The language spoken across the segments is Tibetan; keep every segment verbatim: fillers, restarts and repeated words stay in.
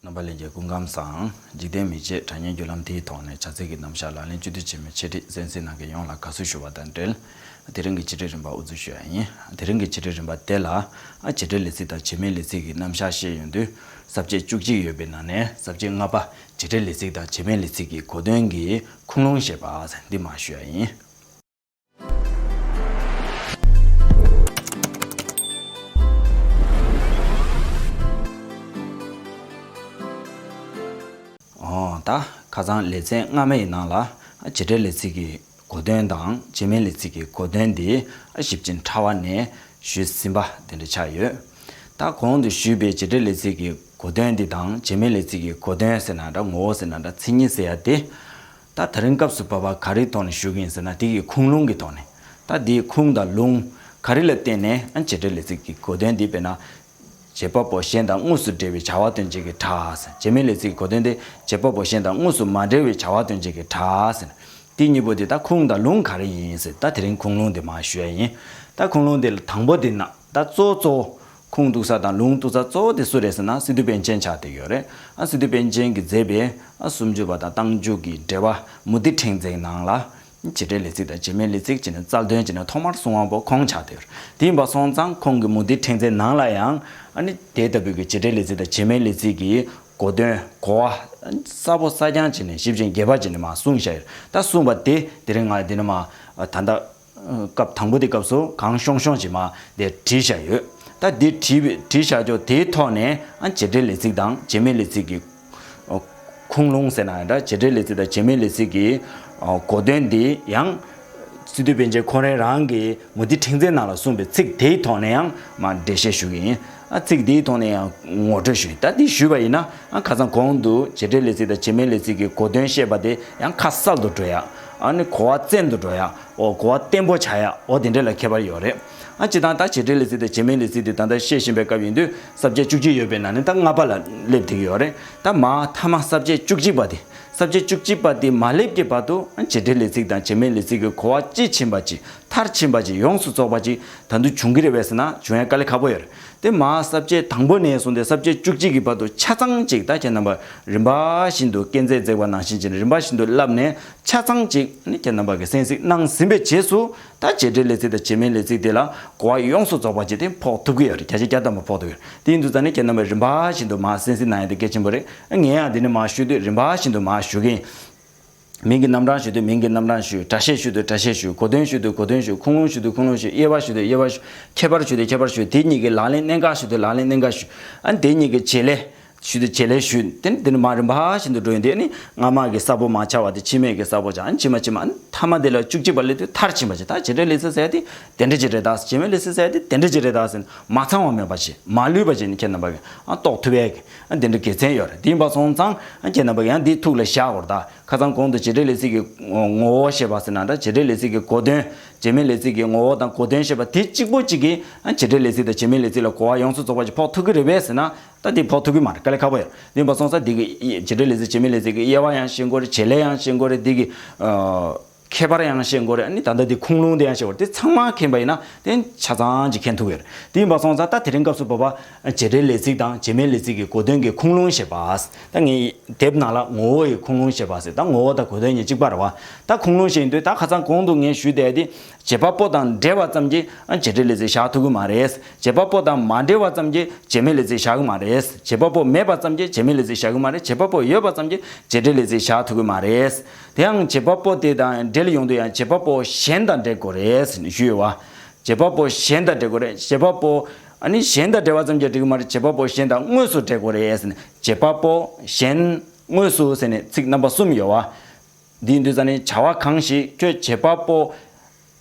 རྣམ་པ་ལྷན་རྒྱས་སྐུ་ཁམས་བཟང་། འཇིག་རྟེན་མི་ཕྱེད་དྲ་བརྙན་བརྒྱུད་ལམ་དེའི་ཐོག་ནས་བྱ་ཚིག་གི་རྣམ་གཞག་ལག་ལེན་བཅུད་བསྡུས་བྱེད་མི་འཆད་ཁྲིད་གསན་གཟིགས་གནང་མཁན་ཡོངས་ལ་དགའ་བསུ་ཞུ་བ་དང་འབྲེལ། དེ་རིང་གི་བྱེད་སྒྲིག་རིམ་པ་དབུ་འཛུགས་ཞུ་ཡ་ཡིན། དེ་རིང་གི་བྱེད་སྒྲིག་རིམ་པ་དེ་ལ། ཨ་བྱེད་འབྲེལ་ལས་ཚིག་དང་བྱེད་མེད་ལས་ཚིག་གི་རྣམ་གཞག་བཤད་ཡོང་དུས། ས་བཅད་བཅུ་གཅིག་ཡོད་པའི་ནང་ནས་ས་བཅད་ལྔ་པ། བྱེད་འབྲེལ་ལས་ཚིག་དང་བྱེད་མེད་ལས་ཚིག་གི་གོ་དོན་གྱི་ཁུངས་ལུང་བཤད་པ་འདི་མར་ཞུ་ཡ་ཡིན། འོ་ད་ཁ་སང་ལེ་ཚན་སྔ་མའི་ནང་ལ་བྱེད་འབྲེལ་ལས་ཚིག་གི་གོ་དོན་དང་བྱེད་མེད་ལས་ཚིག་གི་གོ་དོན་འདི་ཞིབ་ཅིང་ཕྲ་བ་ནས་ཞུས་ཟིན་པ་དེ་འདྲ་ཆགས་ཡོད། ད་གོང་དུ་ཞུས་པའི་བྱེད་འབྲེལ་ལས་ཚིག་གི་གོ་དོན་འདི་དང་བྱེད་མེད་ལས་ཚིག་གི་གོ་དོན་ཟེར་ན་འདྲ་ངོ་བོ་ཟེར་ན་འདྲ་མཚན་ཉིད་ཟེར་ཡ་དེ། ད་དེ་རིང་སྐབས་སུ་བབ་པ་ག་རེའི་ཐོག་ནས་ཞུ་གི་ཡིན་ཟེར་ན་དེ་གི་ཁུངས་ལུང་གི་ཐོག་ནས། ད་དེའི་ཁུངས་དང་ལུང་ག་རེ་ལ་བརྟེན་ནས་ཨ་བྱེད་འབྲེལ་ལས་ཚིག་གི་གོ་དོན་འདི་དཔེར་ན། བྱེད་པ་པོ་གཞན་དང་དངོས་སུ་འབྲེལ་བའི་བྱ་བ་སྟོན་བྱེད་ཀྱི་སྒྲ་ཟེར། བྱེད་མེད་ལས་ཚིག་གི་གོ་དོན་དེ་བྱེད་པ་པོ་གཞན་དང་དངོས་སུ་མ་འབྲེལ་བའི་བྱ་བ་སྟོན་བྱེད་ཀྱི་སྒྲ་ཟེར། དེ་གཉིས་པོ་དེ་ད་ཁུངས་དང་ལུང་ག་རེ་ཡིན་ཟེར་ད་དེ་རིང་ཁུངས་ལུང་དེ་མར་ཞུ་ཡ་ཡིན། ད་ཁུངས་ལུང་དེ་དང་པོ་དེ་ན་ད་གཙོ་གཙོ་ཁུངས་གཏུགས་ས་དང་ལུང་གཏུགས་ས་གཙོ་བོ་དེ་སུ་རེད་ཟེར་ན་སི་ཏུ་པཎ་ཆེན་ཆགས་བསྡད་ཡོད་རེད། ཨ་སི་ཏུ་པཎ་ཆེན་གྱིས་མཛད་པའི་ཨ་སུམ་ཅུ་པ་དང་རྟགས་འཇུག་གི་འགྲེལ་པ་མུ་སྟེགས་ཕྲེང་མཛེས་ནང་ལ། བྱེད་འབྲེལ་ལས་ཚིག་དང་བྱེད་མེད་ལས་ཚིག་བྱས་ནས་རྩལ་འདོན་བྱས་ནས་ཐོག་མར་གསུང་བ་པོ་ཁོང་ཆགས་བསྡད་ཡོད་རེད། དེ་ཡིན་པ་སོང་ཙང་ཁོང་གི་མུ་སྟེགས་ཕྲེང་མཛེས་ནང་ལ་ཡང་ཨ་ནི་དེ་ལྟ་བུའི་གི་བྱེད་འབྲེལ་ལས་ཚིག་དང་བྱེད་མེད་ལས་ཚིག་གི་གོ་དོན་གོ་བ་གསལ་པོ་གསལ་རྐྱང་བྱས་ནས་ཞིབ་ཅིང་རྒྱས་པ་བྱས་ནས་མར་གསུངས་བཞག་ཡོད། ད་གསུངས་པ་དེ་དེ་རིང་ང་འདི་ནས་མར་ད་ལྟ་སྐབས་དང་པོ་དེ་སྐབས་སུ་གང་ཤོང་ཤོང་ཅིག་མར་དེ་བྲིས་བཞག་ཡོད། ད་དེ་བྲིས་བྲིས་བཞག་ཆོག་དེའི་ཐོག་ནས་ཨ་བྱེད་འབྲེལ་ལས་ཚིག་དང་བྱེད་མེད་ལས་ཚིག་གི་ཁུངས་ལུང་ཟེར་ན་འདྲ་བྱེད་འབྲེལ་ལས་ཚིག་དང་བྱེད་མེད་ལས་ཚིག་གི་གོ་དོན་འདི་ཡང་སི་ཏུ་པཎ་ཆེན་ཁོ་རང་རང་གི་མུ་སྟེགས་ཕྲེང་མཛེས་ནང་ལ་གསུངས་པའི་ཚིག་དེའི་ཐོག་ནས་ཡང་མར་འགྲེལ་བཤད་ཞུ་གི་ཡིན། ཨ་ཚིག་དེའི་ཐོག་ནས་ཡང་ངོ་སྤྲོད་ཞུ་ཡིན། ད་འདི་ཞུས་པ་ཡིན་ན་ཨ་ཁ་སང་གོང་དུ་བྱེད་འབྲེལ་ལས་ཚིག་དང་བྱེད་མེད་ལས་ཚིག་གི་གོ་དོན་བཤད་པ་དེ་ཡང་ཁ་གསལ་དུ་འགྲོ་ཡ། ཨ་ནི་གོ་བ་བཙན་དུ་འགྲོ་ཡ། འོ་གོ་བ་བརྟན་པོ་ཆགས་ཡ། འོ་དེ་འདྲ་ལ་ཁྱད་པར་ཡོད་རེད། ཨ་སྤྱིར་བཏང་ད་བྱེད་འབྲེལ་ལས་ཚིག་དང་བྱེད་མེད་ལས་ཚིག་དེ་ད་ལྟ་བཤད་བཞིན་པའི་སྐབས་ཡིན་དུས་ས་བཅད་བཅུ་གཅིག་ཡོད་པའི་ནང་ནས་ད་ལྔ་པ་ལ་སླེབས་བསྡད་ཀྱི་ཡོད་རེད། ད་མར་མཐའ་མ་ས་བཅད་བཅུ་གཅིག་པ་དེ་ས་བཅད་བཅུ་གཅིག་པ་དེ་མ་སླེབས་ཀྱི་བར་དུ་ཨ་བྱེད་འབྲེལ་ལས་ཚིག་དང་བྱེད་མེད་ལས་ཚིག་གི་གོ་བ་དཔྱིས་ཕྱིན་པ་ཅིག་མཐར་ཕྱིན་པ་ཅིག་ཡོངས་སུ་རྫོགས་པ་ཅིག་ད་དུང་བྱུང་གི་རེད་པས་ཟེར་ན་བྱུང་ཡ་དཀའ་ལས་ཁག་པོ་ཡོད་རེད། དེ་མར་ས་བཅད་དང་པོ་ནས་བཟུང་སྟེ་ས་བཅད་བཅུ་གཅིག་གི་བར་དུ་ཆ་ཚང་ཅིག་ད་ཁྱེད་རྣམ་པ་རིམ་པ་བཞིན་དུ་སྐས་འཛེག་འཛེགས་པ་ནང་བཞིན་བྱས་ནས་རིམ་པ་བཞིན་དུ་བསླབས་ནས་ཆ་ཚང་ཅིག་ནི་ཁྱེད་རྣམ་པ་གིས་གསན་གཟིགས་གནང་ཟིན་པའི་རྗེས་སུ། ད་བྱེད་འབྲེལ་ལས་ཚིག་དང་བྱེད་མེད་ལས་ཚིག་དེ་ལ་གོ་བ་ཡོངས་སུ་རྫོགས་པ་ཅིག་དེ་ཕོག་ཐུབ་ཀྱི་ཡོད་རེད། བརྒྱ་ཆ་བརྒྱ་ཐམ་པ་ཕོག་ཐུབ་ཡོད་རེད། དེ་ཡིན་དུས་ཙང་ནས་ཁྱེད་རྣམ་པས་རིམ་པ་བཞིན་དུ་མར་གསན་གཟིགས་གནང་ཡ་དེ་གལ་ཆེན་པོ་རེད། ངས་ཡང་འདི་ནས་མར་ཞུ་དུས་རིམ་པ་བཞིན་དུ་མར་ཞུ་གི་ཡིན། མིང་གི་རྣམ་གྲངས་ཞུ་དུས་མིང་གི་རྣམ་གྲངས་ཞུ། སྒྲ་བཤད་ཞུ་དུས་སྒྲ་བཤད་ཞུ། གོ་དོན་ཞུ་དུས་གོ་དོན་ཞུ། ཁུངས་ལུང་ཞུ་དུས་ཁུངས་ལུང་ཞུ། དབྱེ་བ་ཞུ་དུས་དབྱེ་བ་ཞུ། ཁྱད་པར་ཞུ་དུས་ཁྱད་པར་ཞུ། དེ་གཉིས་ཀྱི་ལག་ལེན་གནད་འགག་ཞུ་དུས་ལག་ལེན་གནད་འགག་ཞུ། ཨ་ནི་དེ་གཉིས་ཀྱི་བྱེད་ལས་ཞུ་དུས་བྱེད་ལས་ཞུ། དེ་ནི་དེ་ནི་མར་རིམ་པ་བཞིན་དུ་འགྲོ་ཡོང་དུས་ཨ་ནི་སྔ་མ་གི་གསལ་པོ་མ་ཆགས་པ་དེ་ཕྱི་མའི་གི་གསལ་པོ་ཆགས། ཨ་ནི་ཕྱི་མ་ཕྱི་མ་ཨ་ནི་མཐའ་མ་དེ་ལ་བཅུ་གཅིག་པ་སླེབས་དུས་མཐར་ཕྱིན་པ་ཅིག་ད་བྱེད་འབྲེལ་ལས་ཚིག་ཟེར་ཡ་དེ་དེ་འདྲ་ཅིག་རེད་ད། བྱེད་མེད་ལས་ཚིག་ཟེར་ཡ་དེ་དེ་འདྲ་ཅིག་རེད་ད་ཟེར་ནས་མ་ཚང་བ་མེད་པ་ཅིག་མ་ལུས་པ་ཅིག་ནི་ཁྱེད་རྣམ་པ་གིས་ཨ་རྟོགས་ཐུབ་ཡ་གི་ཨ་དེ་འདྲ་དགེ་མཚན་ཡོད་རེད། དེ་ཡིན་པ་སོང་ཙང་ཨ་ཁྱེད་རྣམ་པ་གིས་ཡང་འདི་ཐུགས་ལ་བཞག་དགོས་རེད་ད། ཁ་སང་གོང་དུ་བྱེད་འབྲེལ་ལས་ཚིག་གི་ངོ་བོ་བཤད་པ་ཟེར་ན་འདྲ། བྱེད་འབྲེལ་ལས་ཚིག་གི་གོ་དོན། བྱེད་མེད་ལས་ཚིག་གི་ངོ་བོ་དང་གོ་དོན་བཤད་པ་དེ་གཅིག་པོ་གཅིག་གིས་ཨ་བྱེད་འབྲེལ་ལས་ཚིག་དང་བྱེད་མེད་ལས་ཚིག་ལ་གོ་བ་ཡོངས་སུ་རྫོགས་པ་ཅིག་ཕོག་ཐུབ་ཀྱི་རེད་པས་ཟེར་ན་ད་དེ་ཕོག་ཐུབ་ཀྱི་མ་རེད། དཀའ་ལས་ཁག་པོ་ཡོད། དེ་ཡིན་པ་སོང་ཙང་དེ་གི་བྱེད་འབྲེལ་ལས་ཚིག་བྱེད་མེད་ལས་ཚིག་གི་དབྱེ་བ་ཡང་ཤེས་དགོས་རེད། བྱེད་ལས་ཡང་ཤེས་དགོས་རེད། དེ་གི་ཨ་ཁྱད་པར་ཡང་ཤེས་དགོས་རེད། ཨ་ནི་ད་ལྟ་དེ་ཁུངས་ལུང་དེ་ཡང་ཤེས་དགོས་རེད། དེ་ཚང་མ་མཁྱེན་པ་ཡིན་ན་དེ་ཆ་ཚང་ཅིག་མཁྱེན་ཐུབ་ཀྱི་རེད། དེ་ཡིན་པ་སོང་ཙང་ད་དེ་རིང་སྐབས་སུ་བབ་པ་བྱེད་འབྲེལ་ལས་ཚིག་དང་བྱེད་མེད་ལས་ཚིག་གི་གོ་དོན་གྱི་ཁུངས་ལུང་བཤད་པ། ད་ངས་དེབ་ནང་ལ་ངོ་བོ་ཡི་ཁུངས་ལུང་བཤད་པ་ཟེར། ད་ངོ་བོ་དང་གོ་དོན་གཉིས་གཅིག་པ་རེད་བ། ད་ཁུངས་ལུང་བཤད་ཡིན་དུས་ད་ཁ་སང་གོང་དུ་ངས་ཞུས་བསྡད་དེ། བྱེད་པ་པོ་དང་འབྲེལ་བ་ཙམ་གྱིས་ཨ་བྱེད་འབྲེལ་ལས་ཚིག་བཞག་ཐུབ་ཀྱི་མ་རེད། བྱེད་པ་པོ་དང་མ་འབྲེལ་བ་ཙམ་གྱིས་བྱེད་མེད་ལས་ཚིག་བཞག་གི་མ་རེད། བྱེད་པ་པོ་མེད་པ་ཙམ་གྱིས་བྱེད་མེད་ལས་ཚིག་བཞག་གི་མ་རེད། བྱེད་པ་པོ་ཡོད་པ་ཙམ་གྱིས་བྱེད་འབྲེལ་ལས་ཚིག་བཞག་ཐུབ་ཀྱི་མ་རེད། དེ་ཡང་བྱེད་པ་པོ་དེ་དང་འབྲེལ་ཡོང་དུས་ཡང་བྱེད་པ་པོ་གཞན་དང་འབྲེལ་དགོས་རེད་ཞུས་ཡོད་བ། བྱེད་པ་པོ་གཞན་དང་འབྲེལ་དགོས་རེད། བྱེད་པ་པོ་ཨ་ནི་གཞན་དང་འབྲེལ་བ་ཙམ་གྱིས་འགྲིག་གི་མ་རེད། བྱེད་པ་པོ་གཞན་དང་དངོས་སུ་འབྲེལ་དགོས་རེད། བྱེད་པ་པོ་གཞན་དངོས་སུ་ཟེར་ནས་ཚིག་རྣམ་པ་གསུམ་ཡོད་བ། འདི་ཡིན་དུས་ཙང་ནི་བྱ་བ་གང་ཞིག་ཁྱོད་བྱེད་པ་པོ་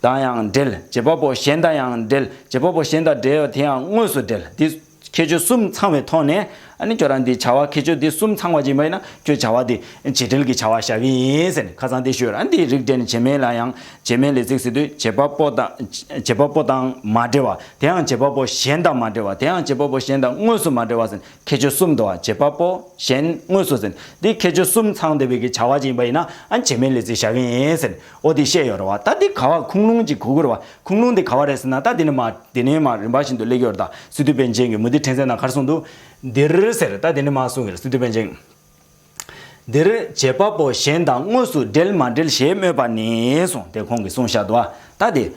དང་ཡང་འབྲེལ། བྱེད་པ་པོ་གཞན་དང་ཡང་འབྲེལ། བྱེད་པ་པོ་གཞན་དང་འབྲེལ་བ་དེ་ཡང་དངོས་སུ་འབྲེལ། འདི་ཁྱད་ཆོས་གསུམ་ཚང་བའི་ཐོག་ནས་ཨ་ནི་ཁྱོད་རང་འདི་བྱ་བ་ཁྱད་ཆོས་འདི་གསུམ་ཚང་བ་ཅིག་ཡིན་པ་ཡིན་ན་ཁྱོད་བྱ་བ་འདི་བྱེད་འབྲེལ་གྱི་བྱ་བ་བཞག་གི་ཡིན་ཟེར་ནས་ཁ་སང་འདི་ཞུས་ར། འདི་རིགས་འགྲེ་ནས་བྱེད་མེད་ལ་ཡང་བྱེད་མེད་ལས་ཚིག་ཟེར་དུས་བྱེད་པ་པོ་དང་བྱེད་པ་པོ་དང་མ་འབྲེལ་བ། དེ་ཡང་བྱེད་པ་པོ་གཞན་དང་མ་འབྲེལ་བ། དེ་ཡང་བྱེད་པ་པོ་གཞན་དང་དངོས་སུ་མ་འབྲེལ་བ་ཟེར་ནས། ཁྱད་ཆོས་གསུམ་འདུག་བ། བྱེད་པ་པོ་གཞན་དངོས་སུ་ཟེར། འདི་ཁྱད་ཆོས་གསུམ་ཚང་བསྡད་པའི་གི་བྱ་བ་ཅིག་ཡིན་པ་ཡིན་ན་ཨ་བྱེད་མེད་ལས་ཚིག་བཞག་གི་ཡིན་ཟེར། འོ་འདི་བཤད་ཡོད་རེད་བ། ད་འདི་ག་བ་ཁུངས་ལུང་ཅིག་གོ་དགོས་རེད་བ། ཁུངས་ལུང་འདི་ག་བ་རེད་ཟེར་ན་ད་འདི་ནས་མ་འདི་ནས་མ་རིམ་པ་བཞིན་དུ་སླེབས་ཀྱི་ཡོད་རེད། ད་སི་ཏུ་པཎ་ཆེན་གྱི་མུ་སྟེགས་ཕྲེང་མཛེས་ནང་ག་རེ་གསུངས་འདུག་འདིར་ཟེར་ད་དེ་ནི་མ་གསུང་གི་རེད། སི་ཏུ་པཎ་ཆེན། འདིར་བྱེད་པ་པོ་གཞན་དང་དངོས་སུ་འབྲེལ་མ་འབྲེལ་ཞེས་སྨོས་པ་ནི་གསུངས་ཏེ་ཁོང་གིས་གསུངས་བཞག་འདུག་ད་དེ་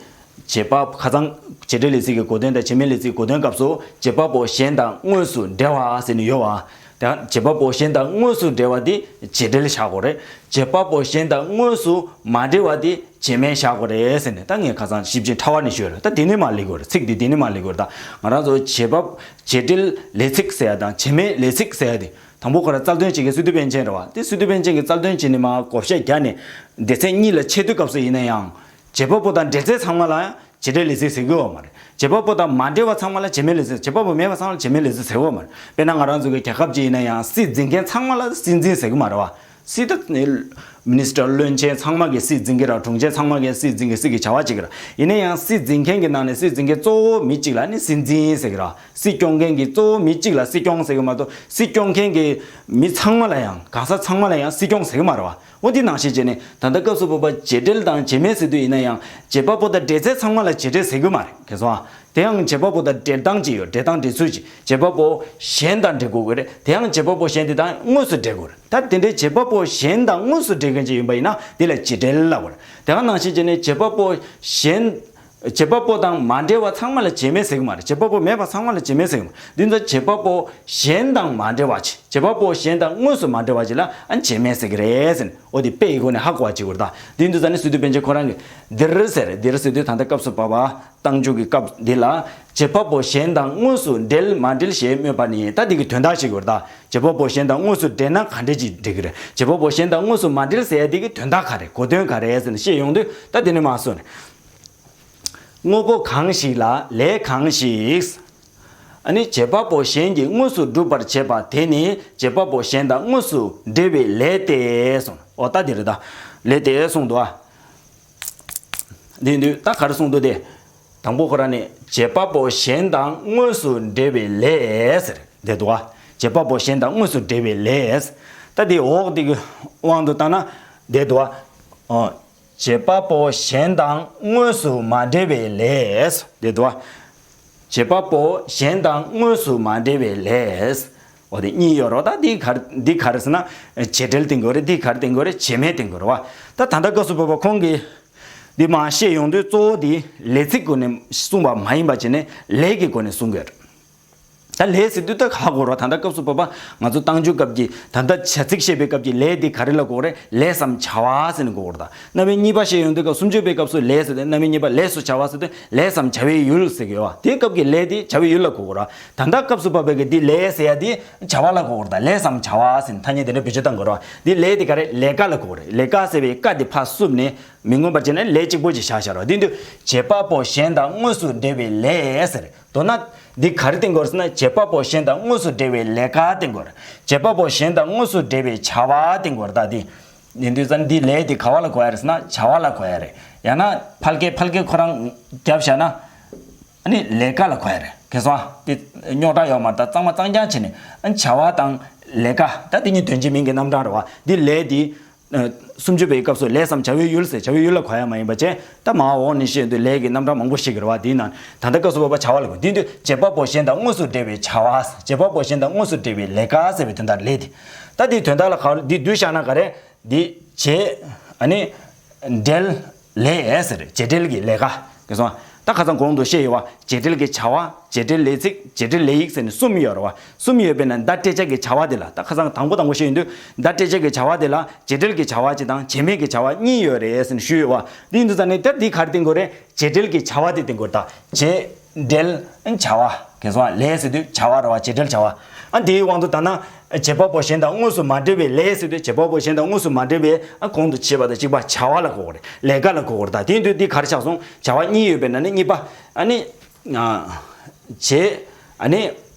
བྱེད་པ་ཁ་སང་བྱེད་འབྲེལ་ལས་ཚིག་གི་གོ་དོན་དང་བྱེད་མེད་ལས་ཚིག་གི་གོ་དོན་སྐབས་སུ་བྱེད་པ་པོ་གཞན་དང་དངོས་སུ་འབྲེལ་བ་ཟེར་ནས་ཡོད་བ། དེ་བྱེད་པ་པོ་གཞན་དང་དངོས་སུ་འབྲེལ་བ་དེ་བྱེད་འབྲེལ་བཞག་དགོས་རེད། བྱེད་པ་པོ་གཞན་དང་དངོས་སུ་མ་འབྲེལ་བ་དེ་བྱེད་མེད་བཞག་དགོས་རེད་ཟེར་ནས། ད་ངས་ཁ་སང་ཞིབ་ཅིང་ཕྲ་བ་ནས་ཞུས་རེད། ད་དེ་ནི་མ་ལེགས་དགོས་རེད། ཚིག་འདི་དེ་ནི་མ་ལེགས་དགོས་རེད། ད་ང་རང་ཚོ་བྱེད་པ་བྱེད་འབྲེལ་ལས་ཚིག་ཟེར་ཡ་དང་བྱེད་མེད་ལས་ཚིག་ཟེར་ཡ་དེ། དང་པོ་ཁོ་ར་རྩལ་འདོན་བྱེད་མཁན་སི་ཏུ་པཎ་ཆེན་རེད་བ། དེ་སི་ཏུ་པཎ་ཆེན་གྱིས་རྩལ་འདོན་བྱས་ནས་མར་བགོ་བཤའ་བརྒྱབ་ནས་སྡེ་ཚན་གཉིས་ལ་ཕྱེ་དུས་སྐབས་སུ་ཡིན་ན་ཡང་། བྱེད་པ་པོ་དང་འབྲེལ་ཚད་ཚང་མ་ལ་ཡང་བྱེད་འབྲེལ་ལས་ཚིག་ཟེར་གྱི་ཡོད་མ་རེད། བྱེད་པ་པོ་དང་མ་འབྲེལ་བ་ཚང་མ་ལ་བྱེད་མེད་ལས་ཚིག་བྱེད་པ་པོ་མེད་པ་ཚང་མ་ལ་བྱེད་མེད་ལས་ཚིག་ཟེར་གྱི་ཡོད་མ་རེད། དཔེར་ན་ང་རང་ཚོ་གི་རྒྱལ་ཁབ་ཅིག་ཡིན་ན་ཡང་སྲིད་འཛིན་མཁན་ཚང་མ་ལ་སྲིད་འཛིན་ཟེར་གྱི་མ་རེད་བ། སྲིད་ད་ནི་མི་ནི་སི་ཊར་བློན་ཆེན་ཚང་མ་གི་སྲིད་འཛིན་གྱི་ར། དྲུང་ཆེ་ཚང་མ་གི་སྲིད་འཛིན་གྱི་སྲིད་ཀྱི་བྱ་བ་བྱེད་ཀྱི་ར། ཡིན་ན་ཡང་སྲིད་འཛིན་མཁན་གྱི་ནང་ནས་སྲིད་འཛིན་མཁན་གཙོ་བོ་མི་གཅིག་ལ་ནི་སྲིད་འཛིན་ཟེར་གྱི་ར། སྲིད་སྐྱོང་མཁན་གྱི་གཙོ་བོ་མི་གཅིག་ལ་སྲིད་སྐྱོང་ཟེར་གྱི་མ་གཏོགས། སྲིད་སྐྱོང་མཁན་གྱི་མི་ཚང་མ་ལ་ཡང་གང་ཟག་ཚང་མ་ལ་ཡང་སྲིད་སྐྱོང་ཟེར་གྱི་མ་རེད་བ། འོ་འདི་ནང་བཞིན་བྱས་ནས་ད་ལྟ་སྐབས་སུ་བབ་པ་བྱེད་འབྲེལ་དང་བྱེད་མེད་ཟེར་དུས་ཡིན་ན་ཡང་བྱེད་པ་པོ་དང་འབྲེལ་ཚད་ཚང་མ་ལ་བྱེད་འབྲེལ་ཟེར་གྱི་མ་རེད། གལ་སོང་ཨ། དེ་ཡང་བྱེད་པ་པོ་དང་འབྲེལ་སྟངས་ཅིག་ཡོད། འབྲེལ་སྟངས་འབྲེལ་ཚུལ་ཅིག་བྱེད་པ་པོ་གཞན་དང་འབྲེལ་དགོས་ཀྱི་རེད། དེ་ཡང་བྱེད་པ་པོ་གཞན་དེ་དང་དངོས་སུ་འབྲེལ་དགོས་རེད། ད་དེ་འདྲའི་བྱེད་པ་པོ་གཞན་དང་དངོས་སུ་འབྲེལ་མཁན་ཅིག་ཡིན་པ་ཡིན་ན་དེ་ལ་བྱེད་འབྲེལ་ལབ་དགོས་རེད། དེ་ག་ནང་བཞིན་བྱས་ནས་བྱེད་པ་པོ་གཞན། བྱེད་པ་པོ་དང་མ་འབྲེལ་བ་ཚང་མ་ལ་བྱེད་མེད་ཟེར་གྱི་མ་རེད། བྱེད་པ་པོ་མེད་པ་ཚང་མ་ལ་བྱེད་མེད་ཟེར་གྱི་མ་རེད། འདི་ཚོ་བྱེད་པ་པོ་གཞན་དང་མ་འབྲེལ་བ་ཅིག་བྱེད་པ་པོ་གཞན་དང་དངོས་སུ་མ་འབྲེལ་བ་ཅིག་ལ་ཨ་བྱེད་མེད་ཟེར་གྱི་རེད་ཟེར་ནས། འོ་དེ་དཔེ་ཡི་སྒོ་ནས་ཧ་གོ་བ་བྱེད་དགོས་རེད། ད་འདི་འདུག་ས་ནི་སི་ཏུ་པཎ་ཆེན་ཁོ་རང་གིས་འདིར་ཟེར། འདིར་ཟེར་དུས་ད་ལྟ་སྐབས་སུ་བབ་པ་རྟགས་འཇུག་གི་སྐབས་འདི་ལ་བྱེད་པ་པོ་གཞན་དང་དངོས་སུ་འབྲེལ་མ་འབྲེལ་ཞེས་སྨོས་པ་ནི། ད་འདི་གི་དོན་དག་ཤེས་དགོས་རེད། ད་བྱེད་པ་པོ་གཞན་དང་དངོས་སུ་འབྲེལ་ན་ག་འདྲ་ཅིག་འབྲེལ་གྱི་རེད། བྱེད་པ་པོ་གཞན་དང་དངོས་སུ་མ་འབྲེལ་ཟེར་ཡ་འདི་གི་དོན་དག་ག་རེ་གོ་དོན་ག་རེ་ཟེར་ནས་བཤད་ཡོང་དུས་ད་འདི་ནི་མ་གསུངས་ནས། དངོས་པོ་གང་ཞིག་ལ་ལས་གང་ཞིག་ཨ་ནི་བྱེད་པ་པོ་གཞན་གྱིས་དངོས་སུ་སྒྲུབ་པར་བྱེད་པ་དེ་ནི་བྱེད་པ་པོ་གཞན་དང་དངོས་སུ་འབྲེལ་བའི་ལས་ཏེ་གསུངས། འོ་ད་འདི་རེད། ད་ལས་ཏེ་གསུངས་འདུག་ཨ། འདི་འདུག་ད་ག་རེ་གསུངས་འདུག་སྟེ། དང་པོ་ཁོ་རང་ནི་བྱེད་པ་པོ་གཞན་དང་དངོས་སུ་འབྲེལ་བའི་ལས་ཟེར་འདི་འདུག་ཨ། བྱེད་པ་པོ་གཞན་དང་དངོས་སུ་འབྲེལ་བའི་ལས། ད་འདི་འོག་འདི་གི་དབང་དུ་བཏང་ན་འདི་འདུག་ཨ། ཨོ། བྱེད་པ་པོ་གཞན་དང་དངོས་སུ་མ་འབྲེལ་བའི་ལས། འདི་འདུག་བ། བྱེད་པ་པོ་གཞན་དང་དངོས་སུ་མ་འབྲེལ་བའི་ལས། འོ་དེ་གཉིས་ཡོད་རེད། ད་འདི་ག་རེ་འདི་ག་རེ་ཟེར་ན། བྱེད་འབྲེལ་བསྟན་དགོས་རེད། འདི་ག་རེ་བསྟན་དགོས་རེད། བྱེད་མེད་བསྟན་དགོས་རེད་བ། ད་ད་ལྟ་སྐབས་སུ་བབ་པ་ཁོང་གིས་འདི་མར་བཤད་ཡོང་དུས་གཙོ་བོ་འདི་ལས་ཚིག་སྒོ་ནས་གསུངས་པ་མ་ཡིན་པ་བྱས་ནས་ལས་ཀྱི་སྒོ་ནས་གསུང་གི་ཡོད་རེད། ད་ལས་ཟེར་དུས་ད་ཧ་གོ་རོགས། ད་ལྟ་སྐབས་སུ་བབ་པ་ང་ཚོ་རྟགས་འཇུག་སྐབས་ཀྱི་ད་ལྟ་བྱ་ཚིག་བཤད་པའི་སྐབས་ཀྱི་ལས་དེ་ག་རེ་ལ་གོ་རེད། ལས་སམ་བྱ་བ་ཟེར་ནས་གོ་རོགས། ད་རྣམ་དབྱེ་གཉིས་པ་བཤད་ཡོང་དུས་སྐབས་སུམ་ཅུ་པའི་སྐབས་སུ་ལས་ཟེར་ཏེ་རྣམ་དབྱེ་གཉིས་པ་ལས་སུ་བྱ་བ་ཟེར་དུས་ལས་སམ་བྱ་བའི་ཡུལ་ཟེར་གི་ཡོད་བ། དེའི་སྐབས་ཀྱི་ལས་དེ་བྱ་བའི་ཡུལ་ལ་གོ་རོགས། ད་ལྟ་སྐབས་སུ་བབ་པའི་གི་འདི་ལས་ཟེར་ཡ་དེ་བྱ་བ་ལ་གོ་རོགས། ད་ལས་སམ་བྱ་བ་ཟེར་ནས་ཐ་སྙད་དེ་འདྲ་བེད་སྤྱོད་བཏང་དགོས་རོགས། འདི་ལས་དེ་ག་རེ། ལས་ཀ་ལ་གོ་རེད། ལས་ཀ་ཟེར་བའི་ཀ་དེ་ཕར་བསུབས་ནས་མི་མངོན་པར་བྱས་ནས་ལས་གཅིག་པོ་ཅིག་བཞག་བཞག་རོགས། དེ་དུས་བྱེད་པ་པོ་གཞན་དང་དངོས་སུ་འབྲེལ་བའི་ལས་ཟེར། མདོར་ན་འདི་ག་རེ་བསྟན་དགོས་ཟེར་ན། བྱེད་པ་པོ་གཞན་དང་དངོས་སུ་འབྲེལ་བའི་ལས་ཀ་བསྟན་དགོས་རེད། བྱེད་པ་པོ་གཞན་དང་དངོས་སུ་འབྲེལ་བའི་བྱ་བ་བསྟན་དགོས་རེད། ད་འདི་ཡིན་དུས་ཙང་འདི་ལས་འདི་ག་བ་ལ་གོ་ཡ་རེད་ཟེར་ན་བྱ་བ་ལ་གོ་ཡ་རེད། ཡང་ན་ཕལ་སྐད་ཕལ་སྐད་ཁོ་རང་བརྒྱབ་བཞག་ན་ཨ་ནི་ལས་ཀ་ལ་གོ་ཡ་རེད། གལ་སོང་ཨ། འདི་རྙོག་དྲ་ཡོད་མ་རེད། ད་གཙང་མ་གཙང་རྐྱང་བྱས་ནས་ཨ་ནི་བྱ་བ་དང་ལས་ཀ་ད་འདི་གཉིས་དོན་གཅིག་མིང་གི་རྣམ་གྲངས་རེད་བ། འདི་ལས་འདི། ཨ། སུམ་ཅུ་པའི་སྐབས་སུ་ལས་སམ་བྱ་བའི་ཡུལ་ཟེར། བྱ་བའི་ཡུལ་ལ་གོ་ཡ་མ་ཡིན་པ་བྱས། ད་མར་འོག་ནས་བཤད་དུས་ལས་ཀྱི་རྣམ་གྲངས་མང་པོ་ཞིག་གི་རེད་བ། དེའི་ནང་ད་ལྟ་སྐབས་སུ་བབ་པ་བྱ་བ་ལ་གོ། འདི་འདི་བྱེད་པ་པོ་གཞན་དང་དངོས་སུ་འབྲེལ་བའི་བྱ་བ། བྱེད་པ་པོ་གཞན་དང་དངོས་སུ་འབྲེལ་བའི་ལས་ཀ་ཟེར་བའི་དོན་དག་ལས་དེ། ད་འདིའི་དོན་དག་ལ་ག་རེ་འདི་བསྡུས་བཞག་ན་ག་རེ། འདི་བྱེད་ཨ་ནི་འབྲེལ་ལས་ཟེར། བྱེད་འབྲེལ་གྱི་ལས་ཀ་གི་སོང་། ད་ཁ་སང་གོང་དུ་བཤད་ཡོད་བ། བྱེད་འབྲེལ་གྱི་བྱ་བ། བྱེད་འབྲེལ་ལས་ཚིག་བྱེད་འབྲེལ་ལས་ཡིག་ཟེར་ནས་གསུམ་ཡོད་རེད་བ། གསུམ་ཡོད་པས་ན་བརྡ་སྤྲད་བྱ་གི་བྱ་བ་དེ་ལ། ད་ཁ་སང་དང་པོ་དང་པོ་བཤད་ཡོང་དུས་བརྡ་སྤྲད་བྱ་གི་བྱ་བ་དེ་ལ་བྱེད་འབྲེལ་གྱི་བྱ་བ་གཅིག་དང་བྱེད་མེད་ཀྱི་བྱ་བ་གཉིས་ཡོད་རེད་ཟེར་ནས་ཞུས་ཡོད་བ། འདི་ཡིན་དུས་ཙང་ནས་ད་འདི་ག་རེ་བསྟན་དགོས་རེད། བྱེད་འབྲེལ་གྱི་བྱ་བ་དེ་བསྟན་དགོས་རེད། ད་བྱེད་འབྲེལ་བྱ་བ་གལ་སོང་། ལས་ཟེར་དུས་བྱ་བ་རེད་བ། བྱེད་འབྲེལ་བྱ་བ། ཨ་འདིའི་དབང་དུ་བཏང་ན་བྱེད་པ་པོ་གཞན་དང་དངོས་སུ་མ་འབྲེལ་བའི་ལས་ཟེར་དུས་བྱེད་པ་པོ་གཞན་དང་དངོས་སུ་མ་འབྲེལ་བའི་ཨ་གོང་དུ་བྱས་པ་དང་གཅིག་པ་བྱ་བ་ལ་གོ་དགོས་རེད། ལས་ཀ་ལ་གོ་དགོས་རེད། ད་དེ་ཡིན་དུས་འདི་ག་རེ་ཆགས་སོང་། བྱ་བ་གཉིས་ཡོད་པའི་ནང་ནས་གཉིས་པ་ཨ་ནི། ཨ། བྱེད་ཨ་ནི་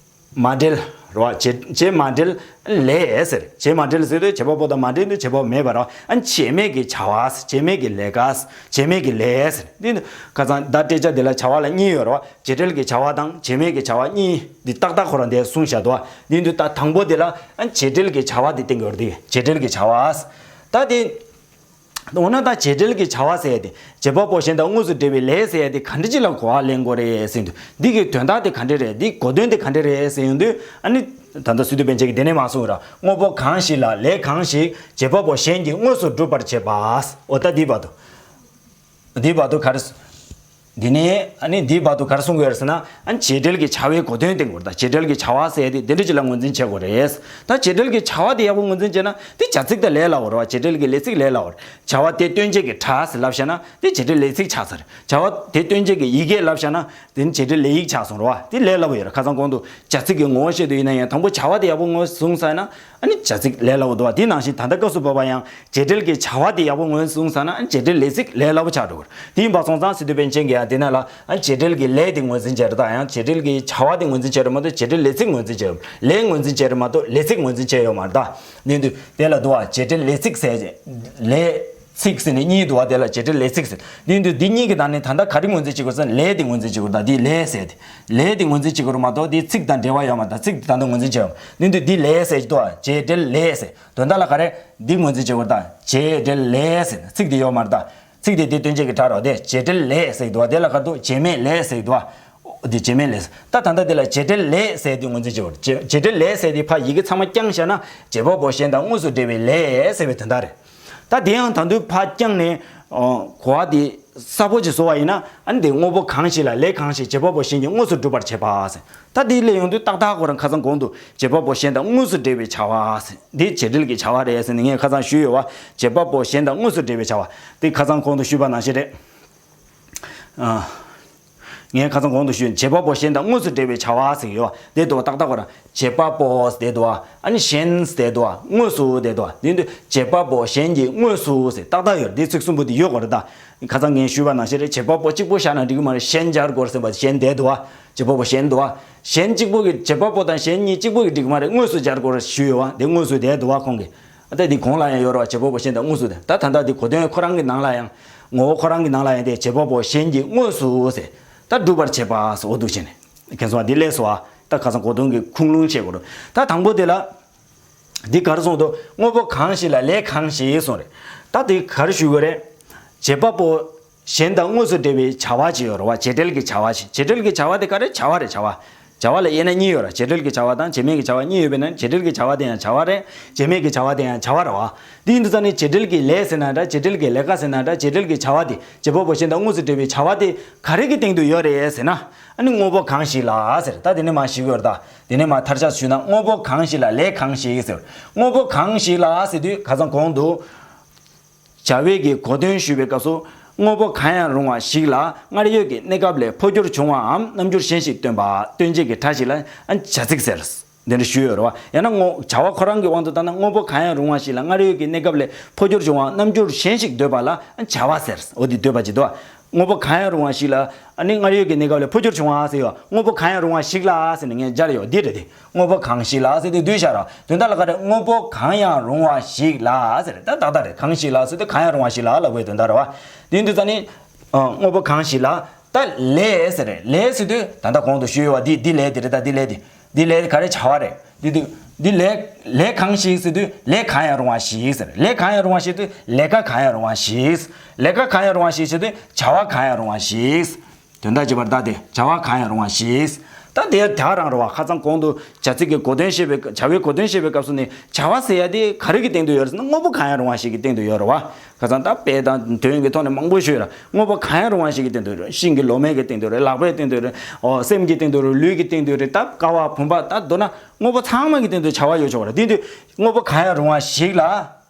མ་འབྲེལ་རེད་བ། བྱེད་བྱེད་མ་འབྲེལ་ལས་ཟེར། བྱེད་མ་འབྲེལ་ཟེར་དུས་བྱེད་པ་པོ་དང་མ་འབྲེལ་དུས་བྱེད་པ་པོ་མེད་པ་རེད་བ། ཨ་བྱེད་མེད་ཀྱི་བྱ་བ། བྱེད་མེད་ཀྱི་ལས་ཀ། བྱེད་མེད་ཀྱི་ལས་ཟེར། འདི་ནི་ཁ་སང་བརྡ་སྤྲད་བྱ་འདི་ལ་བྱ་བ་ལ་གཉིས་ཡོད་རེད་བ། བྱེད་འབྲེལ་གྱི་བྱ་བ་དང་བྱེད་མེད་ཀྱི་བྱ་བ་གཉིས་འདི་ཏག་ཏག་ཁོ་རང་འདིར་གསུངས་བཞག་འདུག་བ། འདི་འདི་ད་དང་པོ་འདི་ལ་ཨ་བྱེད་འབྲེལ་གྱི་བྱ་བ་འདི་བསྟན་དགོས་རེད། བྱེད་འབྲེལ་གྱི་བྱ་བ། ད་དེ། འོ་ན་ད་བྱེད་འབྲེལ་གྱི་བྱ་བ་ཟེར་ཡ་དེ་བྱེད་པ་པོ་གཞན་དང་དངོས་སུ་འབྲེལ་བའི་ལས་ཟེར་ཡ་དེ་ག་འདྲ་ཅིག་ལ་གོ་བ་ལེན་དགོས་རེད་ཟེར་དུས། འདི་གི་དོན་དག་དེ་ག་འདྲ་རེད། འདི་གོ་དོན་དེ་ག་འདྲ་རེད་ཟེར་ཡོང་དུས་ཨ་ནི། ད་ལྟ་སི་ཏུ་པཎ་ཆེན་གྱིས་དེ་ནས་མ་གསུངས་ར། དངོས་པོ་གང་ཞིག་ལ་ལས་གང་ཞིག་བྱེད་པ་པོ་གཞན་གྱིས་དངོས་སུ་སྒྲུབ་པར་བྱེད་པ། འོ་ད་འདི་བར་དུ། འདི་བར་དུ་ག་རེ། འདི་ནས་ཨ་ནི་འདི་བར་དུ་ག་རེ་གསུང་གི་ཡོད་རེད་ཟེར་ན། ཨ་ནི་བྱེད་འབྲེལ་གྱི་བྱ་བའི་གོ་དོན་བསྟན་དགོས་རེད། ད་བྱེད་འབྲེལ་གྱི་བྱ་བ་ཟེར་དེ་དེ་འདྲ་ཅིག་ལ་ངོས་འཛིན་བྱེད་དགོས་རེད། ད་བྱེད་འབྲེལ་གྱི་བྱ་བ་དེ་ཡག་པོ་ངོས་འཛིན་བྱས་ན་དེ་བྱ་ཚིག་དང་ལས་སླ་བོ་རེད་བ། བྱེད་འབྲེལ་གྱི་ལས་ཚིག་ལས་སླ་བོ་རེད། བྱ་བ་དེ་སྟོན་བྱེད་ཀྱི་སྒྲ་ཟེར་ལབ་བཞག་ན་དེ་བྱེད་འབྲེལ་ལས་ཚིག་ཆགས་ཚར་རེད། བྱ་བ་དེ་སྟོན་བྱེད་ཀྱི་ཡི་གེ་ལབ་བཞག་ན། དེ་ནི་བྱེད་འབྲེལ་ལས་ཡིག་ཆགས་སོང་རེད་བ། དེ་ལས་སླ་པོ་ཡོད་རེད། ཁ་སང་གོང་དུ་བྱ་ཚིག་གི་ངོ་བོ་བཤད་དུས་ཡིན་ན་ཡང་དང་པོ་བྱ་བ་དེ་ཡག་པོ་ངོས་བཟུང་ཚར་ན་ཨ་ནི་བྱ་ཚིག་ལས་སླ་པོ་འདུག་བ། དེ་ནང་བཞིན་ད་ལྟ་སྐབས་སུ་བབ་པ་ཡང་བྱེད་འབྲེལ་གྱི་བྱ་བ་དེ་ཡག་པོ་ངོས་བཟུང་ཚར་ན་ཨ་ནི་བྱེད་འབྲེལ་ལས་ཚིག་ལས་སླ་པོ་ཆགས་འགྲོ་གི་རེད། དེ་ཡིན་པ་སོང་ཙང་སི་ཏུ་པཎ་ཆེན་གྱིས་ཡང་དེ་ནང་ལ་ཨ་ནི་བྱེད་འབྲེལ་གྱི་ལས་དེ་ངོས་འཛིན་བྱས་རེད། ད་ཡང་བྱེད་འབྲེལ་གྱི་བྱ་བ་དེ་ངོས་འཛིན་བྱས་རེད་མ་གཏོགས་བྱེད་འབྲེལ་ལས་ཚིག་ངོས་འཛིན་བྱས་ཡོད། ལས་ངོས་འཛིན་བྱས་རེད་མ་གཏོགས་ལས་ཚིག་ངོས་འཛིན་བྱས་ཡོད་མ་རེད། ད་ནི་འདུག་དེ་ལ་འདུག་བ། བྱེད་འབྲེལ་ལས་ཚིག་ཟེར། ལས་ཚིག་ཟེར་ནས་གཉིས་འདུག་བ། དེ་ལ་བྱེད་འབྲེལ་ལས་ཚིག་ཟེར། འདི་འདུག་འདི་གཉིས་ཀྱི་ནང་ནས་ད་ལྟ་ག་རེ་ངོས་འཛིན་བྱེད་དགོས་ཟེར་ན་ལས་དེ་ངོས་འཛིན་བྱེད་དགོས། ད་འདི་ལས་ཟེར་དེ། ལས་དེ་ངོས་འཛིན་བྱེད་དགོས་རེད་མ་གཏོགས་འདི་ཚིག་དང་འབྲེལ་བ་ཡོད་མ་རེད། ད་ཚིག་དེ་ད་ལྟ་ངོས་འཛིན་བྱས་ཡོད། འདི་འདུག་འདི་ལས་ཟེར་གྱི་འདུག་བ། བྱེད་འབྲེལ་ལས་ཟེར། དོན་དག་ལ་ག་རེ་འདི་ངོས་འཛིན་བྱེད་དགོས་རེད། ད་བྱེད་འབྲེལ་ལས་ཟེར་ཚིག་དེ་ཡོད་མ་རེད། ད་ཚིག་དེ་འདི་སྟོན་བྱེད་ཀྱི་སྒྲ་རེད་བ། དེ་བྱེད་འབྲེལ་ལས་ཟེར་གྱི་འདུག་བ། དེ་ལ་ག་རེ་འདུག་བྱེད་མེད་ལས་ཟེར་གྱི་འདུག་བ། འདི་བྱེད་མེད་ལས། ད་ད་ལྟ་འདི་ལ་བྱེད་འབྲེལ་ལས་ཟེར་དེ་ངོས་འཛིན་བྱེད་དགོས་རེད། བྱེད་བྱེད་འབྲེལ་ལས་ཟེར་དེ་ཕར་ཡི་གེ་ཚང་མ་བརྐྱངས་བཞག་ན་བྱེད་པ་པོ་གཞན་དང་དངོས་སུ་འབྲེལ་བའི་ལས་ཟེར་བའི་དོན་དག་རེད། ད་དེ་ཡང་ད་དུང་ཕར་བརྐྱངས་ནས་ཨ་གོ་བ་དེ་གསལ་པོ་ཅིག་བཟོ་བ་ཡིན་ན་ཨ་ནི་དེ་དངོས་པོ་གང་ཞིག་ལ་ལས་གང་ཞིག་བྱེད་པ་པོ་གཞན་གྱིས་དངོས་སུ་སྒྲུབ་པར་བྱེད་པ་ཟེར། ད་དེ་ལས་ཡོང་དུས་ཏག་ཏག་ཁོ་རང་ཁ་སང་གོང་དུ་བྱེད་པ་པོ་གཞན་དང་དངོས་སུ་འབྲེལ་བའི་བྱ་བ་ཟེར། འདི་བྱེད་འབྲེལ་གྱི་བྱ་བ་རེད་ཟེར་ནས་ངས་ཁ་སང་ཞུས་ཡོད་བ། བྱེད་པ་པོ་གཞན་དང་དངོས་སུ་འབྲེལ་བའི་བྱ་བ། དེ་ཁ་སང་གོང་དུ་ཞུས་པ་ནང་བཞིན་རེད། ཨ། ངས་ཁ་སང་གོང་དུ་ཞུས་བྱེད་པ་པོ་གཞན་དང་དངོས་སུ་འབྲེལ་བའི་བྱ་བ་ཟེར་གྱི་ཡོད། དེ་འདུག་བ། ཏག་ཏག་ཁོ་རང་བྱེད་པ་པོ་དེ་འདུག་བ། ཨ་ནི་གཞན་དེ་འདུག་བ། དངོས་སུ་དེ་འདུག་བ། དེ་འདུག་བྱེད་པ་པོ་གཞན་གྱིས་དངོས་སུ་ཟེར་ཏག་ཏག་ཡོད། དེ་ཚིག་གསུམ་པོ་དེ་ཡོད་དགོས་རེད། ད་ཁ་སང་ངས་ཞུས་པ་ནང་བཞིན་རེད། བྱེད་པ་པོ་གཅིག་པོ་བཞག་ན་འགྲིག་གི་མ་རེད། གཞན་སྦྱར་དགོས་རེད་ཟེར་བ། གཞན་དེ་འདུག་བ། བྱེད་པ་པོ་གཞན་འདུག་བ། གཞན་གཅིག་པོ་གི་བྱེད་པ་པོ་དང་གཞན་གཉིས་གཅིག་པོ་གི་འགྲིག་གི་མ་རེད། དངོས་སུ་སྦྱར་དགོས་རེད་ཞུས་ཡོད་བ། དེ་དངོས་སུ་དེ་འདུག་བ་ཁོང་གིས། ད་འདི་གོང་ལ་ཡང་ཡོད་རེད་བ། བྱེད་པ་པོ་གཞན་དང་དངོས་སུ་དེ། ད་ད་ལྟ་འདི་གོ་དོན་ཁོ་རང་གི་ནང་ལ་ཡང་། ངོ་བོ་ཁོ་རང་གི་ནང་ལ་ཡང་དེ་བྱེད་པ་པོ་གཞན་གྱིས་དངོས་སུ་ཟེར། ད་སྒྲུབ་པར་བྱེད་པ་ཟེར། འོ་འདུག་བྱས་ནས་མཁྱེན་སོང་བ། འདི་ལས་སོ་བ། ད་ཁ་སང་གོ་དོན་གྱི་ཁུངས་ལུང་བཤད་དགོས་རེད། ད་དང་པོ་དེ་ལ། འདི་ག་རེ་གསུངས་འདུག་དངོས་པོ་གང་ཞིག་ལ་ལས་གང་ཞིག་གསུངས་རེད། ད་འདི་ག་རེ་ཞུ་དགོས་རེད། བྱེད་པ་པོ། གཞན་དང་དངོས་སུ་འབྲེལ་བའི་བྱ་བ་ཅིག་ཡོད་རེད་བ། བྱེད་འབྲེལ་གྱི་བྱ་བ་ཞིག་བྱེད་འབྲེལ་གྱི་བྱ་བ་དེ་ག་རེ། བྱ་བ་རེད། བྱ་བ། བྱ་བ་ལ་དབྱེ་ན་གཉིས་ཡོད་རེད། བྱེད་འབྲེལ་གྱི་བྱ་བ་དང་བྱེད་མེད་ཀྱི་བྱ་བ་གཉིས་ཡོད་པས་ན། བྱེད་འབྲེལ་གྱི་བྱ་བ་དེ་ཡང་བྱ་བ་རེད། བྱེད་མེད་ཀྱི་བྱ་བ་དེ་ཡང་བྱ་བ་རེད་བ། དེ་ཡིན་དུས་ཙང་ནི་བྱེད་འབྲེལ་གྱི་ལས་ཟེར་ན་འདྲ། བྱེད་འབྲེལ་གྱི་ལས་ཀ་ཟེར་ན་འདྲ། བྱེད་འབྲེལ་གྱི་བྱ་བ་དེ་བྱེད་པ་པོ་གཞན་དང་དངོས་སུ་འབྲེལ་བའི་བྱ་བ་དེ་ག་རེ་གི་སྟེང་དུ་ཡོད་རེད་ཟེར་ན། ཨ་ནི་དངོས་པོ་གང་ཞིག་ལ་ཟེར། ད་དེ་ནས་མར་ཞུ་གི་ཡོད་རེད། ད་དེ་ནས་མར་མཐར་ཆགས་སུ་ཞུས་ན་དངོས་པོ་གང་ཞིག་ལ་ལས་གང་ཞིག་ཟེར། དངོས་པོ་གང་ཞིག་ལ་ཟེར་དུས་ཁ་སང་གོང་དུ། བྱ་བའི་གི་གོ་དོན་ཞུས་པའི་སྐབས་སུ། དངོས་པོ་གང་ཡང་རུང་བ་ཞིག་ལ་སྔར་ཡོད་ཀྱི་གནས་སྐབས་ལས་འཕོ་འགྱུར་བྱུང་བའམ་རྣམ་འགྱུར་གཞན་ཞིག་སྟོན་པ་སྟོན་བྱེད་ཀྱི་སྒྲ་ཞིག་ལ་བྱ་ཚིག་ཟེར། འདི་འདྲ་ཞུས་ཡོད་རེད་བ། ཡང་ན་དངོས་བྱ་བ་ཁོ་རང་གི་དབང་དུ་བཏང་ན་དངོས་པོ་གང་ཡང་རུང་བ་ཞིག་ལ་སྔར་ཡོད་ཀྱི་གནས་སྐབས་ལས་འཕོ་འགྱུར་བྱུང་བའམ་རྣམ་འགྱུར་གཞན་ཞིག་འདོད་པ་ལ་བྱ་བ་ཟེར། འོ་འདི་འདོད་པ་ཅིག་འདུག་བ། དངོས་པོ་གང་ཡང་རུང་བ་ཞིག་ལ་ཨ་ནི་སྔར་ཡོད་ཀྱི་གནས་སྐབས་ལས་འཕོ་འགྱུར་བྱུང་བ་ཟེར་ཡོད། དངོས་པོ་གང་ཡང་རུང་བ་ཞིག་ལ་ཟེར་ནས་ངས་སྦྱར་ཡོད། འདི་རེད་དེ། དངོས་པོ་གང་ཞིག་ལ་ཟེར་དུས་བསྡུས་བཞག་ར། དོན་དག་ལ་ག་རེ། དངོས་པོ་གང་ཡང་རུང་བ་ཞིག་ལ་ཟེར། ད་ཏག་ཏག་རེད། གང་ཞིག་ལ་ཟེར་དུས་གང་ཡང་རུང་བ་ཞིག་ལ་ལབ་པའི་དོན་དག་རེད་བ། དེ་ཡིན་དུས་ཙང་ནི། ཨ། དངོས་པོ་གང་ཞིག་ལ། ད་ལས་ཟེར་རེད། ལས་ཟེར་དུས་ད་ལྟ་གོང་དུ་ཞུས་ཡོད་བ། འདི་འདི་ལས་དེ་རེད། ད་འདི་ལས་དེ། འདི་ལས་ག་རེ། བྱ་བ་རེད། འདི་དུས་འདི་ལས། ལས་གང་ཞིག་ཟེར་དུས་ལས་གང་ཡང་རུང་བ་ཞིག་ཟེར། ལས་གང་ཡང་རུང་བ་ཞིག་དུས་ལས་ཀ་གང་ཡང་རུང་བ་ཞིག་ལས་ཀ་གང་ཡང་རུང་བ་ཞིག་ཟེར་དུས་བྱ་བ་གང་ཡང་རུང་བ་ཞིག་དོན་དག་ཅིག་པར་ད་དེ་བྱ་བ་གང་ཡང་རུང་བ་ཞིག་ད་དེ་དེ་ག་རང་རེད་བ། ཁ་སང་གོང་དུ་བྱ་ཚིག་གི་གོ་དོན་བཤད་པའི། བྱ་བའི་གོ་དོན་བཤད་པའི་སྐབས་སུ་ནི་བྱ་བ་ཟེར་ཡ་དེ་ག་རེ་གི་སྟེང་དུ་ཡོད་རེད་ཟེར་ན་དངོས་པོ་གང་ཡང་རུང་བ་ཞིག་གི་སྟེང་དུ་ཡོད་རེད་བ། ཁ་སང་ད་དཔེ་དང་དོན་གྱི་ཐོག་ནས་མང་པོ་ཞུས་ར། དངོས་པོ་གང་ཡང་རུང་བ་ཞིག་གི་སྟེང་དུ་ཡོད་རེད། ཤིང་གི་ལོ་མའི་གི་སྟེང་དུ་རེད། ལག་པའི་སྟེང་དུ་རེད། ཨོ། སེམས་ཀྱི་སྟེང་དུ་རེད། ལུས་ཀྱི་སྟེང་དུ་རེད། ད་ཀ་བ་བུམ་པ་ད་མདོར་ན་དངོས་པོ་ཚང་མ་གི་སྟེང་དུ་བྱ་བ་ཡོད་ཆོག་རེད། དེ་དུས་དངོས་པོ་གང་ཡང་རུང་བ་ཞིག་ལ།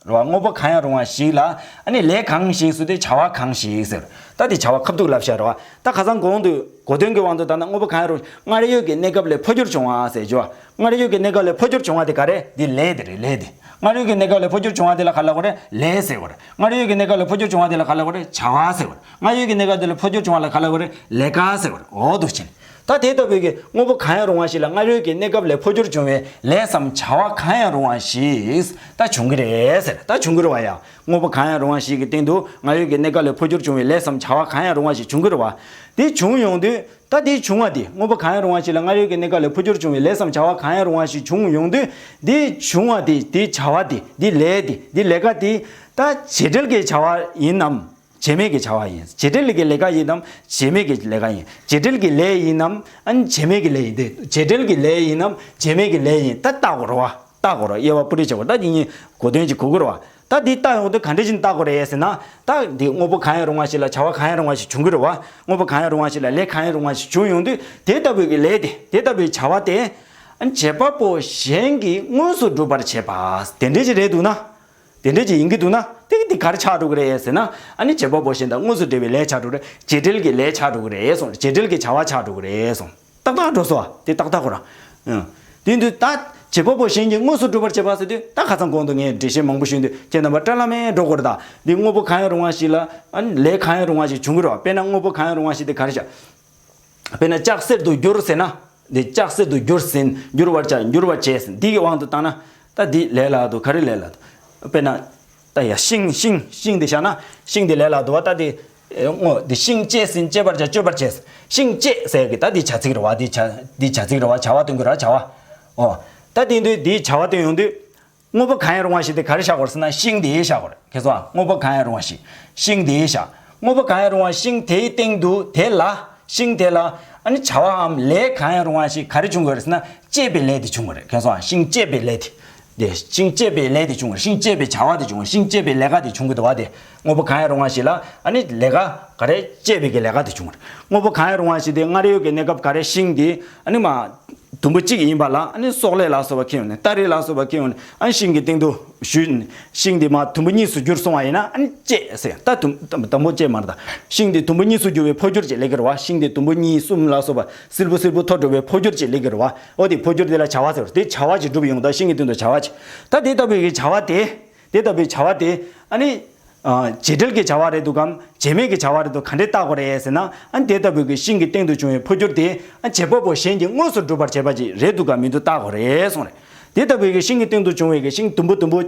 རེད་བ། དངོས་པོ་གང་ཡང་རུང་བ་ཞིག་ལ་ཨ་ནི་ལས་གང་ཞིག་ཟེར་དུས་བྱ་བ་གང་ཞིག་ཟེར། ད་དེ་བྱ་བ་ཁ་ཐུག་ལབ་བཞག་རེད་བ། ད་ཁ་སང་གོང་དུ་གོ་དོན་གྱི་དབང་དུ་བཏང་ན་དངོས་པོ་གང་ཡང་རུང་། སྔར་ཡོད་ཀྱི་གནས་སྐབས་ལས་འཕོ་འགྱུར་བྱུང་བ་ཟེར་རྒྱུ་བ། སྔར་ཡོད་ཀྱི་གནས་སྐབས་ལས་འཕོ་འགྱུར་བྱུང་བ་དེ་ག་རེ། འདི་ལས་དེ་རེད། ལས་དེ། སྔར་ཡོད་ཀྱི་གནས་སྐབས་ལས་འཕོ་འགྱུར་བྱུང་བ་དེ་ལ་ག་ལབ་དགོས་རེད། ལས་ཟེར་དགོས་རེད། སྔར་ཡོད་ཀྱི་གནས་སྐབས་ལས་འཕོ་འགྱུར་བྱུང་བ་དེ་ལ་ག་ལབ་དགོས་རེད། བྱ་བ་ཟེར་དགོས་རེད། སྔར་ཡོད་ཀྱི་གནས་སྐབས་དེ་ལས་འཕོ་འགྱུར་བྱུང་བ་ལ་ག་ལབ་དགོས་རེད། ལས་ཀ་ཟེར་དགོས་རེད། འོ་འདུག་བྱས་ནས། ད་དེ་ལྟ་བུའི་གི་དངོས་པོ་གང་ཡང་རུང་བ་ཞིག་ལ་སྔར་ཡོད་ཀྱི་གནས་སྐབས་ལས་འཕོ་འགྱུར་བྱུང་བའི་ལས་སམ་བྱ་བ་གང་ཡང་རུང་བ་ཞིག་ད་བྱུང་གི་རེད་ཟེར། ད་བྱུང་གི་རེད་བ་ཡ། དངོས་པོ་གང་ཡང་རུང་བ་ཞིག་གི་སྟེང་དུ་སྔར་ཡོད་ཀྱི་གནས་སྐབས་ལས་འཕོ་འགྱུར་བྱུང་བའི་ལས་སམ་བྱ་བ་གང་ཡང་རུང་བ་ཞིག་བྱུང་གི་རེད་བ། དེ་བྱུང་ཡོང་དུས་ད་དེ་བྱུང་བ་དེ། དངོས་པོ་གང་ཡང་རུང་བ་ཞིག་ལ་སྔར་ཡོད་ཀྱི་གནས་སྐབས་ལས་འཕོ་འགྱུར་བྱུང་བའི་ལས་སམ་བྱ་བ་གང་ཡང་རུང་བ་ཞིག་བྱུང་ཡོང་དུས། དེ་བྱུང་བ་དེ། དེ་བྱ་བ་དེ། དེ་ལས་དེ། དེ་ལས་ཀ་དེ། ད་བྱེད་འབྲེལ་གྱི་བྱ་བ་ཡིན་ནམ། བྱེད་མེད་ཀྱི་བྱ་བ་ཡིན། བྱེད་འབྲེལ་གྱི་ལས་ཀ་ཡིན་ནམ་བྱེད་མེད་ཀྱི་ལས་ཀ་ཡིན། བྱེད་འབྲེལ་གྱི་ལས་ཡིན་ནམ་ཨ་ནི་བྱེད་མེད་ཀྱི་ལས་ཡིན་ཏེ། བྱེད་འབྲེལ་གྱི་ལས་ཡིན་ནམ་བྱེད་མེད་ཀྱི་ལས་ཡིན། ད་བརྟག་དགོས་རེད་བ། བརྟག་དགོས་རེད། དབྱེ་བ་སྤུ་འགྲིག་བྱེད་དགོས། ད་འདི་གཉིས་གོ་དོན་ཅིག་གོ་དགོས་རེད་བ། ད་འདི་བརྟག་ཡོང་དུས་ག་འདྲ་ཞིག་བརྟག་དགོས་རེད་ཟེར་ན། ད་འདི་དངོས་པོ་གང་ཡང་རུང་བ་ཞིག་ལ་བྱ་བ་གང་ཡང་རུང་བ་ཞིག་འབྱུང་གི་རེད་བ། དངོས་པོ་གང་ཡང་རུང་བ་ཞིག་ལ་ལས་གང་ཡང་རུང་བ་ཞིག་འབྱུང་ཡོང་དུས། དེ་ལྟ་བུའི་གི་ལས་དེ། དེ་ལྟ་བུའི་བྱ་བ་དེ་ཨ་ནི་བྱེད་པ་པོ་གཞན་གྱིས་དངོས་སུ་སྒྲུབ་པར་བྱེད་པ། དེ་འདྲ་ཞིག་རེད་འདུག་ན། དེ་འདྲ་ཅིག་ཡིན་གྱི་འདུག་ན། དེ་འདི་ག་རེ་ཆགས་འགྲོ་གི་རེད་ཟེར་ན། ཨ་ནི་བྱེད་པ་པོ་གཞན་དང་དངོས་སུ་འབྲེལ་བའི་ལས་ཆགས་འགྲོ་གི་རེད། བྱེད་འབྲེལ་གྱི་ལས་ཆགས་འགྲོ་གི་རེད་གསུངས། བྱེད་འབྲེལ་གྱི་བྱ་བ་ཆགས་འགྲོ་གི་རེད་གསུངས། ཏག་ཏག་འགྲོ་སོང་བ། དེ་ཏག་ཏག་ཁོ་རང་། ཨང་། དེ་དུས་ད་བྱེད་པ་པོ་གཞན་གྱིས་དངོས་སུ་སྒྲུབ་པར་བྱེད་པ་ཟེར་དུས། ད་ཁ་སང་གོང་དུ་ངས་འགྲེལ་བཤད་མང་པོ་ཞུས་དུས་ཁྱེད་རྣམ་པ་བཀྲ་ལམ་མེ་འགྲོ་དགོས་རེད་ད། འདི་དངོས་པོ་གང་ཡང་རུང་བ་ཞིག་ལ་ཨ་ནི་ལས་གང་ཡང་རུང་བ་ཞིག་འབྱུང་གི་རེད་བ། དཔེར་ན་དངོས་པོ་གང་ཡང་རུང་བ་ཞིག་དེ་ག་རེ་བྱ། དཔེར་ན་ལྕགས་གསེར་དུ་འགྱུར་ཟེར་ན། འདི་ལྕགས་གསེར་དུ་འགྱུར་ཟིན། འགྱུར་བར་བྱ། འགྱུར་བར་བྱེད་ཟིན། འདི་གི་དབང་དུ་བཏང་ན། ད་འདི་ལས་སླ་འདུག། ག་རེ་ལས་སླ་འདུག། དཔེར་ན། ད་ཡ་ཤིང་། ཤིང་། ཤིང་འདི་བཞག་ན། ཤིང་འདི་ལས་སླ་འདུག་བ། ད་འདི་དངོས་འདི་ཤིང་བཅད་ཟིན། བཅད་པར་བྱ། གཅོད་པར་བྱེད། ཤིང་བཅད་ཟེར་གི་ད་འདི་བྱ་ཚིག་རེད་བ། འདི་བྱ། འདི་བྱ་ཚིག་རེད་བ། བྱ་བ་སྟོན་གི་རེད་བ། བྱ་བ། ཨོ། ད་དེ་དུས་འདིའི་བྱ་བ་སྟོན་ཡོང་དུས། དངོས་པོ་གང་ཡང་རུང་བ་ཞིག་དེ་ག་རེ་བཞག་དགོས་ཟེར་ན། ཤིང་དེ་བཞག་དགོས་རེད། ཁྱེད་ཚོ་ཨ། དངོས་པོ་གང་ཡང་རུང་བ་ཞིག། ཤིང་དེ་བཞག། དངོས་པོ་གང་ཡང་རུང་བ་ཤིང་དེའི་སྟེང་དུ། དེ་ལ། ཤིང་དེ་ལ་ཨ་ནི་བྱ་བའམ་ལས་གང་ཡང་རུང་བ་ཞིག་ག་རེ་འབྱུང་དགོས་རེད་ཟེར་ན། བཅད་པའི་ལས་དེ་འབྱུང་དགོས་རེད། ཁྱེད་ཚོ་ཨ། ཤིང་བཅད་པའི་ལས་དེ། དེ་ཤིང་བཅད་པའི་ལས་དེ་འབྱུང་དགོས་རེད། ཤིང་བཅད་པའི་བྱ་བ་དེ་འབྱུང་དགོས་རེད། ཤིང་བཅད་པའི་ལས་ཀ་དེ་འབྱུང་གི་འདུག་བ། དེ་དངོས་པོ་གང་ཡང་རུང་བ་ཞིག་ལ་ཨ་ནི་ལས་ཀ་ག་རེ། བཅད་པའི་གི་ལས་ཀ་དེ་འབྱུང་གི་རེད། དངོས་པོ་གང་ཡང་རུང་བ་ཞིག་དེ་སྔར་ཡོད་ཀྱི་གནས་སྐབས་ག་རེ། ཤིང་དེ་ཨ་ནི་མ། དུམ་བུ་གཅིག་ཡིན་པ་ལ་ཨ་ནི་སོག་ལེ་ལ་སོགས་པ་ཁེལ་ཡོང་ནས། སྟ་རེ་ལ་སོགས་པ་ཁེལ་ཡོང་ནས། ཨ་ནི་ཤིང་གི་སྟེང་དུ་གཞུས་ནས། ཤིང་དེ་མ་དུམ་བུ་གཉིས་སུ་གྱུར་སོང་བ་ཡིན་ན། ཨ་ནི་བཅད་ཟེར། ད་དུམ་དང་པོ་བཅད་མ་རེད་ད། ཤིང་དེ་དུམ་བུ་གཉིས་སུ་གྱུར་བའི་འཕོ་འགྱུར་ཅིག་སླེབས་ཀྱི་རེད་བ། ཤིང་དེ་དུམ་བུ་གཉིས་གསུམ་ལ་སོགས་པ། སིལ་བུ་སིལ་བུ་འཐོར་འགྲོ་བའི་འཕོ་འགྱུར་ཅིག་སླེབས་ཀྱི་རེད་བ། འོ་དེ་འཕོ་འགྱུར་དེ་ལ་བྱ་བ་ཟེར། དེ་བྱ་བ་ཅིག་གྲུབ་ཡོང་། ད་ཤིང་གི་སྟེང་དུ་བྱ་བ་ཅིག། ད་དེ་ལྟ་བུའི་གི་བྱ་བ་དེ། དེ་ལྟ་བུའི་བྱ་བ་དེ་ཨ་ནི། ཨ། བྱེད་འབྲེལ་གྱི་བྱ་བ་རེད་འདུག་གམ། བྱེད་མེད་ཀྱི་བྱ་བ་རེད་འདུག། ག་འདྲས་བརྟག་དགོས་རེད་ཟེར་ན། ཨ་ནི་དེ་ལྟ་བུའི་གི་ཤིང་གི་སྟེང་དུ་བྱུང་བའི་འཕོ་འགྱུར་དེ། ཨ། བྱེད་པ་པོ་གཞན་གྱིས་དངོས་སུ་སྒྲུབ་པར་བྱེད་པ་ཅིག་རེད་འདུག་གམ་མི་འདུག་བརྟག་དགོས་རེད་གསུངས་རེད། དེ་ལྟ་བུའི་གི་ཤིང་གི་སྟེང་དུ་བྱུང་བའི་གི་ཤིང་དུམ་བུ་དུམ་བུ་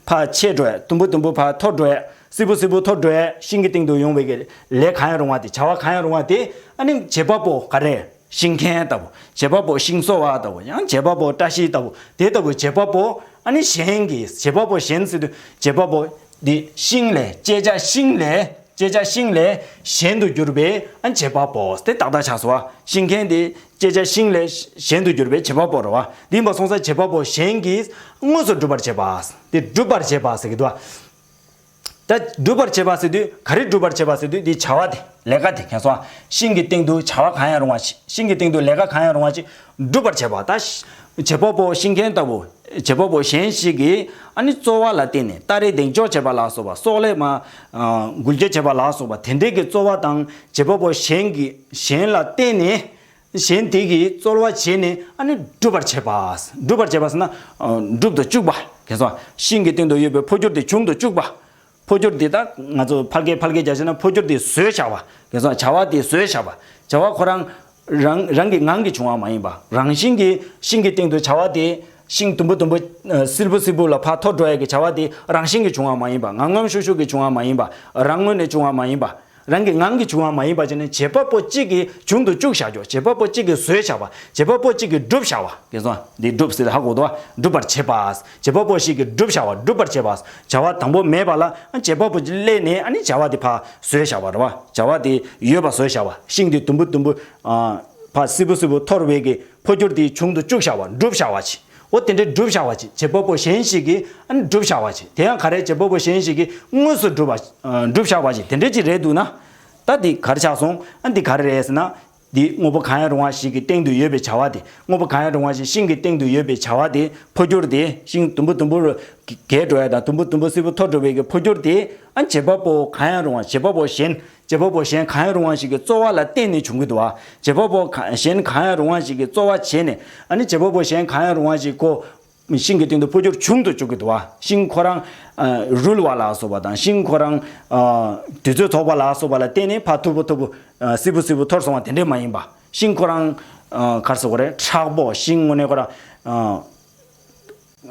ཕར་ཆད་འགྲོ་ཡ། དུམ་བུ་དུམ་བུ་ཕར་འཐོར་འགྲོ་ཡ། སིལ་བུ་སིལ་བུ་འཐོར་འགྲོ་ཡ། ཤིང་གི་སྟེང་དུ་ཡོང་བའི་གི་ལས་གང་ཡང་རུང་བ་དེ། བྱ་བ་གང་ཡང་རུང་བ་དེ། ཨ་ནི་བྱེད་པ་པོ་ག་རེ། ཤིང་མཁན་ལྟ་བུ། བྱེད་པ་པོ་ཤིང་གསོ་བ་ལྟ་བུ། ཡང་བྱེད་པ་པོ་བཀྲ་ཤིས་ལྟ་བུ། དེ་ལྟ་བུ་བྱེད་པ་པོ་ཨ་ནི་གཞན་གྱིས། བྱེད་པ་པོ་གཞན་ཟེར་དུས་བྱེད་པ་པོ་འདི་ཤིང་ལས། བཅད་བྱ་ཤིང་ལས། བཅད་བྱ་ཤིང་ལས་གཞན་དུ་གྱུར་པའི་ཨ་བྱེད་པ་པོ་དེ་ཏག་ཏག་ཆགས་སོང་བ། ཤིང་མཁན་དེ་བཅད་བྱ་ཤིང་ལས་གཞན་དུ་གྱུར་པའི་བྱེད་པ་པོ་རེད་བ། དེ་ཡིན་པ་སོང་ཙང་བྱེད་པ་པོ་གཞན་གྱིས་དངོས་སུ་སྒྲུབ་པར་བྱེད་པ། དེ་སྒྲུབ་པར་བྱེད་པ་ཟེར་གྱི་འདུག་བ། ད་སྒྲུབ་པར་བྱེད་པ་ཟེར་དུས། ག་རེ་སྒྲུབ་པར་བྱེད་པ་ཟེར་དུས། འདི་བྱ་བ་དེ། ལས་ཀ་དེ། མཁྱེན་སོང་ཨ། ཤིང་གི་སྟེང་དུ་བྱ་བ་གང་ཡང་རུང་བ་ཞིག། ཤིང་གི་སྟེང་དུ་ལས་ཀ་གང་ཡང་རུང་བ་ཞིག་སྒྲུབ་པར་བྱེད་པ། ད་བྱེད་པ་པོ་ཤིང་མཁན་ལྟ་བུ། བྱེད་པ་པོ་གཞན་ཞིག་གིས་ཨ་ནི་རྩོལ་བ་ལ་བརྟེན་ནས། སྟ་རེ་གདེང་འཇོག་བྱེད་པ་ལ་སོགས་པ། སོག་ལེ་མ། འགུལ་སྐྱོད་བྱེད་པ་ལ་སོགས་པ། དེ་འདྲའི་གི་རྩོལ་བ་དང་། བྱེད་པ་པོ་གཞན་གྱིས། གཞན་ལ་བརྟེན་ནས། གཞན་དེ་གིས་རྩོལ་བ་བྱས་ནས་ཨ་ནི་སྒྲུབ་པར་བྱེད་པ། སྒྲུབ་པར་བྱེད་པ་ཟེར་ན། ཨ། སྒྲུབ་ཏུ་བཅུག་པ། མཁྱེན་སོང་ཨ། ཤིང་གི་སྟེང་དུ་ཡོད་པའི་འཕོ་འགྱུར་དེ་བྱུང་དུ་བཅུག་པ། འཕོ་འགྱུར་དེ་ད་ང་ཚོ་ཕལ་སྐད་ཕལ་སྐད་རྒྱག་བྱས་ན། འཕོ་འགྱུར་དེ་བཟོས་བཞག་པ། མཁྱེན་སོང་ཨ། བྱ་བ་དེ་བཟོས་བཞག་པ། བྱ་བ་ཁོ་རང་། རང་རང་གི་ངང་གིས་བྱུང་བ་མ་ཡིན་པ། རང་བཞིན་གྱིས་ཤིང་གི་སྟེང་དུ་བྱ་བ་དེ། ཤིང་དུམ་བུ་དུམ་བུ། ཨ། སིལ་བུ་སིལ་བུ་ལ་ཕར་འཐོར་འགྲོ་ཡ་གི་བྱ་བ་དེ་རང་བཞིན་གྱིས་བྱུང་བ་མ་ཡིན་པ། ངམ་ངམ་ཤུགས་ཤུགས་ཀྱིས་བྱུང་བ་མ་ཡིན་པ། རང་ངོས་ནས་བྱུང་བ་མ་ཡིན་པ། རང་གི་ངང་གིས་བྱུང་བ་མ་ཡིན་པ་བྱས་ནས། བྱེད་པ་པོ་གཅིག་གིས་བྱུང་དུ་བཅུག་བཞག་རྒྱུ། བྱེད་པ་པོ་གཅིག་གིས་བཟོས་བཞག་པ། བྱེད་པ་པོ་གཅིག་གིས་བསྒྲུབས་བཞག་པ། མཁྱེན་སོང་། འདི་བསྒྲུབས་ཟེར་ཧ་གོ་འདུག་བ། སྒྲུབ་པར་བྱེད་པ། བྱེད་པ་པོ་ཞིག་གིས་བསྒྲུབས་བཞག་པ། སྒྲུབ་པར་བྱེད་པ། བྱ་བ་དང་པོ་མེད་པ་ལ་བྱེད་པ་པོ་ཅིག་སླེབས་ནས་ཨ་ནི་བྱ་བ་དེ་ཕར་བཟོས་བཞག་པ་རེད་བ། བྱ་བ་དེ་ཡོད་པ་བཟོས་བཞག་པ། ཤིང་དེ་དུམ་བུ་དུམ་བུ། ཨ། ཕར་སིལ་བུ་སིལ་བུ་འཐོར་བའི་གི་འཕོ་འགྱུར་དེ་བྱུང་དུ་བཅུག་བཞག་པ། བསྒྲུབས་བཞག་པ་ཅིག། འོ་དེ་འདྲའི་བསྒྲུབས་བཞག་པ་ཅིག། བྱེད་པ་པོ་གཞན་ཞིག་གིས་ཨ་ནི་བསྒྲུབས་བཞག་པ་ཅིག། དེ་ཡང་ག་རེ། བྱེད་པ་པོ་གཞན་ཞིག་གིས་དངོས་སུ་བསྒྲུབས་པ། ཨ། བསྒྲུབས་བཞག་པ་ཅིག། དེ་འདྲ་ཅིག་རེད་འདུག་ན། ད་འདི་ག་རེ་ཆགས་སོང་། ཨ། འདི་ག་རེ་རེད་ཟེར་ན། འདི་དངོས་པོ་གང་ཡང་རུང་བ་ཞིག་གི་སྟེང་དུ་ཡོད་པའི་བྱ་བ་དེ། དངོས་པོ་གང་ཡང་རུང་བ་ཞིག་ཤིང་གི་སྟེང་དུ་ཡོད་པའི་བྱ་བ་དེ། འཕོ་འགྱུར་དེ། ཤིང་དུམ་བུ་དུམ་བུར་གས་འགྲོ་ཡ་དང་། དུམ་བུ་དུམ་བུ་སིལ་བུ་འཐོར་འགྲོ་བའི་གི་འཕོ་འགྱུར་དེ། ཨ། བྱེད་པ་པོ་གང་ཡང་རུང་བ། བྱེད་པ་པོ་གཞན། བྱེད་པ་པོ་གཞན་གང་ཡང་རུང་བ་ཞིག་གི་རྩོལ་བ་ལ་བརྟེན་ནས་བྱུང་གི་འདུག་བ། བྱེད་པ་པོ་ག་གཞན་གང་ཡང་རུང་བ་ཞིག་གི་རྩོལ་བ་བྱས་ནས། ཨ་ནི་བྱེད་པ་པོ་གཞན་གང་ཡང་རུང་བ་ཞིག་གོ། ཤིང་གི་སྟེང་དུ་འཕོ་འགྱུར་བྱུང་དུ་བཅུག་གི་འདུག་བ། ཤིང་ཁོ་རང་། ཨ། རུལ་བ་ལ་སོགས་པ་དང་། ཤིང་ཁོ་རང་། ཨ། དུས་ཚོད་ཐོགས་པ་ལ་སོགས་པ་ལ་བརྟེན་ནས་ཕར་འཐུ་བོ་འཐུ་བོ། ཨ། སིལ་བུ་སིལ་བུ་འཐོར་སོང་བ་དེ་འདྲས་མ་ཡིན་པ། ཤིང་ཁོ་རང་། ཨ། ག་རེ་ཟེར་དགོས་རེད། མཁྲེགས་པོ། ཤིང་དངོས་གནས་ཁོ་རང་། ཨ།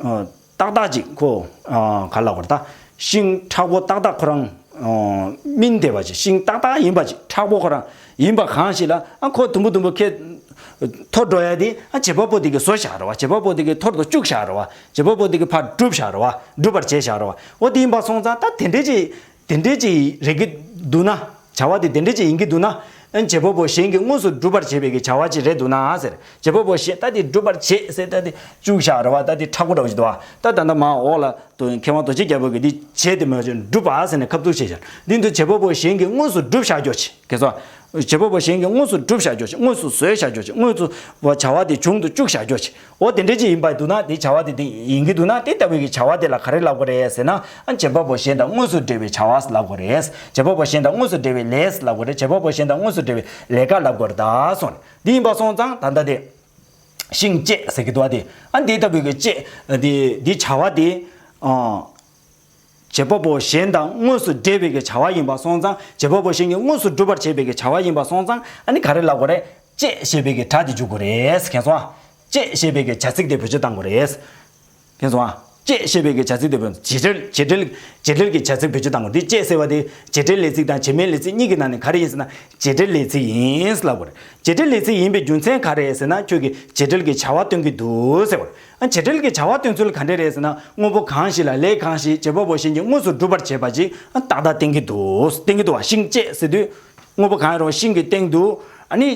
ཨ། ཏག་ཏག་ཅིག་ཁོ། ཨ། ག་རེ་ལབ་དགོས་རེད་ད། ཤིང་མཁྲེགས་པོ་ཏག་ཏག་ཁོ་རང་། ཨ། སྨིན་བསྡད་པ་ཅིག། ཤིང་ཏག་ཏག་ཡིན་པ་ཅིག། མཁྲེགས་པོ་ཁོ་རང་ཡིན་པ་གང་ཞིག་ལ། ཨ། ཁོ་དུམ་བུ་དུམ་བུ་ཁ་འཐོར་འགྲོ་ཡ་དེ། ཨ། བྱེད་པ་པོ་དེ་གིས་བཟོས་བཞག་རེད་བ། བྱེད་པ་པོ་དེ་གིས་འཐོར་དུ་བཅུག་བཞག་རེད་བ། བྱེད་པ་པོ་དེ་གིས་ཕར་བསྒྲུབས་བཞག་རེད་བ། སྒྲུབ་པར་བྱས་བཞག་རེད་བ། འོ་དེ་ཡིན་པ་སོང་ཙང་ད་དེ་འདྲས་ཅིག། དེ་འདྲའི་ཅིག་རེད་ཀྱི་འདུག་ན། བྱ་བ་དེ་དེ་འདྲའི་ཅིག་ཡིན་གྱི་འདུག་ན། བྱེད་པ་པོ་གཞན་གྱིས་དངོས་སུ་སྒྲུབ་པར་བྱེད་པའི་གི་བྱ་བ་ཅིག་རེད་འདུག་ན་ཟེར། བྱེད་པ་པོ་གཞན་ད་དེ་སྒྲུབ་པར་བྱེད་ཟེར་ད་དེ་བཅུག་བཞག་རེད་བ། ད་དེ་མཁྲེགས་པོ་འདྲ་བོ་ཞིག་འདུག་བ། ད་ད་ལྟ་མ་འོག་ལ་དུ་མཁས་དབང་རྡོ་རྗེ་རྒྱལ་པོ་གིས་འདི་བྱེད་དེ་མ་བྱེད་སྒྲུབ་པ་ཟེར་ནས་ཁ་ཐུག་བྱས་ཤག་འདི་འདུག་བྱེད་པ་པོ་གཞན་གྱིས་དངོས་སུ་སྒྲུབ་བཞག་རྒྱུ་ཅིག་གལ་སྲིད། བྱེད་པ་པོ་གཞན་གྱིས་དངོས་སུ་སྒྲུབ་བཞག་རྒྱུ་ཅིག་དངོས་སུ་བཟོས་བཞག་རྒྱུ་ཅིག་དངོས་སུ་བྱ་བ་དེ་བྱུང་དུ་བཅུག་བཞག་རྒྱུ་ཅིག་འོ་དེ་འདྲ་ཅིག་ཡིན་པ་འདུག་ན། དེ་བྱ་བ་དེ་དེ་ཡིན་གྱི་འདུག་ན། དེ་ལྟ་བུའི་གི་བྱ་བ་དེ་ལ་ག་རེ་ལབ་དགོས་རེད་ཟེར་ན། ཨ་བྱེད་པ་པོ་གཞན་དང་དངོས་སུ་འབྲེལ་བའི་བྱ་བ་ལབ་དགོས་རེད། བྱེད་པ་པོ་གཞན་དང་དངོས་སུ་འབྲེལ་བའི་ལས་ལབ་དགོས་རེད། བྱེད་པ་པོ་གཞན་དང་དངོས་སུ་འབྲེལ་བའི་ལས་ཀ་ལབ་དགོས་རེད་ད་སོང་། འདི་ཡིན་པ་སོང་ཙང་ད་ལྟ་དེ། ཤིང་བཅད་ཟེར་གྱི་འདུག་བ་དེ། ཨ་འདི་ལྟ་བུའི་གི་བཅད་དེ་འདི་བྱ་བ་དེ། ཨ། བྱེད་པ་པོ་གཞན་དང་དངོས་སུ་འབྲེལ་བའི་གི་བྱ་བ་ཡིན་པ་སོང་ཙང་། བྱེད་པ་པོ་གཞན་གྱིས་དངོས་སུ་སྒྲུབ་པར་བྱེད་པའི་གི་བྱ་བ་ཡིན་པ་སོང་ཙང་། ཨ་ནི་ག་རེ་ལབ་དགོས་རེད། བཅད་ཞེས་པའི་གི་སྒྲ་དེ་འཇུག་དགོས་རེད། མཁྱེན་སོང་ཨ། བཅད་ཞེས་པའི་གི་བྱ་ཚིག་དེ་བེད་སྤྱོད་བཏང་དགོས་རེད། མཁྱེན་སོང་ཨ། བཅད་ཞེས་པའི་གི་བྱ་ཚིག་དེ་བེད་བྱེད་འབྲེལ་བྱེད་འབྲེལ་བྱེད་འབྲེལ་གྱི་བྱ་ཚིག་བེད་སྤྱོད་བཏང་དགོས། འདི་བཅད་ཟེར་བ་དེ་བྱེད་འབྲེལ་ལས་ཚིག་དང་བྱེད་མེད་ལས་ཚིག་གཉིས་ཀྱི་ནང་ནས་ག་རེ་ཡིན་ཟེར་ན། བྱེད་འབྲེལ་ལས་ཚིག་ཡིན་ལབ་དགོས་རེད། བྱེད་འབྲེལ་ལས་ཚིག་ཡིན་པའི་རྒྱུ་མཚན་ག་རེ་ཟེར་ན། ཁྱོད་ཀྱིས་བྱེད་འབྲེལ་གྱི་བྱ་བ་སྟོན་གྱི་འདུག་ཟེར་བ་རེད། ཨ་བྱེད་འབྲེལ་གྱི་བྱ་བ་སྟོན་ཚུལ་ག་འདྲ་རེད་ཟེར་ན། དངོས་པོ་གང་ཞིག་ལ་ལས་གང་ཞིག་བྱེད་པ་པོ་གཞན་གྱིས་དངོས་སུ་སྒྲུབ་པར་བྱེད་པ་ཅིག་ཨ་ཏག་ཏག་བསྟན་གྱི་འདུག་བསྟན་གྱི་འདུག་བ། ཤིང་བཅད་ཟེར་དུས། དངོས་པོ་གང་ཡང་རུང་བ་ཤིང་གི་སྟེང་དུ། ཨ་ནི།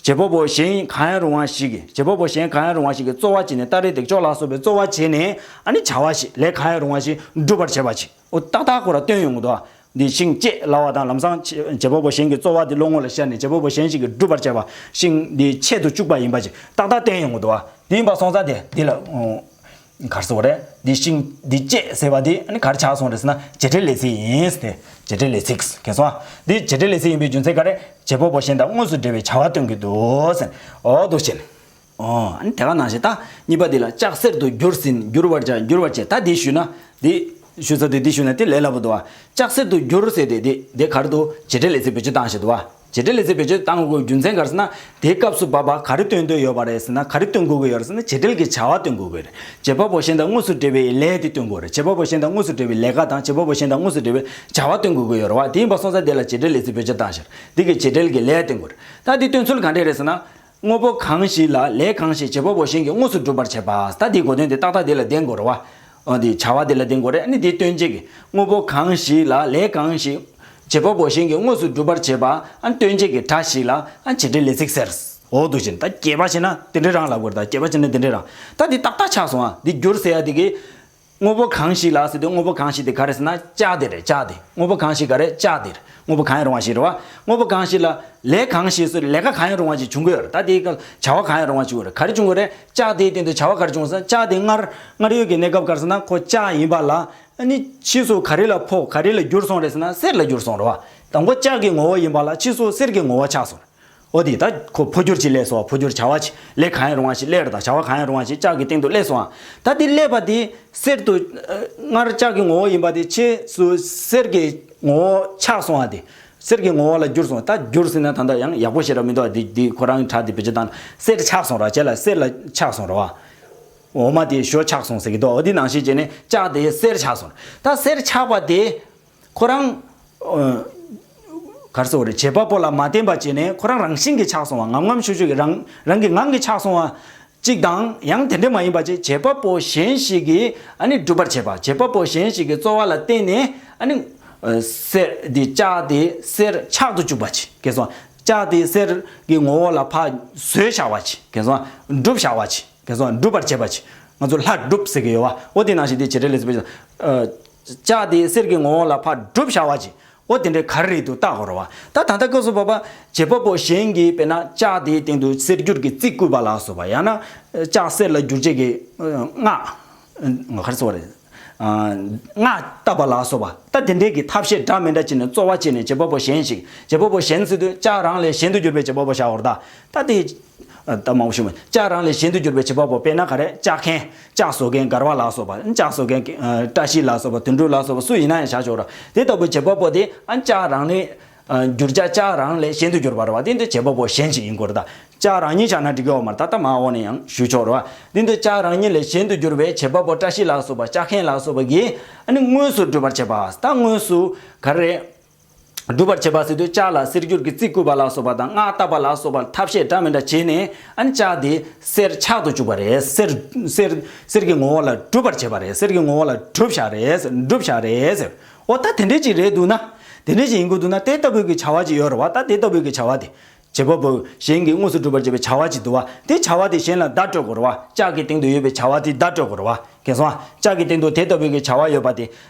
བྱེད་པ་པོ་གཞན་གང་ཡང་རུང་བ་ཞིག་གིས། བྱེད་པ་པོ་གཞན་གང་ཡང་རུང་བ་ཞིག་གིས་རྩོལ་བ་བྱས་ནས། སྟ་རེ་འདེགས་འཇོག་ལ་སོགས་པའི་རྩོལ་བ་བྱས་ནས། ཨ་ནི་བྱ་བ་ཞིག་ལས་གང་ཡང་རུང་བ་ཞིག་སྒྲུབ་པར་བྱེད་པ་ཅིག་འོ་ཏག་ཏག་ཁོ་རང་སྟོན་ཡོང་གི་འདུག་འདི་ཤིང་བཅད་ལབ་པ་དང་། ལམ་སང་བྱེད་པ་པོ་གཞན་གྱི་རྩོལ་བ་འདི་བློ་ངོ་ལ་ཤར་ནས། བྱེད་པ་པོ་གཞན་ཞིག་གིས་སྒྲུབ་པར་བྱེད་པ། ཤིང་འདི་ཆད་དུ་བཅུག་པ་ཡིན་པ་ཅིག་ཏག་ཏག་སྟོན་ཡོང་གི་འདུག་འདི་ཡིན་པ་སོང་ཙང་དེ་འདི་ལ། ག་རེ་ཟེར་བ་རེད། འདི་ཤིང་འདི་བཅད་ཟེར་བ་འདི་ཨ་ནི་ག་རེ་ཆགས་སོང་རེད་ཟེར་ན། བྱེད་འབྲེལ་ལས་ཚིག་ཡིན་ཟེར་ཏེ། བྱེད་འབྲེལ་ལས་ཚིག་མཁྱེན་སོང་ཨ། འདི་བྱེད་འབྲེལ་ལས་ཚིག་ཡིན་པའི་རྒྱུ་མཚན་ག་རེ། བྱེད་པ་པོ་གཞན་དང་དངོས་སུ་འབྲེལ་བའི་བྱ་བ་སྟོན་གྱི་འདུག་ཟེར། འོ་འདུག་བྱས་ནས། ཨོ། ཨ་ནི་དེ་ག་ནང་བཞིན་ད་གཉིས་པ་འདི་ལ། ལྕགས་གསེར་དུ་འགྱུར་ཟིན། འགྱུར་བར་བྱ། འགྱུར་བར་བྱེད། ད་འདི་ཞུས་ན། འདི་ཞུ་ས་དེ་འདི་ཞུས་ན་དེ་ལས་སླ་པོ་འདུག་ཨ། ལྕགས་གསེར་དུ་འགྱུར་ཟེར་དེ་དེ་དེ་ག་རེ་འདུག་བྱེད་འབྲེལ་ལས་ཚིག་བེད་སྤྱོད་བཏང་བཞག་འདུག་ཨ། བྱེད་འབྲེལ་ལས་ཚིག་བེད་སྤྱོད་བཏང་དགོས་རྒྱུ་མཚན་ག་རེ་ཟེར་ན། དེའི་སྐབས་སུ་བབ་པ་ག་རེ་སྟོན་འདོད་ཡོད་པ་རེད་ཟེར་ན། ག་རེ་སྟོན་དགོས་ཀྱི་ཡོད་རེད་ཟེར་ན། བྱེད་འབྲེལ་གྱི་བྱ་བ་སྟོན་དགོས་ཀྱི་རེད། བྱེད་པ་པོ་གཞན་དང་དངོས་སུ་འབྲེལ་བའི་ལས་དེ་སྟོན་དགོས་རེད། བྱེད་པ་པོ་གཞན་དང་དངོས་སུ་འབྲེལ་བའི་ལས་ཀ་དང་། བྱེད་པ་པོ་གཞན་དང་དངོས་སུ་འབྲེལ་བའི་བྱ་བ་སྟོན་དགོས་ཀྱི་ཡོད་རེད་བ། དེ་ཡིན་པ་སོང་ཙང་དེ་ལ་བྱེད་འབྲེལ་ལས་ཚིག་བེད་སྤྱོད་བཏང་ཤག་འདི་གི་བྱེད་འབྲེལ་གྱི་ལས་སྟོན་དགོས་རེད། ད་འདི་སྟོན་ཚུལ་ག་འདྲས་རེད་ཟེར་ན། དངོས་པོ་གང་ཞིག་ལ་ལས་གང་ཞིག་བྱེད་པ་པོ་གཞན་གྱིས་དངོས་སུ་སྒྲུབ་པར་བྱེད་པ། ད་འདིའི་གོ་དོན་དེ་ཏག་ཏག་འདི་ལ་ལྡན་དགོས་རེད་བ། འོ་འདི་བྱ་བ་འདི་ལ་ལྡན་དགོས་རེད། ཨ་ནི་འདི་སྟོན་བྱེད་ཀྱི། དངོས་པོ་གང་ཞིག་ལ་ལས་གང་ཞིག་བྱེད་པ་པོ་གཞན་གྱིས་དངོས་སུ་སྒྲུབ་པར་བྱེད་པ། ཨ་ནི་སྟོན་བྱེད་ཀྱི་སྒྲ་ཞིག་ལ། ཨ་ནི་བྱེད་འབྲེལ་ལས་ཚིག་ཟེར། འོ་འདུག་བྱས་ནས་ད་རྒྱས་པ་བྱས་ན་དེ་འདྲ་རང་ལབ་དགོས་རེད། ད་རྒྱས་པ་བྱས་ན་དེ་འདྲ་རང་། ད་འདི་ཏག་ཏག་ཆགས་སོང་ཨ། འདི་འགྱུར་ཟེར་ཡ་དེ་གི། དངོས་པོ་གང་ཞིག་ལ་ཟེར་དུས། དངོས་པོ་གང་ཞིག་དེ་ག་རེ་ཟེར་ན། ལྕགས་དེ་རེད། ལྕགས་དེ། དངོས་པོ་གང་ཞིག་ག་རེ། ལྕགས་དེ་རེད། དངོས་པོ་གང་ཡང་རུང་བ་ཞིག་རེད་བ། དངོས་པོ་གང་ཞིག་ལ་ལས་གང་ཞིག་ཟེར། ལས་ཀ་གང་ཡང་རུང་བ་ཞིག་བྱུང་གི་ཡོད་རེད། ད་དེའི་སྐབས་བྱ་བ་གང་ཡང་རུང་བ་ཞིག་ཡོད་རེད། ག་རེ་བྱུང་གི་རེད། ལྕགས་དེའི་སྟེང་དུ་བྱ་བ་ག་རེ་བྱུང་ཟེར་ན། ལྕགས་དེ་སྔར་སྔར་ཡོད་ཀྱི་གནས་སྐབས་ག་རེ་ཟེར་ན། ཁོ་ལྕགས་ཡིན་པ་ལ། ཨ་ནི་ཕྱིས་སུ་ག་རེ་ལ་ཕོག་ག་རེ་ལ་འགྱུར་སོང་རེད་ཟེར་ན། གསེར་ལ་འགྱུར་སོང་རེད་བ། དང་པོ་ལྕགས་ཀྱི་ངོ་བོ་ཡིན་པ་ལ། ཕྱིས་སུ་གསེར་གྱི་ངོ་བོ་ཆགས་སོང་། འོ་དེ་ད་ཁོ་འཕོ་འགྱུར་ཅིག་སླེབས་སོང་། འཕོ་འགྱུར་བྱ་བ་ཅིག་ལས་གང་ཡང་རུང་བ་ཞིག་སླེབས་རེད། ད་བྱ་བ་གང་ཡང་རུང་བ་ཞིག་ལྕགས་ཀྱི་སྟེང་དུ་སླེབས་སོང་། ད་དེ་སླེབས་པ་དེ་གསེར་དུ། ཨ། སྔར་ལྕགས་ཀྱི་ངོ་བོ་ཡིན་པ་དེ་ཕྱིས་སུ་གསེར་གྱི་ངོ་བོ་ཆགས་སོང་བ་དེ། གསེར་གྱི་ངོ་བོ་ལ་འགྱུར་སོང་། ད་འགྱུར་ཟེར་ན་ད་ལྟ་ཡང་ཡག་པོ་ཞེ་དྲག་མི་འདུག་བ། དེ་དེ་ཁོ་རང་གི་སྒྲ་དེ་བེད་སྤྱོད་བཏང་ན། གསེར་ཆགས་སོང་ར། བྱས་ལ་གསེར་ལ་ཆགས་སོང་ར་བ། འོ་མ་དེ་ཞོ་ཆགས་སོང་ཟེར་གྱི་འདུག་འོ་དེ་ནང་བཞིན་བྱས་ནས་ལྕགས་དེ་གསེར་ཆགས་སོང་། ད་གསེར་ཆགས་པ་དེ། ཁོ་རང་། ཨ། ག་རེ་ཟེར་དགོས་རེད། བྱེད་པ་པོ་ལ་མ་བརྟེན་པ་བྱས་ནས་ཁོ་རང་རང་བཞིན་གྱིས་ཆགས་སོང་བ། ངམ་ངམ་ཤུགས་ཤུགས་ཀྱིས་རང་རང་གི་ངང་གིས་ཆགས་སོང་བ་གཅིག་དང་། ཡང་དེ་འདྲ་མ་ཡིན་པ་ཅིག་བྱེད་པ་པོ་གཞན་ཞིག་གིས་ཨ་ནི་སྒྲུབ་པར་བྱེད་པ། བྱེད་པ་པོ་གཞན་ཞིག་གི་རྩོལ་བ་ལ་བརྟེན་ནས་ཨ་ནི། ཨ། གསེར་འདི་ལྕགས་དེ་གསེར་ཆགས་སུ་བཅུག་པ་ཅིག་གལ་སྲིད། ལྕགས་དེ་གསེར་གྱི་ངོ་བོ་ལ་ཕར་བཟོས་བཞག་པ་ཅིག་གལ་སྲིད། གྲུབ་བཞག་པ་ཅིག་གལ་སྲིད། གྲུབ་པར་བྱེད་པ་ཅིག་ང་ཚོ་ལྷ་གྲུབ་ཟེར་གྱི་ཡོད་བ། འོ་དེ་ནང་བཞིན་དེ་བྱེད་འབྲེལ་ལས་ཚིག་པའི། ཨ། ལྕགས་དེ་གསེར་གྱི་ངོ་བོ་ལ་ཕར་གྲུབ་བཞག་པ་ཅིག་འོ་དེ་འདྲའི་ག་རེ་རེད་འདུག་བལྟ་དགོས་རེད་བ། ད་ད་ལྟ་སྐབས་སུ་བབ་པ་བྱེད་པ་པོ་གཞན་གྱིས་དཔེར་ན་ལྕགས་དེའི་སྟེང་དུ་གསེར་འགྱུར་གྱི་རྩི་བསྐུས་པ་ལ་སོགས་པ། ཡང་ན་ལྕགས་གསེར་ལ་འགྱུར་བྱེད་ཀྱི་སྔགས། ག་རེ་ཟེར་བ་རེད། ཨ། སྔགས་བཏབ་པ་ལ་སོགས་པ། ད་དེ་འདྲའི་གི་ཐབས་ཤེས་འདྲ་མི་འདྲ་བྱས་ནས་རྩོལ་བ་བྱས་ནས་བྱེད་པ་པོ་གཞན་ཞིག་བྱེད་པ་པོ་གཞན་ཟེར་དུས་ལྕགས་རང་ལས་གཞན་དུ་གྱུར་པའི་བྱེད་པ་པོ་བཞག་པ་རེད་ད། ད་དེ། ད་མང་པོ་ཞུ་མ། ལྕགས་རང་ལས་གཞན་དུ་གྱུར་པའི་བྱེད་པ་པོ། དཔེར་ན་ག་རེ། ལྕགས་མཁན། ལྕགས་བཟོ་མཁན། མགར་བ་ལ་སོགས་པ། ལྕགས་བཟོ་མཁན། ཨ། བཀྲ་ཤིས་ལ་སོགས་པ། དོན་གྲུབ་ལ་སོགས་པ་སུ་ཡིན་ན་ཡང་བཞག་ཆོག་ར། དེ་ལྟ་བུའི་བྱེད་པ་པོ་དེ། ཨ། ལྕགས་རང་ལས། ཨ། འགྱུར་བྱ་ལྕགས་རང་ལས་གཞན་དུ་གྱུར་པ་རེད་བ། དེ་འདི་བྱེད་པ་པོ་གཞན་ཞིག་ཡིན་དགོས་རེད་ད། ལྕགས་རང་ཉིད་བཞག་ན་འགྲིག་གི་ཡོད་མ་རེད་ད། ད་མ་འོག་ནས་ཡང་ཞུ་ཆོག་རེད་བ། དེ་འདི་ལྕགས་རང་ཉིད་ལས་གཞན་དུ་གྱུར་པའི་བྱེད་པ་པོ་བཀྲ་ཤིས་ལ་སོགས་པ། ལྕགས་མཁན་ལ་སོགས་པ་གིས་ཨ་ནི་དངོས་སུ་སྒྲུབ་པར་བྱེད་པ། ད་དངོས་སུ་ག་རེ། སྒྲུབ་པར་བྱེད་པ་ཟེར་དུས་ལྕགས་ལ་གསེར་འགྱུར་གྱི་རྩི་བསྐུས་པ་ལ་སོགས་པ་དང་སྔགས་བཏབ་པ་ལ་སོགས་པ་ཐབས་ཤེས་འདྲ་མི་འདྲ་བྱས་ནས་ཨ་ནི་ལྕགས་དེ་གསེར་ཆགས་སུ་བཅུག་པ་རེད། གསེར་གསེར་གསེར་གྱི་ངོ་བོ་ལ་སྒྲུབ་པར་བྱེད་པ་རེད། གསེར་གྱི་ངོ་བོ་ལ་གྲུབ་བཞག་རེད། གྲུབ་བཞག་རེད་ཟེར། འོ་ད་དེ་འདྲས་ཅིག་རེད་འདུག་ན། དེ་འདྲས་ཅིག་ཡིན་དགོས་འདུག་ན་དེ་ལྟ་བུའི་གི་བྱ་བ་ཅིག་ཡོད་རེད་བ། ད་དེ་ལྟ་བུའི་གི་བྱ་བ་དེ། བྱེད་པ་པོ་གཞན་གྱིས་དངོས་སུ་སྒྲུབ་པར་བྱེད་པའི་བྱ་བ་ཅིག་འདུག་བ། དེ་བྱ་བ་དེ་གཞན་ལ་བརྡ་སྤྲོད་དགོས་རེད་བ། ལྕགས་ཀྱི་སྟེང་དུ་ཡོད་པའི་བྱ་བ་དེ་བརྡ་སྤྲོད་དགོས་རེད་བ། མཁྱེན་སོང་ཨ། ལྕགས་ཀྱི་སྟེང་དུ་དེ་ལྟ་བུའི་གི་བྱ་བ་ཡོད་པ་དེ།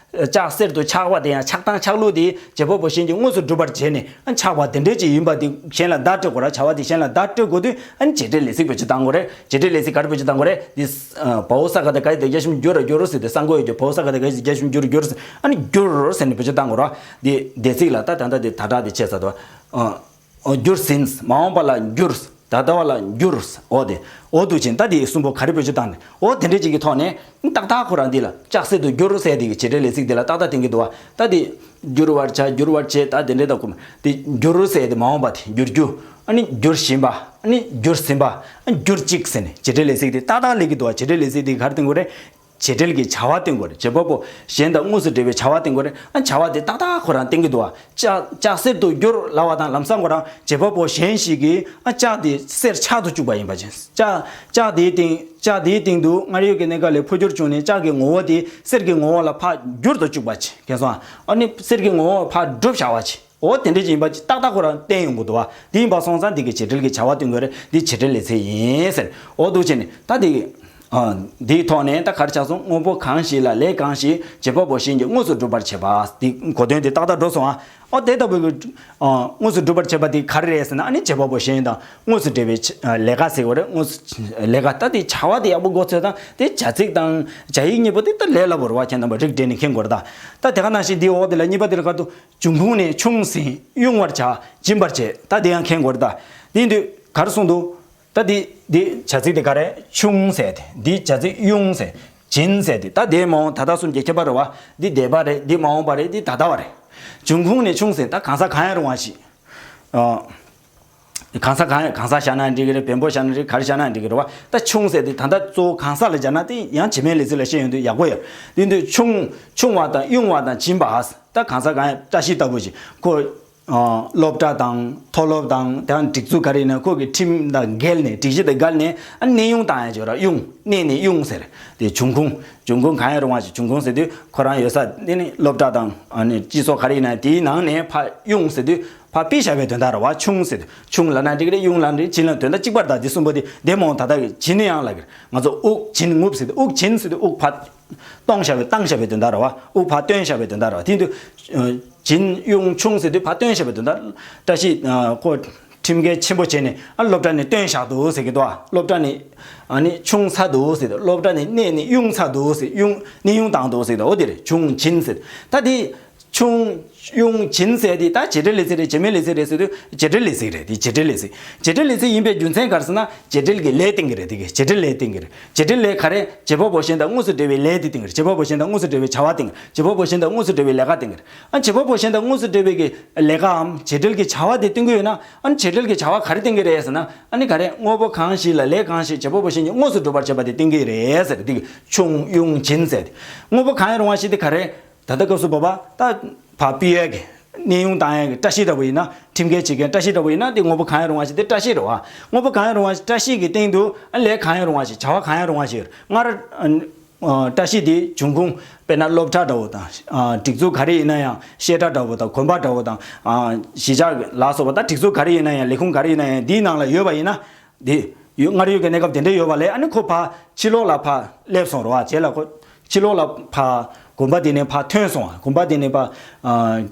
ལྕགས་གསེར་དུ་ཆགས་པ་དེ་ཡང་ཆགས་སྟངས་ཆགས་ལུགས་དེ་བྱེད་པ་པོ་གཞན་གྱིས་དངོས་སུ་སྒྲུབ་པར་བྱས་ནས་ཨ་ཆགས་པ་དེ་འདྲས་ཅིག་ཡིན་པ་དེ་གཞན་ལ་བརྡ་སྤྲོད་དགོས་རེད། བྱ་བ་དེ་གཞན་ལ་བརྡ་སྤྲོད་དགོས་དུས་ཨ་ནི་བྱེད་འབྲེལ་ལས་ཚིག་བེད་སྤྱོད་བཏང་དགོས་རེད། བྱེད་འབྲེལ་ལས་ཚིག་ག་རེ་བེད་སྤྱོད་བཏང་དགོས་རེད། འདི། བའོ་ས་ག་བཏགས་ག་ཡ་བཏགས་ག་ཞབས་ཀྱུ་གྱུ་ར་གྱུར་ཟེར་ཏེ་ས་མགོ་ཡོད་ཀྱི་བའོ་ས་ག་བཏགས་ག་ཡ་ཞབས་ཀྱུ་གྱུ་ར་གྱུར་ཟེར། ཨ་ནི་གྱུར་ཟེར་ནས་བེད་སྤྱོད་བཏང་དགོས་རེད། འདི་འདས་ཚིག་ལ་ད་ད་ལྟ་དེ་ད་དྲག་དེ་བྱས་ཚར་འདུག་ཨ། འོ་གྱུར་ཟིན། མ་འོངས་པ་ལ་འགྱུར། ད་ལྟ་བ་ལ་འགྱུར། འོ་དེ། འོ་འདུག་ཅིང་ད་དེ་གསུམ་པོ་ག་རེ་བེད་སྤྱོད་བཏང་ནས། འོ་དེ་འདྲས་ཅིག་གི་ཐོག་ནས་ཏག་ཏག་ཁོ་རང་འདི་ལ་ལྕགས་གསེར་དུ་འགྱུར་ཟེར་དེ་གི་བྱེད་འབྲེལ་ལས་ཚིག་དེ་ལ་ཏག་ཏག་བསྟན་གྱི་འདུག་བ། ད་དེ། འགྱུར་བར་བྱ། འགྱུར་བར་བྱེད། ད་དེ་འདྲས་ད་ཁོ་དེ་འགྱུར་ཟེར་དེ་མ་འོངས་པ་དེ་འགྱུར་རྒྱུ། ཨ་ནི་འགྱུར་བཞིན་པ། ཨ་ནི་འགྱུར་ཟིན་པ། ཨ་འགྱུར་ཅིག་ཟེར་ནས་བྱེད་འབྲེལ་ལས་ཚིག་དེ་ཏག་ཏག་སླེབས་ཀྱི་འདུག་བ། བྱེད་འབྲེལ་ལས་ཚིག་དེ་ག་རེ་བསྟན་དགོས་རེད། བྱེད་འབྲེལ་གྱི་བྱ་བ་བསྟན་དགོས་རེད། བྱེད་པ་པོ་གཞན་དང་དངོས་སུ་འབྲེལ་བའི་བྱ་བ་བསྟན་དགོས་རེད། ཨ་བྱ་བ་དེ་ཏག་ཏག་ཁོ་རང་བསྟན་གྱི་འདུག་བ། ལྕགས་ལྕགས་གསེར་དུ་འགྱུར་ལབ་པ་དང་ལམ་སང་ཁོ་རང་བྱེད་པ་པོ་གཞན་ཞིག་གིས་ཨ་ལྕགས་དེ་གསེར་ཆགས་སུ་བཅུག་པ་ཡིན་པ་ཅིག་ལྕགས་ལྕགས་དེའི་སྟེང་ལྕགས་དེའི་སྟེང་དུ་སྔར་ཡོད་ཀྱི་གནས་སྐབས་ལས་འཕོ་འགྱུར་བྱུང་ནས་ལྕགས་ཀྱི་ངོ་བོ་དེ་གསེར་གྱི་ངོ་བོ་ལ་ཕར་འགྱུར་དུ་བཅུག་པ་ཅིག་མཁྱེན་སོང་ཨ། ཨ་ནི་གསེར་གྱི་ངོ་བོ་ཕར་བསྒྲུབས་བཞག་པ་ཅིག་འོ་དེ་འདྲ་ཅིག་ཡིན་པ་ཅིག་ཏག་ཏག་ཁོ་རང་བསྟན་ཡོང་གི་འདུག་བ། དེ་ཡིན་པ་སོང་ཙང་འདི་གི་བྱེད་འབྲེལ་གྱི་བྱ་བ་སྟོན་དགོས་རེད། འདི་བྱེད་འབྲེལ་ལས་ཚིག་ཡིན་ཟེར། འོ་འདུག་བྱས་ནས་ད་འདི། འདིའི་ཐོག་ནས་ད་ག་རེ་ཆགས་སོང་། དངོས་པོ་གང་ཞིག་ལ་ལས་གང་ཞིག་བྱེད་པ་པོ་གཞན་གྱིས་དངོས་སུ་སྒྲུབ་པར་བྱེད་པ། འདི་གོ་དོན་དེ་ཏག་ཏག་འགྲོ་སོང་ཨ། འོ་དེ་ལྟ་བུའི་གི། དངོས་སུ་སྒྲུབ་པར་བྱེད་པ་དེ་ག་རེ་རེད་ཟེར་ན་ཨ་ནི་བྱེད་པ་པོ་གཞན་དང་དངོས་སུ་འབྲེལ་བའི་ལས་ཀ་ཟེར་དགོས་རེད། དངོས་སུ་ལས་ཀ་ད་དེ་བྱ་བ་དེ་ཡག་པོ་མགོ་ཚོས་དང་དེ་བྱ་ཚིག་དང་བྱ་ཡིག་གཉིས་པོ་དེ་ད་ལས་སླ་པོ་རེད་བ། ཁྱེད་རྣམ་པ་རིགས་འགྲེ་ནས་མཁྱེན་དགོས་རེད་ད། ད་དེ་ག་ནང་བཞིན་འདིའི་འོག་དེ་ལ་གཉིས་པ་དེ་ལ་ག་ཏུ། འབྱུང་ཁུངས་ནས་ཕྱུང་ཟིན་དབྱུང་བར་བྱ། འབྱིན་པར་བྱེད། ད་དེ་ཡང་མཁྱེན་དགོས་རེད་ད། དེ་ཡིན་དུས་ག་རེ་གསུངས་འདུག་ད་འདི་འདི་བྱ་ཚིག་དེ་ག་རེ། ཕྱུང་ཟེར་ཏེ་འདི་བྱ་ཚིག་དབྱུང་ཟེར། འབྱིན་ཟེར་ཏེ་ད་དེ་མ་འོངས་ད་ལྟ་གསུམ་གྱི་ཁྱད་པར་རེད་བ། འདི་འདས་པ་རེད། འདི་མ་འོངས་པ་རེད། འདི་ད་ལྟ་བ་རེད། འབྱུང་ཁུངས་ནས་ཕྱུང་ཟིན། ད་གང་ཟག་གང་ཡང་རུང་བ་ཞིག་ཨ། གང་ཟག་གང་ཡང་གང་ཟག་བཞག་ན་འགྲིག་གི་རེད། བེམ་པོ་བཞག་ན་འགྲིག་ག་རེ་བཞག་ན་འགྲིག་གི་རེད་བ། ད་ཕྱུང་ཟེར་ཏེ་ད་ལྟ་གཙོ་བོ་གང་ཟག་ལ་སྦྱར་ན་དེ་ཡང་བྱེད་མེད་ལས་ཚིག་ལ་བཤད་ཡོང་དུས་ཡག་པོ་ཡོད། དེ་དུས་ཕྱུང་ཕྱུང་བ་དང་དབྱུང་བ་དང་འབྱིན་པ། ད་གང་ཟག་གང་ཡང་བཀྲ་ཤིས་ལྟ་བུ་ཞིག་ཁོ། སློབ་གྲྭ་དང་མཐོ་སློབ་དང་དེའང་སྒྲིག་འཛུགས་ག་རེ་ཡིན་ན་ཁོ་གི་ཁྲིམས་དང་འགལ་ནས་སྒྲིག་གཞི་དང་འགལ་ནས་ཨ་གནས་དབྱུང་བཏང་ཡ་ཅིག་ཡོད་ར། དབྱུང་གནས་ནས་དབྱུང་ཟེར་དེ་འབྱུང་ཁུངས། འབྱུང་ཁུངས་གང་ཡང་རུང་བ་ཞིག་འབྱུང་ཁུངས་ཟེར་དུས་ཁོ་རང་ཡོད་ས་དེ་ནི་སློབ་གྲྭ་དང་ཨ་ནི་སྤྱི་ཚོགས་ག་རེ་ཡིན་ན་དེའི་ནང་ནས་ཕར་དབྱུང་ཟེར་དུས་ཕར་ཕུད་བཞག་པའི་དོན་དག་རེད་བ། ཕྱུང་ཟེར་དུས་ཕྱུང་ལབ་ན་འགྲིག་གི་རེད། དབྱུང་ལབ་ན་འགྲིག། འབྱིན་ལབ་དོན་དག་གཅིག་པ་རེད་ད། དེ་གསུམ་པོ་དེ་འདས་མ་འོངས་ད་ལྟ་གི་བྱིན་ནི་ཡང་ལབ་གི་རེད། ང་ཚོ་དབུགས་འབྱིན་རྔུབ་ཟེར་དུས་དབུགས་འབྱིན་ཟེར་དུས་དབུགས་ཕར། གཏོང་བཞག་པའི་བཏང་བཞག་པའི་དོན་དག་རེད་བ། དབུགས་ཕར་བཏོན་བཞག་པའི་དོན་དག་རེད་བ། དེ་དུས། འབྱིན་དབྱུང་ཕྱུང་ཟེར་དུས་ཕར་བཏོན་བཞག་པའི་དོན་དག་བཀྲ་ཤིས་ཁོ་ཁྲིམས་འགལ་ཆེན་པོ་བྱས་ནས་ཨ་སློབ་གྲྭ་ནས་བཏོན་བཞག་འདུག་ཟེར་གི་འདུག་ཨ། སློབ་གྲྭ་ནས་ཨ་ནི་ཕྱུང་ཚར་འདུག་ཟེར་དུས་སློབ་གྲྭ་ནས་གནས་ནས་དབྱུང་ཚར་འདུག་ཟེར། དབྱུང་གནས་དབྱུང་བཏང་འདུག་ཟེར་དུས་འོ་དེ་རེད། ཕྱུང་འབྱིན་ཟེར། ད་དེ། ཕྱུང་། དབྱུང་། འབྱིན་ཟེར་དེ་ད་བྱེད་འབྲེལ་ལས་ཚིག་རེད། བྱེད་མེད་ལས་ཚིག་རེད་ཟེར་དུས་བྱེད་འབྲེལ་ལས་ཚིག་རེད། དེ་བྱེད་འབྲེལ་ལས་ཚིག་བྱེད་འབྲེལ་ལས་ཚིག་ཡིན་པའི་རྒྱུ་མཚན་ག་རེ་ཟེར་ན་བྱེད་འབྲེལ་གྱི་ལས་བསྟན་གྱི་རེད། དེ་གི་བྱེད་འབྲེལ་ལས་བསྟན་གྱི་རེད། བྱེད་འབྲེལ་ལས་ག་རེ། བྱེད་པ་པོ་གཞན་དང་དངོས་སུ་འབྲེལ་བའི་ལས་དེ་བསྟན་གྱི་རེད། བྱེད་པ་པོ་གཞན་དང་དངོས་སུ་འབྲེལ་བའི་བྱ་བ་བསྟན་གྱི་རེད། བྱེད་པ་པོ་གཞན་དང་དངོས་སུ་འབྲེལ་བའི་ལས་ཀ་བསྟན་གྱི་རེད། ཨ་བྱེད་པ་པོ་གཞན་དང་དངོས་སུ་འབྲེལ་བའི་གི་ལས་ཀའམ་བྱེད་འབྲེལ་གྱི་བྱ་བ་དེ་བསྟན་གྱི་ཡོད་ན་ཨ་ནི་བྱེད་འབྲེལ་གྱི་བྱ་བ་ག་རེ་བསྟན་གྱི་རེད་ཟེར་ན་ཨ་ནི་ག་རེ། དངོས་པོ་གང་ཞིག་ལ་ལས་གང་ཞིག་བྱེད་པ་པོ་གཞན་གྱིས་དངོས་སུ་སྒྲུབ་པར་བྱེད་པ་དེ་བསྟན་གྱི་རེད་ཟེར། དེ་གི་ཕྱུང་དབྱུང་འབྱིན་ཟེར། དངོས་པོ་གང་ཡང་རུང་བ་ཞིག་དེ་ག་རེ། ད་ལྟ་སྐབས་སུ་བབ་པ་ད་ཕར་ཕུད་ཡས་ཀྱི་གནས་དབྱུང་བཏང་ཡས་ཀྱི་བཀྲ་ཤིས་འདྲ་པོ་ཡིན་ན་ཁྲིམས་འགལ་བྱེད་མཁན་བཀྲ་ཤིས་འདྲ་པོ་ཡིན་ན་དེ་དངོས་པོ་གང་ཡང་རུང་བ་ཞིག་དེ་བཀྲ་ཤིས་རེད་བ། དངོས་པོ་གང་ཡང་རུང་བ་ཞིག་བཀྲ་ཤིས་ཀྱི་སྟེང་དུ་ཨ་ལས་གང་ཡང་རུང་བ་ཞིག་བྱ་བ་གང་ཡང་རུང་བ་ཞིག་སྔར་ཨ་བཀྲ་ཤིས་དེ་འབྱུང་ཁུངས་དཔེར་ན་སློབ་གྲྭ་འདྲ་པོ་དང་ཨ་སྒྲིག་འཛུགས་ག་རེ་ཡིན་ན་ཡང་བཤད་གྲྭ་འདྲ་པོ་དང་དགོན་པ་འདྲ་པོ་དང་ཨ་གཞིས་ཆགས་ལ་སོགས་པ་ད་སྒྲིག་འཛུགས་ག་རེ་ཡིན་ན་ཡང་ལས་ཁུངས་ག་རེ་ཡིན་ན་ཡང་འདིའི་ནང་ལ་ཡོད་པ་ཡིན་ན། དེ་ཡོད་སྔར་ཡོད་ཀྱི་གནས་སྐབས་དེ་འདྲ་ཡོད་པ་ལས་ཨ་ནི་ཁོ་ཕར་ཕྱི་ལོགས་ལ་ཕར་སླེབས་སོང་རེད་བ། རྗེས་ལ་ཁོ་ཕྱི་ལོགས་ལ་ཕར་དགོན་པ་དེ་ནས་ཕར་ཐོན་སོང་བ། དགོན་པ་དེ་ནས་ཕར་ཨ་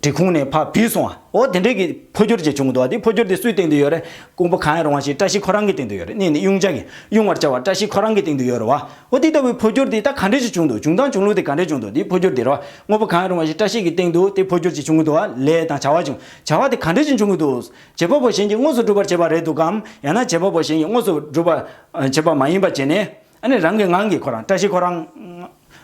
སྒྲིག་ཁོངས་ནས་ཕར་བུད་སོང་བ། འོ་དེ་འདྲའི་གི་འཕོ་འགྱུར་ཅིག་བྱུང་གི་འདུག་བ། དེ་འཕོ་འགྱུར་དེ་སུའི་སྟེང་དུ་ཡོད་རེད། དངོས་པོ་གང་ཡང་རུང་བ་ཞིག་བཀྲ་ཤིས་ཁོ་རང་གི་སྟེང་དུ་ཡོད་རེད། གནས་ནས་དབྱུང་བྱ་གི་དབྱུང་བར་བྱ་བ་བཀྲ་ཤིས་ཁོ་རང་གི་སྟེང་དུ་ཡོད་རེད་བ། འོ་དེ་ལྟ་བུའི་འཕོ་འགྱུར་དེ་ད་ག་འདྲ་ཞིག་བྱུང་འདུག་བྱུང་སྟངས་བྱུང་ལུགས་དེ་ག་འདྲ་བྱུང་འདུག་དེ་འཕོ་འགྱུར་དེ་རེད་བ། དངོས་པོ་གང་ཡང་རུང་བ་ཞིག་བཀྲ་ཤིས་ཀྱི་སྟེང་དུ་དེ་འཕོ་འགྱུར་ཅིག་བྱུང་གི་འདུག་བ། ལས་དང་བྱ་བ་བྱུང་། བྱ་བ་དེ་ག་འདྲ་ཞིག་བྱུང་གི་འདུག་བྱེད་པ་པོ་གཞན་གྱིས་དངོས་སུ་སྒྲུབ་པར་བྱེད་པ་རེད་འདུག་གམ། ཡང་ན་བྱེད་པ་པོ་གཞན་གྱིས་དངོས་སུ་སྒྲུབ་པར་བྱེད་པ་མ་ཡིན་པ་བྱས་ནས་ཨ་ནི་རང་གི་ངང་གིས་ཁོ་རང་བཀྲ་ཤིས་ཁོ་རང་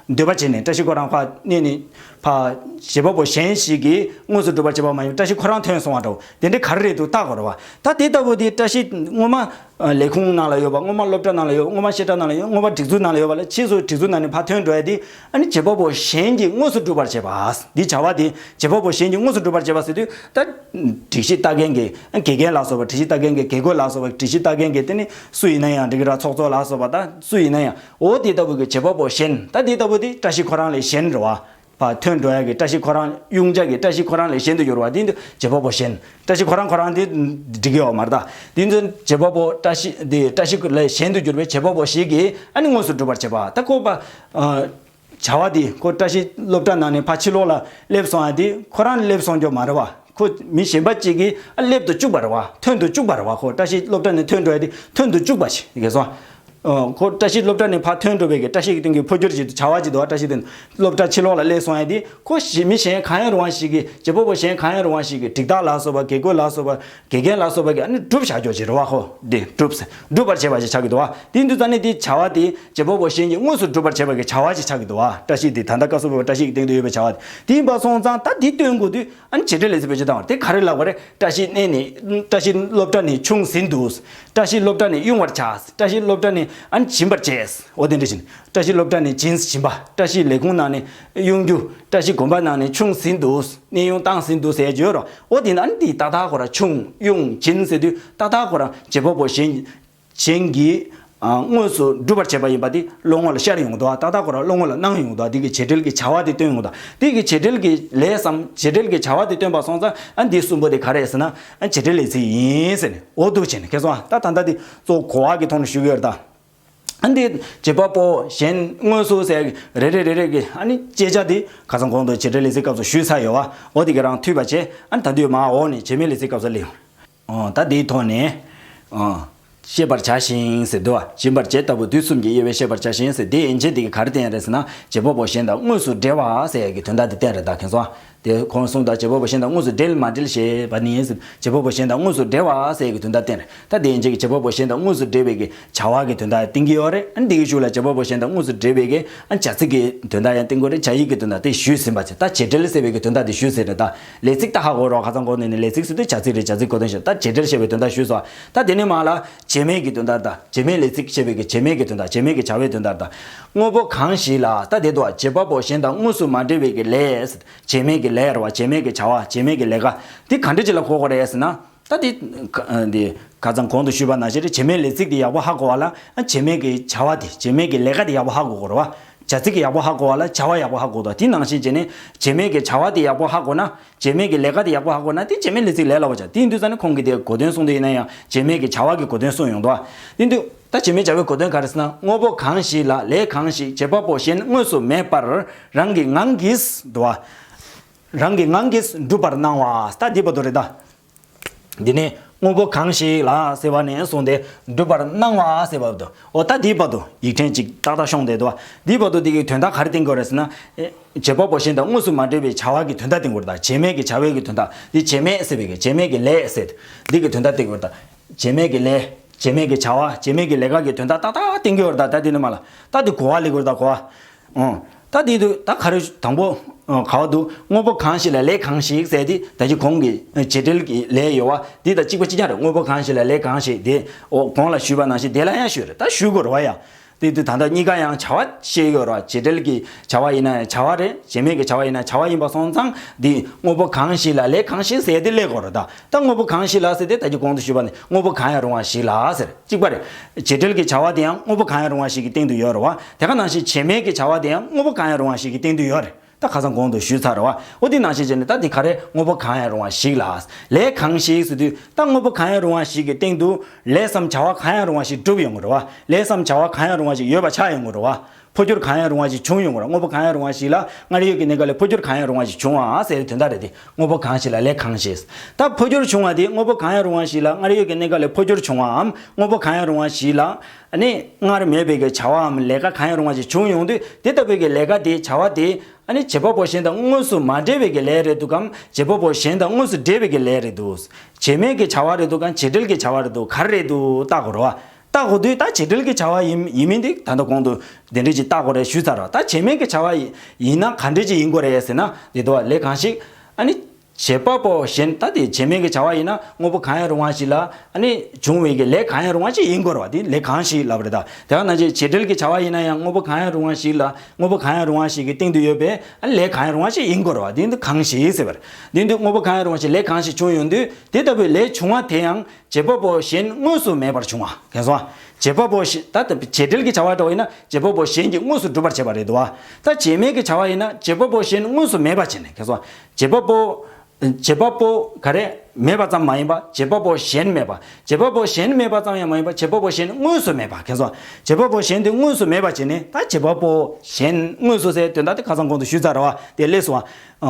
འདོད་པ་བྱས་ནས་བཀྲ་ཤིས་ཁོ་རང་ཕར་གནས་ནས་ཕར་བྱེད་པ་པོ་གཞན་ཞིག་གིས་དངོས་སུ་སྒྲུབ་པར་བྱེད་པ་མ་ཡིན་པར་བཀྲ་ཤིས་ཁོ་རང་ཐོན་སོང་བ་འདྲ་བོ་དེ་འདྲ་ག་རེ་རེད་འདུག་བལྟ་དགོས་རེད་བ། ད་དེ་ལྟ་བུ་དེ་བཀྲ་ཤིས་སྔོན་མ་ ལས་ཁུངས་ནང་ལ་ཡོད་པ། སྔོན་མ་སློབ་གྲྭ་ནང་ལ་ཡོད། སྔོན་མ་བཤད་གྲྭ་ནང་ལ་ཡོད། སྔོན་མ་སྒྲིག་འཛུགས་ནང་ལ་ཡོད་པ་ལས་ཕྱིས་སུ་སྒྲིག་འཛུགས་ནང་ནས་ཕར་ཐོན་འགྲོ་ཡ་དེ་ཨ་ནི་བྱེད་པ་པོ་གཞན་གྱིས་དངོས་སུ་སྒྲུབ་པར་བྱེད་པ། འདི་བྱ་བ་དེ་བྱེད་པ་པོ་གཞན་གྱིས་དངོས་སུ་སྒྲུབ་པར་བྱེད་པ་ཟེར་དུས། ད་སྒྲིག་གཞི་ལྟ་མཁན་གྱི་དགེ་རྒན་ལ་སོགས་པ། སྒྲིག་གཞི་ལྟ་མཁན་གྱི་དགེ་བསྐོས་ལ་སོགས་པ། སྒྲིག་གཞི་ལྟ་མཁན་གྱི་དེ་ནི་སུ་ཡིན་ན་ཡང་འགྲིག་གི་ར། ཚོགས་གཙོ་ལ་སོགས་པ། ད་སུ་ཡིན་ན་ཡང་འོ་དེ་ལྟ་བུ་གི་བྱེད་པ་པོ་གཞན། ད་དེ་ལྟ་བུ་དེ་བཀྲ་ཤིས་ཁོ་རང་ལས་གཞན་རེད་བ། ཕར་ཐོན་འགྲོ་ཡ་གི་བཀྲ་ཤིས་ཁོ་རང་། དབྱུང་བྱ་གི་བཀྲ་ཤིས་ཁོ་རང་ལས་གཞན་དུ་གྱུར་བ་དེ་འདི་བྱེད་པ་པོ་གཞན། བཀྲ་ཤིས་ཁོ་རང་ཁོ་རང་དེ་འགྲིག་གི་ཡོད་མ་རེད་ད། དེ་ཚོ་བྱེད་པ་པོ་བཀྲ་ཤིས་དེ། བཀྲ་ཤིས་ལས་གཞན་དུ་གྱུར་པའི་བྱེད་པ་པོ་ཞིག་གིས་ཨ་ནི་དངོས་སུ་སྒྲུབ་པར་བྱེད་པ། ད་ཁོ་པ། ཨ། བྱ་བ་དེ་ཁོ་བཀྲ་ཤིས་སློབ་གྲྭ་ནང་ནས་ཕར་ཕྱི་ལོགས་ལ་སླེབས་སོང་ཡ་དེ་ཁོ་རང་སླེབས་སོང་རྒྱུ་མ་རེད་བ། ཁོ་མི་གཞན་པ་གཅིག་གིས་ཨ་སླེབས་དུ་བཅུག་པ་རེད་བ། ཐོན་དུ་བཅུག་པ་རེད་བ། ཁོ་བཀྲ་ཤིས་སློབ་གྲྭ་ནས་ཐོན་འགྲོ་ཡ་དེ་ཐོན་དུ་བཅུག་པ་ཞིག་གས་སོ། ཨོ། ཁོ་བཀྲ་ཤིས་སློབ་གྲྭ་ནས་ཕར་ཐོན་འགྲོ་བའི་གི་བཀྲ་ཤིས་ཀྱི་སྟེང་གི་འཕོ་འགྱུར་ཅིག་བྱ་བ་ཅིག་འདུག་བ། བཀྲ་ཤིས་དེ་སློབ་གྲྭ་ཕྱི་ལོགས་ལ་སླེབས་སོང་ཡ་དེ་ཁོ་ཞི་མི་གཞན་གང་ཡང་རུང་བ་ཞིག་གིས། བྱེད་པ་པོ་གཞན་གང་ཡང་རུང་བ་ཞིག་གིས། སྒྲིག་བདག་ལ་སོགས་པ། དགེ་བསྐོས་ལ་སོགས་པ། དགེ་རྒན་ལ་སོགས་པ་གིས་ཨ་ནི་སྒྲུབ་བཞག་རྒྱུ་ཅིག་རེད་བ། ཁོ་འདི་སྒྲུབ་སྒྲུབ་པར་བྱེད་པ་ཞིག་ཆགས་ཀྱི་འདུག་བ། དེ་འདུག་ཙང་ནས་དེ་བྱ་བ་དེ་བྱེད་པ་པོ་གཞན་གྱིས་དངོས་སུ་སྒྲུབ་པར་བྱེད་པ་གི་བྱ་བ་ཞིག་ཆགས་ཀྱི་འདུག་བ། བཀྲ་ཤིས་དེ་ད་ལྟ་སྐབས་སུ་བབ་པའི་བཀྲ་ཤིས་ཀྱི་སྟེང་དུ་ཡོད་པའི་བྱ་བ་དེ། དེ་ཡིན་པ་སོང་ཙང་ད་དེ་སྟོན་དགོས་དུས། ཨ་ནི་བྱེད་འབྲེལ་ལས་ཚིག་བེད་སྤྱོད་བཏང་བ་དེ་ག་རེ་ལབ་པ་རེད། བཀྲ་ཤིས་གནས་ནས། བཀྲ་ཤིས་སློབ་གྲྭ་ནས་ཕྱུང་ཟིན་འདུག། བཀྲ་ཤིས་སློབ་གྲྭ་ནས་དབྱུང་བར་བྱ། བཀྲ་ཤིས་སློབ་གྲྭ་ནས་ཨ་ནི་བྱིན་པར་བྱེད། འོ་དེ་འདྲ་བཞིན། བཀྲ་ཤིས་སློབ་གྲྭ་ནས་བྱིན་བྱིན་པ། བཀྲ་ཤིས་ལས་ཁུངས་ནང་ནས་དབྱུང་རྒྱུ། བཀྲ་ཤིས་དགོན་པ་ནང་ནས་ཕྱུང་ཟིན་འདུག། གནས་དབྱུང་བཏང་ཟིན་འདུག་ཟེར་གྱི་ཡོད་རེད། འོ་དེ་ན་ཨ་ནི་དེ་ཏག་ཏག་ཁོ་རང་ཕྱུང་དབྱུང་བྱིན་ཟེར་དུས་ཏག་ཏག་ཁོ་རང་བྱེད་པ་པོ་གཞན་གཞན་གྱིས་ཨ་དངོས་སུ་སྒྲུབ་པར་བྱེད་པ་ཡིན་པ་དེ་བློ་ངོ་ལ་ཤར་ཡོང་གི་འདུག་བ། ཏག་ཏག་ཁོ་རང་བློ་ངོ་ལ་སྣང་ཡོང་གི་འདུག་བ། དེ་གི་བྱེད་འབྲེལ་གྱི་བྱ་བ་དེ་སྟོན་ཡོང་གི་འདུག། དེ་གི་བྱེད་འབྲེལ་གྱི་ལས་སམ་བྱེད་འབྲེལ་གྱི་བྱ་བ་དེ་སྟོན་པ་སོང་ཙང་ཨ་འདི་གསུམ་པོ་དེ་ག་རེ་ཟེར་ན། ཨ་བྱེད་འབྲེལ་ལས་ཚིག་ཡིན་ཟེར་ནས། འོ་འདུག་བྱས་ནས། ཁྱེད་ཚོ་ད་ད་ལྟ་དེ་གཙོ་བོ་གོ་བ་གི་ཐོག་ནས་ཞུ་གི་ཡོད་རེད་ད། ཨ་འདི་བྱེད་པ་པོ་གཞན་དངོས་སུ་ཟེར་རེ་རེ་རེ་རེ་གི་ཨ་ནི་དཔྱད་བྱ་དེ་ཁ་སང་གོང་དུ་བྱེད་འབྲེལ་ལས་ཚིག་སྐབས་སུ་ཞུས་ཚར་ཡོད་བ། འོ་དེ་གི་རང་མཐུད་པ་བྱས། ཨ་ནི་ད་དུས་མ་འོག་ནས་བྱེད་མེད་ལས་ཚིག་སྐབས་སུ་སླེབས་ཡོང་། ཨོ། ད་དེའི་ཐོག་ནས། ཨོ། ཤེས་པར་བྱ་ཞིང་ཟེར་འདུག་བ། སྦྱིན་པར་བྱེད་ལྟ་བུ་དུས་གསུམ་གྱིས་དབྱེ་བས་ཤེས་པར་བྱ་ཞིང་ཟེར། དེ་ཡན་ཆད་དེ་གིས་ག་རེ་བསྟན་རེད་ཟེར་ན། བྱེད་པ་པོ་གཞན་དང་དངོས་སུ་འབྲེལ་བ་ཟེར་ཡ་གི་དོན་དག་དེ་བསྟན་རེད་ད། ཁྱེད་ཚོ། དེ་ཁོང་གསུངས་དང་། བྱེད་པ་པོ་གཞན་དང་དངོས་སུ་འབྲེལ་མ་འབྲེལ་ཞེས་པ་ནི་ཟེར། བྱེད་པ་པོ་གཞན་དང་དངོས་སུ་འབྲེལ་བ་ཟེར་ཡ་གི་དོན་དག་བསྟན་རེད་ད། དེ་ཡན་ཆད་ཀྱིས་བྱེད་པ་པོ་གཞན་དང་དངོས་སུ་འབྲེལ་བའི་གི་བྱ་བ་གི་དོན་དག་བསྟན་གྱི་ཡོད་རེད། ཨ་ནི་དེ་གི་གཞུག་ལ་བྱེད་པ་པོ་གཞན་དང་དངོས་སུ་འབྲེལ་བའི་གི་ཨ་བྱ་ཚིག་གི་དོན་དག་ཡང་བསྟན་གྱི་ཡོད་རེད། བྱ་ཡིག་གི་དོན་དག་དེ་ཞུས་ཟིན་པ་བྱས། ད་བྱེད་འབྲེལ་ཟེར་བའི་གི་དོན་དག་དེ་ཞུས་ཟིན་རེད་ད། ལས་ཚིག་ད་ཧ་གོ་རོགས། ཁ་སང་གོང་ནས་ནི་ལས་ཚིག་ཟེར་དུས་བྱ་ཚིག་རེད། བྱ་ཚིག་གོ་དོན་ཞིག། ད་བྱེད་འབྲེལ་ཞེས་པའི་དོན་དག་ཞུས་སོང་། ད་དེ་ནས་མར་ལ་བྱེད་མེད་ཀྱི་དོན་དག་ད། བྱེད་མེད་ལས་ཚིག་ཞེས་པའི་གི་བྱེད་མེད་ཀྱི་དོན་དག། བྱེད་མེད་ཀྱི་བྱ་བའི་དོན་དག་ད། དངོས་པོ་གང་ཞིག་ལ། ད་དེ་དུ་བ། བྱེད་པ་པོ་གཞན་དང་དངོས་སུ་མ་འབྲེལ་བའི་གི་ལས། བྱེད་མེད་ཀྱི་ལས་རེད་བ། བྱེད་མེད་ཀྱི་བྱ་བ། བྱེད་མེད་ཀྱི་ལས་ཀ་དེ་ག་འདྲ་ཅིག་ལ་གོ་དགོས་རེད་ཟེར་ན། ད་དེ་ཁ་འདི་ཁ་སང་གོང་དུ་ཞུས་པ་ནང་བཞིན་རེད། བྱེད་མེད་ལས་ཚིག་དེ་ཡག་པོ་ཧ་གོ་བ་ལ། ཨ་བྱེད་མེད་ཀྱི་བྱ་བ་དེ། བྱེད་མེད་ཀྱི་ལས་ཀ་དེ་ཡག་པོ་ཧ་གོ་དགོས་རེད་བ། བྱ་ཚིག་གི་ཡག་པོ་ཧ་གོ་བ་ལ་བྱ་བ་ཡག་པོ་ཧ་གོ་དགོས། དེ་ནང་བཞིན་བྱས་ནས་བྱེད་མེད་ཀྱི་བྱ་བ་དེ་ཡག་པོ་ཧ་གོ་ན། བྱེད་མེད་ཀྱི་ལས་ཀ་དེ་ཡག་པོ་ཧ་གོ་ན་དེ་བྱེད་མེད་ལས་ཚིག་ལས་སླ་བོ་ཆགས། དེ་ཡིན་དུས་ཙང་ནས་ཁོང་གིས་དེ་གོ་དོན་གསུངས་དུས་ཡིན་ན་ཡང་བྱེད་མེད་ཀྱི་བྱ་བ་གི་གོ་དོན་གསུངས་ཡོང་འདུག་བ། དེ་ཡིན་དུས་ད་བྱེད་མེད་བྱ་བའི་གོ་དོན་ག་རེ་ཟེར་ན། དངོས་པོ་གང་ཞིག་ལ། ལས་གང་ཞིག་བྱེད་པ་པོ་གཞན་དངོས་སུ་མེད་པར་རང་གི་ངང་གིས་འདུག་བ། རང་གི་ངང་གིས་འགྲུབ་པར་སྣང་བ། ད་འདི་བར་དུ་རེད་ད། འདི་ནས་དངོས་པོ་གང་ཞིག་ལ་ཟེར་བ་ནས་བཟུང་སྟེ་འགྲུབ་པར་སྣང་བ་ཟེར་བ་དུ། འོ་ད་འདི་བར་དུ་ཡིག་ཕྲེང་གཅིག་ཏག་ཏག་ཤོང་བསྡད་འདུག་བ། འདི་བར་དུ་འདི་གི་དོན་དག་ག་རེ་བསྟན་དགོས་རེད་ཟེར་ན། ཨེ། བྱེད་པ་པོ་གཞན་དང་དངོས་སུ་མ་འབྲེལ་བའི་བྱ་བ་གི་དོན་དག་བསྟན་དགོས་རེད་ད། བྱེད་མེད་ཀྱི་བྱ་བའི་གི་དོན་དག་འདི། བྱེད་མེད་ཟེར་བའི་གི་བྱེད་མེད་ཀྱི་ལས་ཟེར་འདི་གི་དོན་དག་བསྟན་དགོས་རེད་ད། བྱེད་མེད་ཀྱི་ལས། བྱེད་མེད་ཀྱི་བྱ་བ། བྱེད་མེད་ཀྱི་ལས་ཀ་གི་དོན་དག་ཏག་ཏག་བསྟན་གྱི་ཡོད་རེད་ད། ད་འདི་ནི་མ་ལ་ད་འདི་གོ་བ་ལེན་དགོས་རེད་ད། གོ་བ། ཨོ། ད་འདི་དུ་ད་ག་རེ་དང་པོ། ཨོ། ག་བ་འདུག་དངོས་པོ་གང་ཞིག་ལ་ལས་གང་ཞིག་ཟེར་དེ་ད་ཅི་གོང་གི་བྱེད་འབྲེལ་གྱི་ལས་ཡོད་བ། འདི་ད་གཅིག་པ་གཅིག་རྐྱང་རེད། དངོས་པོ་གང་ཞིག་ལ་ལས་གང་ཞིག་དེ། ཨོ། གོང་ལ་ཞུས་པ་ནང་བཞིན་དེ་ལ་ཡང་ཞུས་རེད། ད་ཞུ་དགོས་རེད་བ་ཡ། དེ་དུ་ད་ལྟ་གཉིས་ཀ་ཡང་བྱ་བ་ཤེས་ཡོད་རེད་བ། བྱེད་འབྲེལ་གྱི་བྱ་བ་ཡིན་ན་ཡང་བྱ་བ་རེད། བྱེད་མེད་ཀྱི་བྱ་བ་ཡིན་ན་བྱ་བ་ཡིན་པ་སོང་ཙང་འདི་དངོས་པོ་གང་ཞིག་ལ་ལས་གང་ཞིག་ཟེར་དེ་སླེབས་དགོས་རེད་ད། ད་དངོས་པོ་གང་ཞིག་ལ་ཟེར་དེ་ད་ཅི་གོང་དུ་ཞུས་པ་ནི་དངོས་པོ་གང་ཡང་རུང་བ་ཞིག་ལ་ཟེར། གཅིག་པ་རེད། བྱེད་འབྲེལ་གྱི་བྱ་བ་དེ་ཡང་དངོས་པོ་གང་ཡང་རུང་བ་ཞིག་གི་སྟེང་དུ་ཡོད་རེད་བ། དེ་ག་ནང་བཞིན་བྱེད་མེད་ཀྱི་བྱ་བ་དེ་ཡང་དངོས་པོ་གང་ཡང་རུང་བ་ཞིག་གི་སྟེང་དུ་ཡོད་རེད། ད་ཁ་སང་གོང་དུ་ཞུས་ཚར་རེད་བ། འོ་དེ་ནང་བཞིན་བྱས་ནས་ད་དེ་ག་རེ་དངོས་པོ་གང་ཡང་རུང་བ་ཞིག་ལ། ལས་གང་ཞིག་ཟེར་དུས་ད་དངོས་པོ་གང་ཡང་རུང་བ་ཞིག་གི་སྟེང་དུ་ལས་སམ་བྱ་བ་གང་ཡང་རུང་བ་ཞིག་འགྲུབ་ཡོང་གི་རེད་བ། ལས་སམ་བྱ་བ་གང་ཡང་རུང་བ་ཞིག་ཡོད་པ་ཆགས་ཡོང་གི་རེད་བ། འཕོ་འགྱུར་གང་ཡང་རུང་བ་ཞིག་བྱུང་ཡོང་གི་རེད། དངོས་པོ་གང་ཡང་རུང་བ་ཞིག་ལ་སྔར་ཡོད་ཀྱི་གནས་སྐབས་ལས་འཕོ་འགྱུར་གང་ཡང་རུང་བ་ཞིག་བྱུང་བ་ཟེར་དོན་དག་རེད་དེ། དངོས་པོ་གང་ཞིག་ལ་ལས་གང་ཞིག་ད་འཕོ་འགྱུར་བྱུང་བ་དེ་དངོས་པོ་གང་ཡང་རུང་བ་ཞིག་ལ་སྔར་ཡོད་ཀྱི་གནས་སྐབས་ལས་འཕོ་འགྱུར་བྱུང་བའམ་དངོས་པོ་གང་ཡང་རུང་བ་ཞིག་ལ་ཨ་ནི་སྔར་མེད་པའི་གི་བྱ་བའམ་ལས་ཀ་གང་ཡང་རུང་བ་ཞིག་བྱུང་ཡོང་དུས། དེ་ལྟ་བུའི་གི་ལས་ཀ་དེ། བྱ་བ་དེ་ཨ་ནི་བྱེད་པ་པོ་གཞན་དང་དངོས་སུ་མ་འབྲེལ་བའི་གི་ལས་རེད་འདུག་གམ། བྱེད་པ་པོ་གཞན་དང་དངོས་སུ་འབྲེལ་བའི་གི་ལས་རེད་འདུག་བྱེད་མེད་ཀྱི་བྱ་བ་རེད་འདུག་གམ། བྱེད་འབྲེལ་གྱི་བྱ་བ་རེད་འདུག་ག་རེ་རེད་འདུག་བལྟ་དགོས་རེད་བ། བལྟ་དགོས་དུས་ད་བྱེད་འབྲེལ་གྱི་བྱ་བ་ཡིན་ཡིན་མིན་དེ་ད་ལྟ་གོང་དུ་དེ་འདྲ་ཅིག་བལྟ་དགོས་རེད་ཞུས་ཚར་ར། ད་བྱེད་མེད་ཀྱི་བྱ་བ་ཡིན་ན་ག་འདྲ་ཅིག་ཡིན་དགོས་རེད་ཟེར་ན། དེ་དུ་བ་ལས་གང་ཞིག་ཨ་ནི། བྱེད་པ་པོ་གཞན། ད་དེ་བྱེད་མེད་ཀྱི་བྱ་བ་ཡིན་ན་དངོས་པོ་གང་ཡང་རུང་བ་ཞིག་ལ་ཨ་ནི་བྱུང་བའི་གི་ལས་གང་ཡང་རུང་བ་ཞིག་ཡིན་དགོས་རེད་བ། དེ་ལས་གང་ཞིག་ལབ་རེད་ད། དེ་ག་ནང་བཞིན་བྱེད་འབྲེལ་གྱི་བྱ་བ་ཡིན་ན་ཡང་དངོས་པོ་གང་ཡང་རུང་བ་ཞིག་ལ་དངོས་པོ་གང་ཡང་རུང་བ་ཞིག་གི་སྟེང་དུ་ཡོད་པའི་ཨ་ནི་ལས་གང་ཡང་རུང་བ་ཞིག་ཡིན་དགོས་རེད་བ། དེ་འདི་གང་ཞིག་ཟེར་བ་རེད། དེ་འདི་དངོས་པོ་གང་ཡང་རུང་བ་ཞིག་ལས་གང་ཞིག་བྱུང་ཡོང་དུས་དེ་ལྟ་བུའི་ལས་བྱུང་བ་དེ་ཡང་བྱེད་པ་པོ་གཞན་དངོས་སུ་མེད་པར་བྱུང་བ། མཁྱེན་སོང་ཨ། བྱེད་པ་པོ་གཞན། ད་ལྟ་བྱེད་འབྲེལ་གྱི་བྱ་བ་འདྲ་བ་ཡིན་ན་བྱེད་པ་པོ་གཞན་གྱིས་དངོས་སུ་གྲུབ་པར་བྱེད་པ་རེད་འདུག་བ། ད་བྱེད་མེད་ཀྱི་བྱ་བ་ཡིན་ན་བྱེད་པ་པོ་གཞན་དངོས་སུ་མེད་པ་བྱས་ནས། མཁྱེན་སོང་ཨ། བྱེད་པ་པོ། བྱེད་པ་པོ་ག་རེ་མེད་པ་ཙམ་མ་ཡིན་པ། བྱེད་པ་པོ་གཞན་མེད་པ། བྱེད་པ་པོ་གཞན་མེད་པ་ཙམ་ཡང་མ་ཡིན་པ། བྱེད་པ་པོ་གཞན་དངོས་སུ་མེད་པ། མཁྱེན་སོང་ཨ། བྱེད་པ་པོ་གཞན་དེ་དངོས་སུ་མེད་པ་བྱས་ནས། ད་བྱེད་པ་པོ་གཞན་དངོས་སུ་ཟེར་དོན་དག་དེ་ཁ་སང་གོང་དུ་ཞུས་ཚར་བ་དེ་ལས་སོང་བ།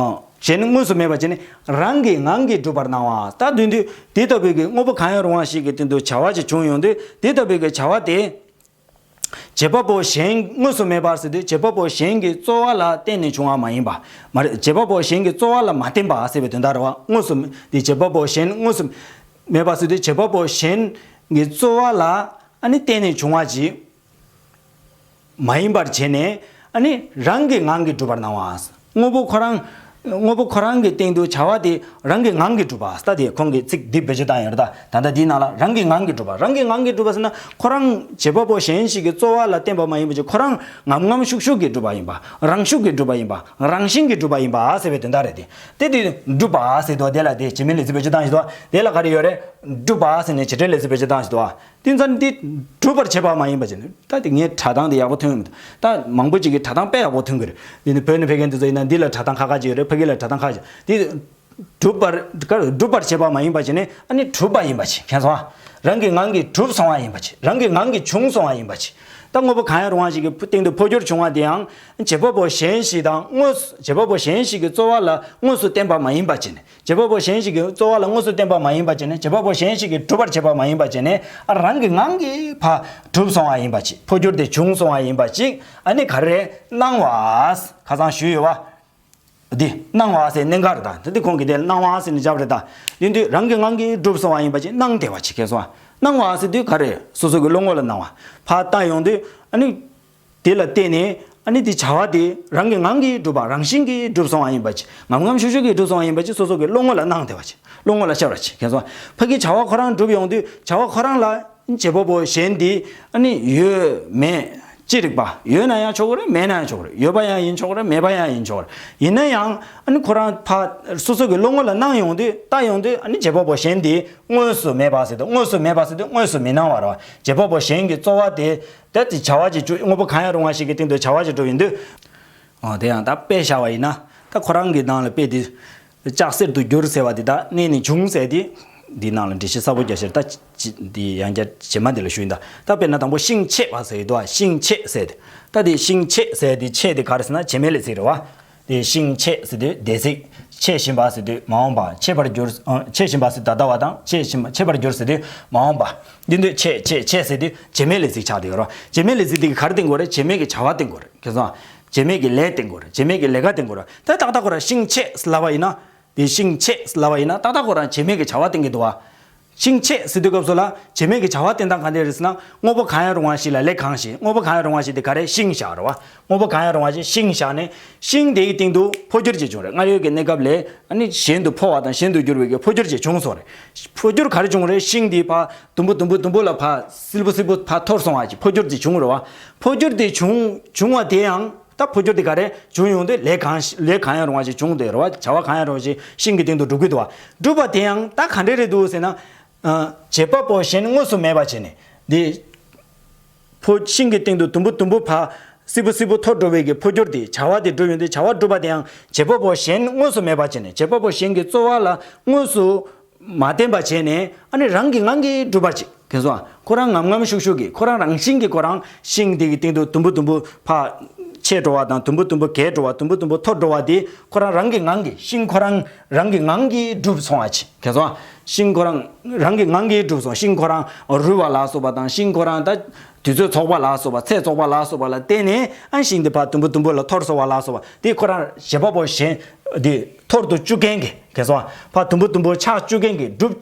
གཞན་དངོས་སུ་མེད་པ་བྱས་ནས་རང་གི་ངང་གིས་གྲུབ་པར་སྣང་བ། ད་དུས་འདི་དེ་ལྟ་བུའི་གི་དངོས་པོ་གང་ཡང་རུང་བ་ཞིག་གི་སྟེང་དུ་བྱ་བ་ཞིག་བྱུང་ཡོང་དུས་དེ་ལྟ་བུའི་གི་བྱ་བ་དེ། བྱེད་པ་པོ་གཞན་དངོས་སུ་མེད་པ་ཟེར་དུས་བྱེད་པ་པོ་གཞན་གྱི་རྩོལ་བ་ལ་བརྟེན་ནས་བྱུང་བ་མ་ཡིན་པ། མ་རེད། བྱེད་པ་པོ་གཞན་གྱི་རྩོལ་བ་ལ་མ་བརྟེན་པ་ཟེར་བའི་དོན་དག་རེད་བ། དངོས་སུ་དེ་བྱེད་པ་པོ་གཞན་དངོས་སུ་མེད་པ་ཟེར་དུས་བྱེད་པ་པོ་གཞན་གྱི་རྩོལ་བ་ལ་ཨ་ནི་བརྟེན་ནས་བྱུང་བ་ཅིག་མ་ཡིན་པར་བྱས་ནས་ཨ་ནི་རང་གི་ངང་གིས་གྲུབ་པར་སྣང་བ། དངོས་པོ་ཁོ་རང་། དངོས་པོ་ཁོ་རང་གི་སྟེང་དུ་བྱ་བ་དེ་རང་གི་ངང་གིས་གྲུབ་པ། ད་དེ་ཁོང་གིས་ཚིག་འདི་བེད་སྤྱོད་བཏང་ཡོད་རེད་ད། ད་ལྟ་འདིའི་ནང་ལ་རང་གི་ངང་གིས་གྲུབ་པ། རང་གི་ངང་གིས་གྲུབ་པ་ཟེར་ན་ཁོ་རང་བྱེད་པ་པོ་གཞན་ཞིག་གི་རྩོལ་བ་ལ་བརྟེན་པ་མ་ཡིན་པ་ཅིག་ཁོ་རང་ངམ་ངམ་ཤུགས་ཤུགས་ཀྱིས་གྲུབ་པ་ཡིན་པ། རང་ཤུགས་ཀྱིས་གྲུབ་པ་ཡིན་པ། རང་བཞིན་གྱིས་གྲུབ་པ་ཡིན་པ་ཟེར་བའི་དོན་དག་རེད་དེ། དེ་དེ་གྲུབ་པ་ཟེར་དུས་དེ་ལ་དེ་བྱེད་མེད་ལས་ཚིག་བེད་སྤྱོད་བཏང་ཞིག་འདུག་དེ་ལ་ག་རེ་ཡོད་རེད། གྲུབ་པ་ཟེར་ནས་བྱེད་འབྲེལ་ལས་ཚིག་བེད་སྤྱོད་བཏང་ཞིག་འདུག་དེ་ཙམ་འདི་གྲུབ་པར་བྱེད་པ་མ་ཡིན་པ་བྱས་ནས། ད་དེ་ངས་སྒྲ་གདངས་དེ་ཡག་པོ་ཐོན་ཡོད་མི་འདུག་ད་མང་པོ་ཅིག་གིས་སྒྲ་གདངས་དཔེ་ཡག་པོ་ཐོན་གི་རེད། འདི་ནི་བོད་ནས་ཕེབས་མཁན་དེ་ཚོ་ཡིན་ན་འདི་ལ་སྒྲ་གདངས་ཁ་ཁ་ཅིག་ཡོད་རེད། ཕ་གི་ལ་སྒྲ་གདངས་ཁ་ཅིག་དེ་གྲུབ་པར་ག་གྲུབ་པར་བྱེད་པ་མ་ཡིན་པ་བྱས་ནས་ཨ་ནི་གྲུབ་པ་ཡིན་པ་ཅིག་མཁྱེན་སོང་ཨ། རང་གི་ངང་གིས་གྲུབ་སོང་བ་ཡིན་པ་ཅིག་རང་གི་ངང་གིས་བྱུང་སོང་བ་ཡིན་པ་ཅིག་ད་དངོས་པོ་གང་ཡང་རུང་བ་ཞིག་གི་སྟེང་དུ་འཕོ་འགྱུར་བྱུང་བ་དེའང་བྱེད་པ་པོ་གཞན་ཞིག་དང་དངོས་སུ། བྱེད་པ་པོ་གཞན་ཞིག་གི་རྩོལ་བ་ལ་དངོས་སུ་བརྟེན་པ་མ་ཡིན་པ་བྱས་ནས། བྱེད་པ་པོ་གཞན་ཞིག་གི་རྩོལ་བ་ལ་དངོས་སུ་བརྟེན་པ་མ་ཡིན་པ་བྱས་ནས། བྱེད་པ་པོ་གཞན་ཞིག་གིས་གྲུབ་པར་བྱེད་པ་མ་ཡིན་པ་བྱས་ནས། ཨ་རང་གི་ངང་གིས་ཕར་གྲུབ་སོང་བ་ཡིན་པ་ཅིག་འཕོ་འགྱུར་དེ་བྱུང་སོང་བ་ཡིན་པ་ཅིག་ཨ་ནི་ག་རེ་རེད། སྣང་བ། ཁ་སང་ཞུས་ཡོད་བ། འདི་སྣང་བ་ཟེར་གནད་འགག་རེད་ད། འདི་ཁོང་གིས་དེ་སྣང་བ་ཟེར་ནས་སྦྱར་རེད་ད། འདི་འདི་རང་གི་ངང་གིས་གྲུབ་སོང་བ་ཡིན་པ་ཅིག་སྣང་བསྡད་པ་ཅིག་མཁྱེན་སོང་ཨ། སྣང་བ་ཟེར་དུས་ག་རེ། སོ་སོ་གི་བློ་ངོ་ལ་སྣང་བ། ཕར་བལྟ་ཡོང་དུས་ཨ་ནི། དེ་ལ་བརྟེན་ནས་ཨ་ནི་དེ་བྱ་བ་དེ་རང་གི་ངང་གིས་གྲུབ་པ། རང་བཞིན་གྱིས་གྲུབ་སོང་བ་ཡིན་པ་ཅིག་ངམ་ངམ་ཤུགས་ཤུགས་ཀྱིས་གྲུབ་སོང་བ་ཡིན་པ་ཅིག་སོ་སོ་གི་བློ་ངོ་ལ་སྣང་བསྡད་པ་ཅིག་བློ་ངོ་ལ་ཤར་བ་ཅིག་མཁྱེན་སོང་། ཕ་གི་བྱ་བ་ཁོ་རང་གྲུབ་ཡོང་དུས་བྱ་བ་ཁོ་རང་ལ་བྱེད་པ་པོ་གཞན་དེ་ཨ་ནི་ཡོད་མེད་ཅི་རིགས་པ། ཡོད་ན་ཡང་ཆོག་གི་རེད། མེད་ན་ཡང་ཆོག་གི་རེད། ཡོད་པ་ཡང་ཡིན་ཆོག་གི་རེད། མེད་པ་ཡང་ཡིན་ཆོག་གི་རེད། ཡིན་ན་ཡང་ཨ་ནི་ཁོ་རང་ཕ་སོ་སོ་གི་བློ་ངོ་ལ་སྣང་ཡོང་དུས་བལྟ་ཡོང་དུས་ཨ་ནི་བྱེད་པ་པོ་གཞན་དེ་དངོས་སུ་མེད་པ་ཟེར་དུས། དངོས་སུ་མེད་པ་ཟེར་དུས་དངོས་སུ་མི་སྣང་བ་རེད་བ། བྱེད་པ་པོ་གཞན་གྱི་རྩོལ་བ་དེ། ད་དེ་བྱ་བ་ཅིག་བྱུང་། དངོས་པོ་གང་ཡང་རུང་བ་ཞིག་གི་སྟེང་དུ་བྱ་བ་ཅིག་གྲུབ་ཡོང་དུས། ཨོ་དེ་ཡང་ད་དཔེ་བཞག་པ་ཡིན་ན། ད་ཁོ་རང་གི་ནང་ལ་དཔེ་དེ་ལྕགས་གསེར་དུ་འགྱུར་ཟེར་བ་དེ་ད་གནས་ནས་བྱུང་ཟེར་དེ། འདི་ནང་ལ་འགྲེལ་བཤད་གསལ་པོ་རྒྱག་ཤེར་ད་ཅི་འདི་ཡང་བསྐྱར་རྗེས་མ་འདི་ལ་ཞུ་ཡིན་ད། ད་དཔེར་ན་དང་པོ་ཤིང་ཆད་པ་ཟེར་ཡོད་དོ། ཤིང་ཆད་ཟེར་དེ། ད་དེ་ཤིང་ཆད་ཟེར་དེ། ཆད་དེ་ག་རེ་ཟེར་ན་བྱེད་མེད་ལས་ཚིག་རེད་བ། དེ་ཤིང་ཆད་ཟེར་དུས་འདས་ཚིག་ཆད་བཞིན་པ་ཟེར་དུས་མ་འོངས་པ། ཆད་པར་གྱུར། ཨ། ཆད་བཞིན་པ་ཟེར་ད་ལྟ་བ་དང་། ཆད་བཞིན་པ། ཆད་པར་གྱུར་ཟེར་དུས་མ་འོངས་པ། འདི་འདོད་ཆད་ཆད་ཆད་ཟེར་དུས་བྱེད་མེད་ལས་ཚིག་ཆགས་བསྡད་ཡོད་རེད། བྱེད་མེད་ལས་ཚིག་དེ་ག་རེ་བསྟན་དགོས་རེད། བྱེད་མེད་ཀྱི་བྱ་བ་བསྟན་དགོས་རེད། མཁྱེན་སོང་། བྱེད་མེད་ཀྱི་ལས་བསྟན་དགོས་རེད། བྱེད་མེད་ཀྱི་ལས་ཀ་བསྟན་དགོས་རེད། ད་ཏག་ཏག་ཁོ་རང་ཤིང་ཆད་ལབ་པ་ཡིན་ན། དེ་ཤིང་ཆད་ལབ་པ་ཡིན་ན་ཏག་ཏག་ཁོ་རང་བྱེད་མེད་ཀྱི་བྱ་བ་བསྟན་གྱི་འདུག་བ། ཤིང་ཆད་ཟེར་དུས་སྐབས་སུ་ལ་བྱེད་མེད་ཀྱི་བྱ་བ་བསྟན་སྟངས་ག་འདྲ་རེད་ཟེར་ན། དངོས་པོ་གང་ཡང་རུང་བ་ཞིག་ལ་ལས་གང་ཞིག་དངོས་པོ་གང་ཡང་རུང་བ་ཞིག་དེ་ག་རེ། ཤིང་བཞག་རེད་བ། དངོས་པོ་གང་ཡང་རུང་བ་ཞིག་ཤིང་བཞག་ནས། ཤིང་དེའི་སྟེང་དུ་འཕོ་འགྱུར་ཅིག་བྱུང་རེད། སྔར་ཡོད་ཀྱི་གནས་སྐབས་ལས་ཨ་ནི་གཞན་དུ་འཕོ་བ་དང་གཞན་དུ་འགྱུར་བའི་གི་འཕོ་འགྱུར་ཅིག་བྱུང་སོང་རེད། འཕོ་འགྱུར་ག་རེ་བྱུང་རེད། ཤིང་དེ་ཕར་དུམ་བུ་དུམ་བུ་དུམ་བུ་ལ་ཕར་སིལ་བུ་སིལ་བུ་ཕར་འཐོར་སོང་བ་ཅིག་འཕོ་འགྱུར་དེ་བྱུང་རེད་བ། འཕོ་འགྱུར་དེ་བྱུང་བྱུང་བ་དེ་ཡང་། ད་འཕོ་འགྱུར་དེ་ག་རེ་བྱུང་ཡོང་དུས་ལས་གང་ཞིག་ལས་གང་ཡང་རུང་བ་ཞིག་བྱུང་དེ་རེད་བ། བྱ་བ་གང་ཡང་རུང་བ་ཞིག་ཤིང་གི་སྟེང་དུ་འགྲུབ་ཀྱི་འདུག་བ། འགྲུབ་པ་དེ་ཡང་ད་ག་འདྲ་རེད་འདུག་ཟེར་ན། ཨ། བྱེད་པ་པོ་གཞན་དངོས་སུ་མེད་པ་བྱས་ནས། འདི་ཕོ་ཤིང་གི་སྟེང་དུ་དུམ་བུ་དུམ་བུ་ཕར་སིལ་བུ་སིལ་བུ་འཐོར་འགྲོ་བའི་གི་འཕོ་འགྱུར་དེ། བྱ་བ་དེ་འགྲུབ་ཡོང་དུས་བྱ་བ་འགྲུབ་པ་དེ་ཡང་བྱེད་པ་པོ་གཞན་དངོས་སུ་མེད་པ་བྱས་ནས། བྱེད་པ་པོ་གཞན་གྱི་རྩོལ་བ་ལ་དངོས་སུ་མ་བརྟེན་པ་བྱས་ནས། ཨ་ནི་རང་གི་ངང་གིས་གྲུབ་པ་ཅིག་མཁྱེན་སོང་། ཁོ་རང་ངམ་ངམ་ཤུགས་ཤུགས་ཀྱིས། ཁོ་རང་རང་བཞིན་གྱིས་ཁོ་རང་ཤིང་དེ་གི་སྟེང་དུ་དུམ་བུ་དུམ་བུ་ཕར་ཆད་འགྲོ་བ་དང་། དུམ་བུ་དུམ་བུ་གས་འགྲོ་བ། དུམ་བུ་དུམ་བུ་འཐོར་འགྲོ་བ་དེ་ཁོ་རང་རང་གི་ངང་གིས། ཤིང་ཁོ་རང་རང་གི་ངང་གིས་གྲུབ་སོང་བ་ཅིག་མཁྱེན་སོང་། ཤིང་ཁོ་རང་རང་གི་ངང་གིས་གྲུབ་སོང་། ཤིང་ཁོ་རང་རུལ་བ་ལ་སོགས་པ་དང་། ཤིང་ཁོ་རང་ད་དུས་ཚོད་ཚོགས་པ་ལ་སོགས་པ། ཚད་ཚོགས་པ་ལ་སོགས་པ་ལ་བརྟེན་ནས། ཨ། ཤིང་དེ་ཕར་དུམ་བུ་དུམ་བུ་ལ་འཐོར་སོང་བ་ལ་སོགས་པ་དེ་ཁོ་རང་བྱེད་པ་པོ་གཞན་དེ་འཐོར་དུ་བཅུག་མཁན་གྱི། མཁྱེན་སོང་། ཕར་དུམ་བུ་དུམ་བུ་ཆགས་བཅུག་མཁན་གྱི། གྲུབ།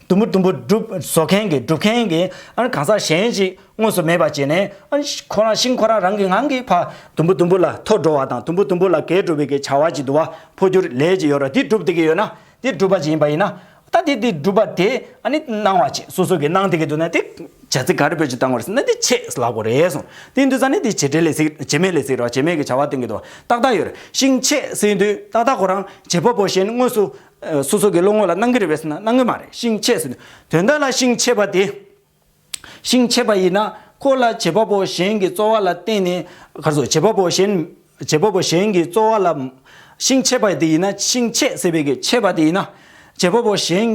དུམ་བུ་དུམ་བུ་གྲུབ་བཟོ་མཁན་གྱི། གྲུབ་མཁན་གྱི། ཨ་ནི་གང་ཟག་གཞན་ཞིག་དངོས་སུ་མེད་པ་བྱས་ནས། ཨ་ནི་ཁོ་རང་ཤིང་ཁོ་རང་རང་གི་ངང་གིས་ཕར་དུམ་བུ་དུམ་བུ་ལ་འཐོར་འགྲོ་བ་དང་། དུམ་བུ་དུམ་བུ་ལ་གས་འགྲོ་བའི་གི་བྱ་བ་ཅིག་འདུག་བ། འཕོ་འགྱུར་ལས་ཅིག་ཡོད་ར། དེ་གྲུབ་བསྡད་ཀྱི་ཡོད་ན། དེ་སྒྲུབ་པ་ཅིག་ཡིན་པ་ཡིན་ན། ད་དེ་དེ་སྒྲུབ་པ་དེ་ཨ་ནི་སྣང་བ་ཅིག་སོ་སོ་གིས་སྣང་བསྡད་ཀྱི་འདུག་ན། དེ་བྱ་ཚིག་ག་རེ་བེད་སྤྱོད་བཏང་བ་རེད་ཟེར་ན། དེ་ཆེད་ལབ་དགོས་རེད་གསུངས། དེ་ཡིན་དུས་ཙང་ནི་དེ་བྱེད་འབྲེལ་ལས་ཚིག་བྱེད་མེད་ལས་ཚིག་རེད་བ། བྱེད་མེད་ཀྱི་བྱ་བ་སྟོན་གྱི་འདུག་བ། ཏག་ཏག་ཡོད་རེད། ཤིང་ཆེད་ཟེར་དུས་ཏག་ཏག་ཁོ་རང་བྱེད་པ་པོ་གཞན་དངོས་སུ་ཨ་སོ་སོ་གི་བློ་ངོ་ལ་སྣང་གི་རེད་པས་ཟེར་ན་སྣང་གི་མ་རེད། ཤིང་ཆེད་ཟེར་དུས་དོན་དག་ལ་ཤིང་ཆེད་པ་དེ། ཤིང་ཆེད་པ་ཡིན་ན་ཁོ་ལ་བྱེད་པ་པོ་གཞན་གྱི་རྩོལ་བ་ལ་བརྟེན་ནས། ག་རེ་ཟེར། བྱེད་པ་པོ་གཞན་བྱེད་པ་པོ་གཞན་གྱི་རྩོལ་བ་ལ། ཤིང་ཆེད་པ་དེ་ཡིན་ན། ཤིང་ཆེད་ཟེར་བའི་གི་ཆེད་པ་དེ་ཡིན་ན། བྱེད་པ་པོ་གཞན་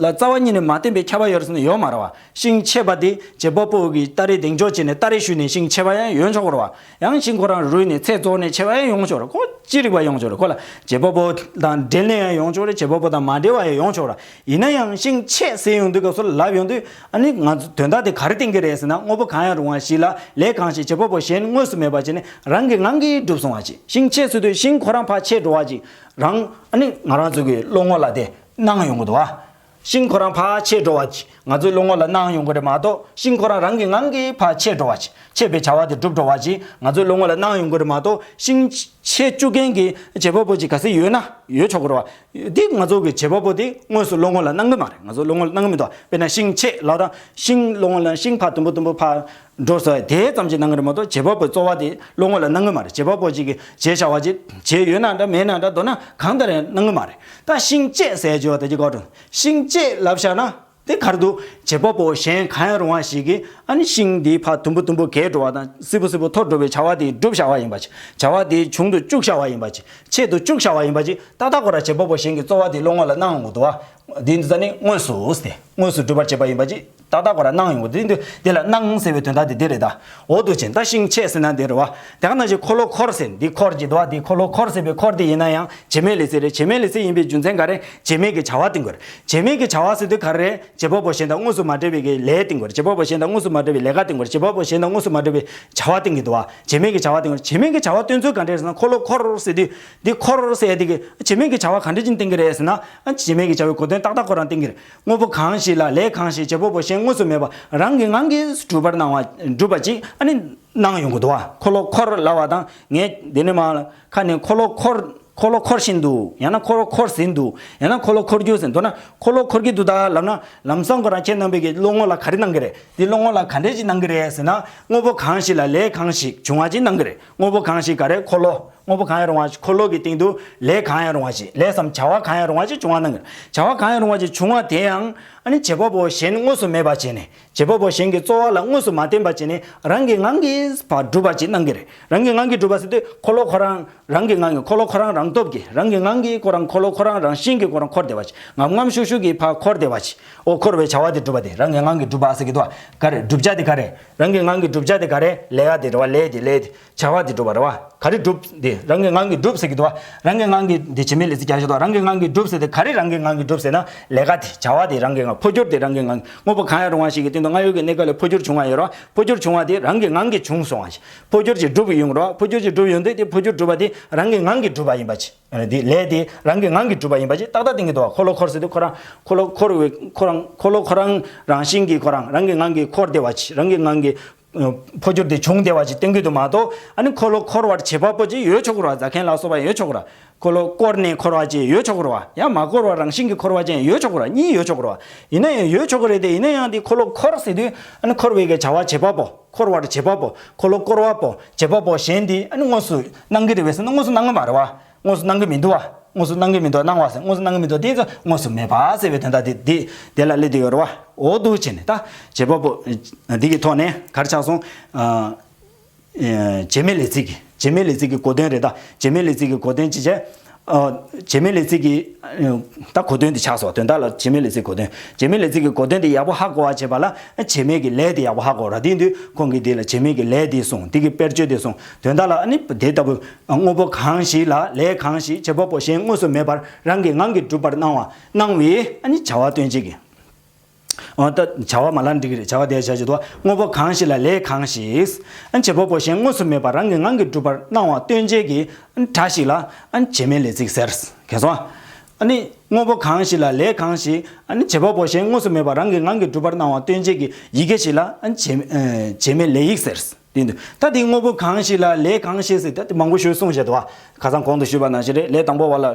ལ་རྩ་བ་ཉིད་ནས་མ་བརྟེན་པའི་ཁྱབ་པ་ཡོད་རེད་ཟེར་ན་ཡོད་མ་རེད་བ། ཤིང་ཆེད་པ་དེ་བྱེད་པ་པོ་གི་སྟ་རེ་གདེང་འཇོག་བྱས་ནས་སྟ་རེ་གཞུས་ནས་ཤིང་ཆེད་པ་ཡང་ཡོང་ཆོག་གི་རེད་བ། ཡང་ཤིང་ཁོ་རང་རུལ་ནས་ཚེ་རྫོགས་ནས་ཆེད་པ་ཡང་ཡོང་ཆོག་རེད། ཁོ་ཅི་རིགས་པ་ཡོང་ཆོག་རེད། ཁོ་ལ་བྱེད་པ་པོ་དང་འབྲེལ་ནས་ཡང་ཡོང་ཆོག་རེད། བྱེད་པ་པོ་དང་མ་འབྲེལ་བ་ཡང་ཡོང་ཆོག་རེད། ཡིན་ན་ཡང་ཤིང་ཆེད་ཟེར་ཡོང་དུས་སྐབས་སུ་ལབ་ཡོང་དུས། ཨ་ནི་ང་ཚོ་དོན་དག་དེ་ག་རེ་བསྟན་གྱི་རེད་ཟེར་ན། དངོས་པོ་གང་ཡང་རུང་བ་ཞིག་ལ་ལས་གང་ཞིག་བྱེད་པ་པོ་གཞན་དངོས་སུ་མེད་པ་བྱས་ནས་རང་གི་ངང་གིས་གྲུབ་སོང་བ་ཅིག་ཤིང་ཆེད་ཟེར་དུས་ཤིང་ཁོ་རང་ཕར་ཆད་འགྲོ་བ་ཅིག་རང་ཨ་ནི་ང་རང་ཚོ་གི་བློ་ངོ་ལ་དེ་སྣང་ཡོང་གི་འདུག་བ། ཤིང་ཁོ་རང་ཕར་ཆད་འགྲོ་བ་ཅིག་ང་ཚོའི་བློ་ངོ་ལ་སྣང་ཡོང་གི་རེད་མ་གཏོགས། ཤིང་ཁོ་རང་རང་གི་ངང་གིས་ཕར་ཆད་འགྲོ་བ་ཅིག་ཆད་པའི་བྱ་བ་དེ་གྲུབ་འགྲོ་བ་ཅིག་ང་ཚོའི་བློ་ངོ་ལ་སྣང་ཡོང་གི་རེད་མ་གཏོགས། ཤིང་ཆེད་བཅུག་མཁན་གྱི་བྱེད་པ་པོ་ཅིག་ག་ཚོད་ཡོད་ན་ཡོད་ཆོག་གི་རེད་བ། འདི་ང་ཚོ་གི་བྱེད་པ་པོ་དེ་དངོས་སུ་བློ་ངོ་ལ་སྣང་གི་མ་རེད། ང་ཚོ་བློ་ངོ་ལ་སྣང་གི་མི་འདུག་དཔེར་ན་ཤིང་ཆེད་ལབ་དང་། ཤིང་བློ་ངོ་ལ་ཤིང་ཕར་དུམ་བུ་དུམ་བུ་ཕར་འགྲོ་ས་དེ་ཙམ་ཅིག་སྣང་གི་རེད་མ་གཏོགས། བྱེད་པ་པོའི་རྩོལ་བ་དེ་བློ་ངོ་ལ་སྣང་གི་མ་རེད། བྱེད་པ་པོ་ཅིག་གིས་བྱས་བཞག་པ་ཅིག་བྱས་ཡོད་ན་འདྲ་མེད་ན་འདྲ། མདོར་ན་གང་ལྟར་ཡང་སྣང་གི་མ་རེད། ད་ཤིང་བཅད་ཟེར་བྱས་པ་དེ་ཅིག་གོ་འགྲོ། ཤིང་བཅད་ལབ་བཞག་ན། དེ་ག་རེ་འདུག་བྱེད་པ་པོ་གཞན་གང་ཡང་རུང་བ་ཞིག་གིས་ཨ་ནི་ཤིང་འདི་ཕར་དུམ་བུ་དུམ་བུ་གས་འགྲོ་བ་དང་། སིལ་བུ་སིལ་བུ་འཐོར་འགྲོ་བའི་བྱ་བ་དེ་བསྒྲུབས་བཞག་པ་ཡིན་པ་ཅིག་བྱ་བ་དེ་བྱུང་དུ་བཅུག་བཞག་པ་ཡིན་པ་ཅིག་ཆེད་དུ་བཅུག་བཞག་པ་ཡིན་པ་ཅིག་ཏག་ཏག་ཁོ་རང་བྱེད་པ་པོ་གཞན་གྱི་རྩོལ་བ་དེ་བློ་ངོ་ལ་སྣང་ཡོང་གི་འདུག་བ། དེ་འདི་ཚོ་ནི་དངོས་སུ་ཟེར། དངོས་སུ་སྒྲུབ་པར་བྱེད་པ་ཡིན་པ་ཅིག་ཏག་ཏག་ཁོ་རང་སྣང་ཡོང་གི་འདུག་དེ་ལ་སྣང་ཟེར་བའི་དོན་དག་དེ་འདི་རེད་ད། འོ་འདུག་ཅིང་ད་ཤིང་ཆེད་ཟེར་ན་འདི་རེད་བ། དེ་ག་ནང་བཞིན་འཁོར་ལོ་འཁོར་ཟེར། འདི་འཁོར་གྱི་འདུག་བ། འདི་འཁོར་ལོ་འཁོར་ཟེར་བའི་འཁོར་དེ་ཡིན་ན་ཡང་བྱེད་མེད་ལས་ཚིག་རེད། བྱེད་མེད་ལས་ཚིག་ཡིན་པའི་རྒྱུ་མཚན་ག་རེ། བྱེད་མེད་ཀྱི་བྱ་བ་སྟོན་དགོས་རེད། བྱེད་མེད་ཀྱི་བྱ་བ་ཟེར་དུས་ག་རེ་རེད། བྱེད་པ་པོ་གཞན་དང་དངོས་སུ་མ་འབྲེལ་བའི་གི་ལས་སྟོན་དགོས་རེད། བྱེད་པ་པོ་གཞན་དང་དངོས་སུ་མ་འབྲེལ་བའི་ལས་ཀ་སྟོན་དགོས་རེད། བྱེད་པ་པོ་གཞན་དང་དངོས་སུ་མ་འབྲེལ་བའི་བྱ་བ་སྟོན་གྱི་འདུག་བ། བྱེད་མེད་ཀྱི་བྱ་བ་སྟོན་དགོས་རེད། བྱེད་མེད་ཀྱི་བྱ་བ་སྟོན་ཚུལ་ག་འདྲ་རེད་ཟེར་ན། འཁོར་ལོ་འཁོར་ཟེར་དུས་འདི་འཁོར་ཟེར་དེ་གི་བྱེད་མེད་ཀྱི་བྱ་བ་ག་འདྲ་ཅིག་སྟོན་གྱི་རེད་ཟེར་ན། ཨ་བྱེད་མེད་ཀྱི་བྱ་བའི་གོ་དོན་ཏག་ཏག་ཁོ་རང་སྟོན་གྱི་རེད། དངོས་པོ་གང་ཞིག་ལ་ལས་གང་ཞིག་བྱེད་པ་པོ་གཞན་དངོས་སུ་མེད་པ་རང་གི་ངང་གིས་གྲུབ་པར་སྣང་བ་གྲུབ་པ་ཅིག་ཨ་ནི་སྣང་ཡོང་གི་འདུག་བ། འཁོར་ལོ་འཁོར་ལབ་པ་དང་། ངས་འདི་ནས་མར་ཁ་ནས་འཁོར་ལོ་འཁོར་འཁོར་ལོ་འཁོར་བཞིན་དུ། ཡང་ན་འཁོར་ལོ་འཁོར་ཟིན་འདུག་ཡང་ན་འཁོར་ལོ་འཁོར་རྒྱུ་ཟིན་འདུག་ན། འཁོར་ལོ་འཁོར་གྱི་འདུག་ད་ལབ་ན། ལམ་སང་ཁོ་རང་ཁྱེད་རྣམ་པའི་གི་བློ་ངོ་ལ་ག་རེ་སྣང་གི་རེད། འདི་བློ་ངོ་ལ་ག་འདྲས་ཅིག་སྣང་གི་རེད་ཟེར་ན། དངོས་པོ་གང་ཞིག་ལ་ལས་གང་ཞིག་བྱུང་བ་ཅིག་སྣང་གི་རེད། དངོས་པོ་གང་ཞིག་ག་རེ། འཁོར་ལོ། དངོས་པོ་གང་ཡང་རུང་བ་ཞིག་འཁོར་ལོ་གི་སྟེང་དུ་ལས་གང་ཡང་རུང་བ་ཞིག་ལས་སམ་བྱ་བ་གང་ཡང་རུང་བ་ཞིག་བྱུང་བ་སྣང་གི་རེད། བྱ་བ་གང་ཡང་རུང་བ་ཞིག་བྱུང་བ་དེ་ཡང་ཨ་ནི་བྱེད་པ་པོ་གཞན་དངོས་སུ་མེད་པ་བྱས་ནས། བྱེད་པ་པོ་གཞན་གྱི་རྩོལ་བ་ལ་དངོས་སུ་མ་བརྟེན་པ་བྱས་ནས་རང་གི་ངང་གིས་ཕར་གྲུབ་པ་ཅིག་སྣང་གི་རེད། རང་གི་ངང་གིས་གྲུབ་པ་ཟེར་དུས་འཁོར་ལོ་ཁོ་རང་རང་གི་ངང་གིས། འཁོར་ལོ་ཁོ་རང་རང་སྟོབས་ཀྱིས་རང་གི་ངང་གིས་ཁོ་རང་འཁོར་ལོ་ཁོ་རང་རང་བཞིན་གྱིས་ཁོ་རང་འཁོར་བསྡད་པ་ཅིག་ངམ་ངམ་ཤུགས་ཤུགས་ཀྱིས་ཕར་འཁོར་བསྡད་པ་ཅིག་འོ་འཁོར་བའི་བྱ་བ་དེ་གྲུབ་པ་དེ་རང་གི་ངང་གིས་གྲུབ་པ་ཟེར་གྱི་འདུག་བ། ག་རེ་བསྒྲུབ་བྱ་དེ་ག་རེ། རང་གི་ངང་གིས་བསྒྲུབ་བྱ་དེ་ག་རེ། ལས་ཀ་དེ་རེད་བ། ལས་དེ་ལས་དེ་བྱ་བ་དེ་གྲུབ་པ་རེད་བ། ག་རེ་བསྒྲུབ་དེ་རང་གི་ངང་གིས་གྲུབ་ཟེར་གྱི་འདུག་བ། རང་གི་ངང་གིས་དེ་བྱེད་མེད་ལས་ཚིག་རྒྱག་བཞག་འདུག་རང་གི་ངང་གིས་གྲུབ་ཟེར་དེ་ག་རེ་རང་གི་ངང་གིས་གྲུབ་ཟེར་ན། ལས་ཀ་དེ་བྱ་བ་དེ་རང་གི་ངང་། འཕོ་འགྱུར་དེ་རང་གི་ངང་། དངོས་པོ་གང་ཡང་རུང་བ་ཞིག་གི་སྟེང་དུ་སྔར་ཡོད་ཀྱི་གནས་སྐབས་ལས་འཕོ་འགྱུར་བྱུང་བ་ཡོད་རེད་བ། འཕོ་འགྱུར་བྱུང་བ་དེ་རང་གི་ངང་གིས་བྱུང་སོང་བ་ཞིག་འཕོ་འགྱུར་གྱིས་གྲུབ་ཡོང་རེད་བ། འཕོ་འགྱུར་གྱིས་གྲུབ་ཡོང་དུས་དེ་འཕོ་འགྱུར་གྲུབ་པ་དེ་རང་གི་ངང་གིས་གྲུབ་པ་ཡིན་པ་ཅིག་དེ་ལས་དེ་རང་གི་ངང་གིས་གྲུབ་པ་ཡིན་པ་ཅིག་ཏག་ཏག་བསྟན་གྱི་འདུག་བ། འཁོར་ལོ་འཁོར་ཟེར་དུས་ཁོ་རང་འཁོར་ལོ་འཁོར་བའི་ཁོ་རང་འཁོར་ལོ་ཁོ་རང་རང་བཞིན་གྱིས་ཁོ་རང་རང་གི་ངང་གིས་འཁོར་བསྡད་པ་ཅིག་རང་གི་ངང་གིས་འཕོ་འགྱུར་དེ་བྱུང་བསྡད་པ་ཅིག་སྟོན་གྱི་འདུག་མ་གཏོགས། ཨ་ནི་འཁོར་ལོ་འཁོར་བར་བྱེད་པ་པོ་ཅིག་ཡོད་ཆོག་གི་རེད་བ། རྫ་མཁན་ལ་སོགས་པ་ཡོད་ཆོག་གི་རེད་བ། འཁོར་ལོ་བསྐོར་ནས་འཁོར་བ་ཅིག་ཡོད་ཆོག་གི་རེད་བ། ཡང་མ་བསྐོར་བར་རང་བཞིན་གྱིས་འཁོར་བ་ཅིག་ཡོད་ཆོག་གི་རེད་བ། གཉིས་ཡོད་ཆོག་གི་རེད་བ། ཡིན་ན་ཡང་ཡོད་ཆོག་གི་རེད་དེ། ཡིན་ན་ཡང་དེ་འཁོར་ལོ་འཁོར་ཟེར་དུས་ཨ་ནི་འཁོར་བའི་གི་བྱ་བ་བྱེད་པ་པོ། འཁོར་བར་བྱེད་པ་པོ། འཁོར་ལོ་བསྐོར་བ་པོ། བྱེད་པ་པོ་གཞན་དེ་ཨ་ནི་དངོས་སུ་སྣང་གི་རེད་པས་ཟེར་ན། དངོས་སུ་སྣང་གི་མ་རེད་བ། དངོས་སུ་སྣང་གི་མི་འདུག་བ། དངོས་སུ་སྣང་གི་མི་འདུག་སྣང་བ་ཟེར། དངོས་སུ་སྣང་གི་མི་འདུག་དེ་ཚོ་དངོས་སུ་མེད་པ་ཟེར་བའི་དོན་དག་དེ་དེ་དེ་ལ་སླེབས་བསྡད་ཡོད་རེད་བ། འོ་འདུག་བྱས་ནས་ད་བྱེད་པ་པོ་འདི་གི་ཐོག་ནས་ག་རེ་ཆགས་སོང་། ཨ། ཨེ། བྱེད་མེད་ལས་ཚིག་གི་བྱེད་མེད་ལས་ཚིག་གི་གོ་དོན་རེད་ད། བྱེད་མེད་ལས་ཚིག་གི་གོ་དོན་ཅི་བྱས། ཨ། བྱེད་མེད་ལས་ཚིག་གི་ཨ། ད་གོ་དོན་དེ་ཆགས་སོང་། དོན་དག་ལ་བྱེད་མེད་ལས་ཚིག་གོ་དོན། བྱེད་མེད་ལས་ཚིག་གི་གོ་དོན་དེ་ཡག་པོ་ཧ་གོ་བ་བྱེད་པ་ལ། ཨ། བྱེད་མེད་ཀྱི་ལས་དེ་ཡག་པོ་ཧ་གོ་ར། དེ་ཡིན་དུས་ཁོང་གིས་དེ་ལ་བྱེད་མེད་ཀྱི་ལས་དེ་གསུངས། དེ་གི་དཔེར་བརྗོད་དེ་གསུངས། དོན་དག་ལ་ཨ་ནི་དེ་ལྟ་བུ་དངོས་པོ་གང་ཞིག་ལ་ལས་གང་ཞིག་བྱེད་པ་པོ་གཞན་དངོས་སུ་མེད་པར་རང་གི་ངང་གིས་གྲུབ་པར་སྣང་བ། སྣང་བའི་ཨ་ནི་བྱ་བ་སྟོན་བྱེད་ཀྱི། འོ་ད་བྱ་བ་མ་ལ་འགྲིག་གི་རེད། བྱ་བ་དེ་བྱ་བྱེད་དོ། དངོས་པོ་གང་ཞིག་ལ་ལས་གང་ཞིག་ཨ་བྱེད་པ་པོ་གཞན་དངོས་སུ་མེད་པར་རང་གི་ངང་གིས་གྲུབ་པར་སྣང་བ་སྟོན་བྱེད་ཀྱི་སྒྲ་ཞིག་ལ་ཨ་བྱེད་མེད་ལས་ཚིག་ཟེར། གལ་སོང་། ཨ་ནི་དངོས་པོ་གང་ཞིག་ལ་ལས་གང་ཞིག་ཨ་ནི་བྱེད་པ་པོ་གཞན་དངོས་སུ་མེད་པར་རང་གི་ངང་གིས་གྲུབ་པར་སྣང་བ་སྟོན་བྱེད་ཀྱི་ཡི་གེ་ཞིག་ལ་ཨ་བྱེད་ཨ་བྱེད་མེད་ལས་ཡིག་ཟེར། དེ་འདུག་ད་དེ་དངོས་པོ་གང་ཞིག་ལ་ལས་གང་ཞིག་ཟེར་ད་དེ་མང་པོ་ཞིག་གསུངས་བཞག་འདུག་བ། ཁ་སང་གོང་དུ་ཞུས་པ་ནང་བཞིན་རེད། ལས་དང་པོ་བ་ལ།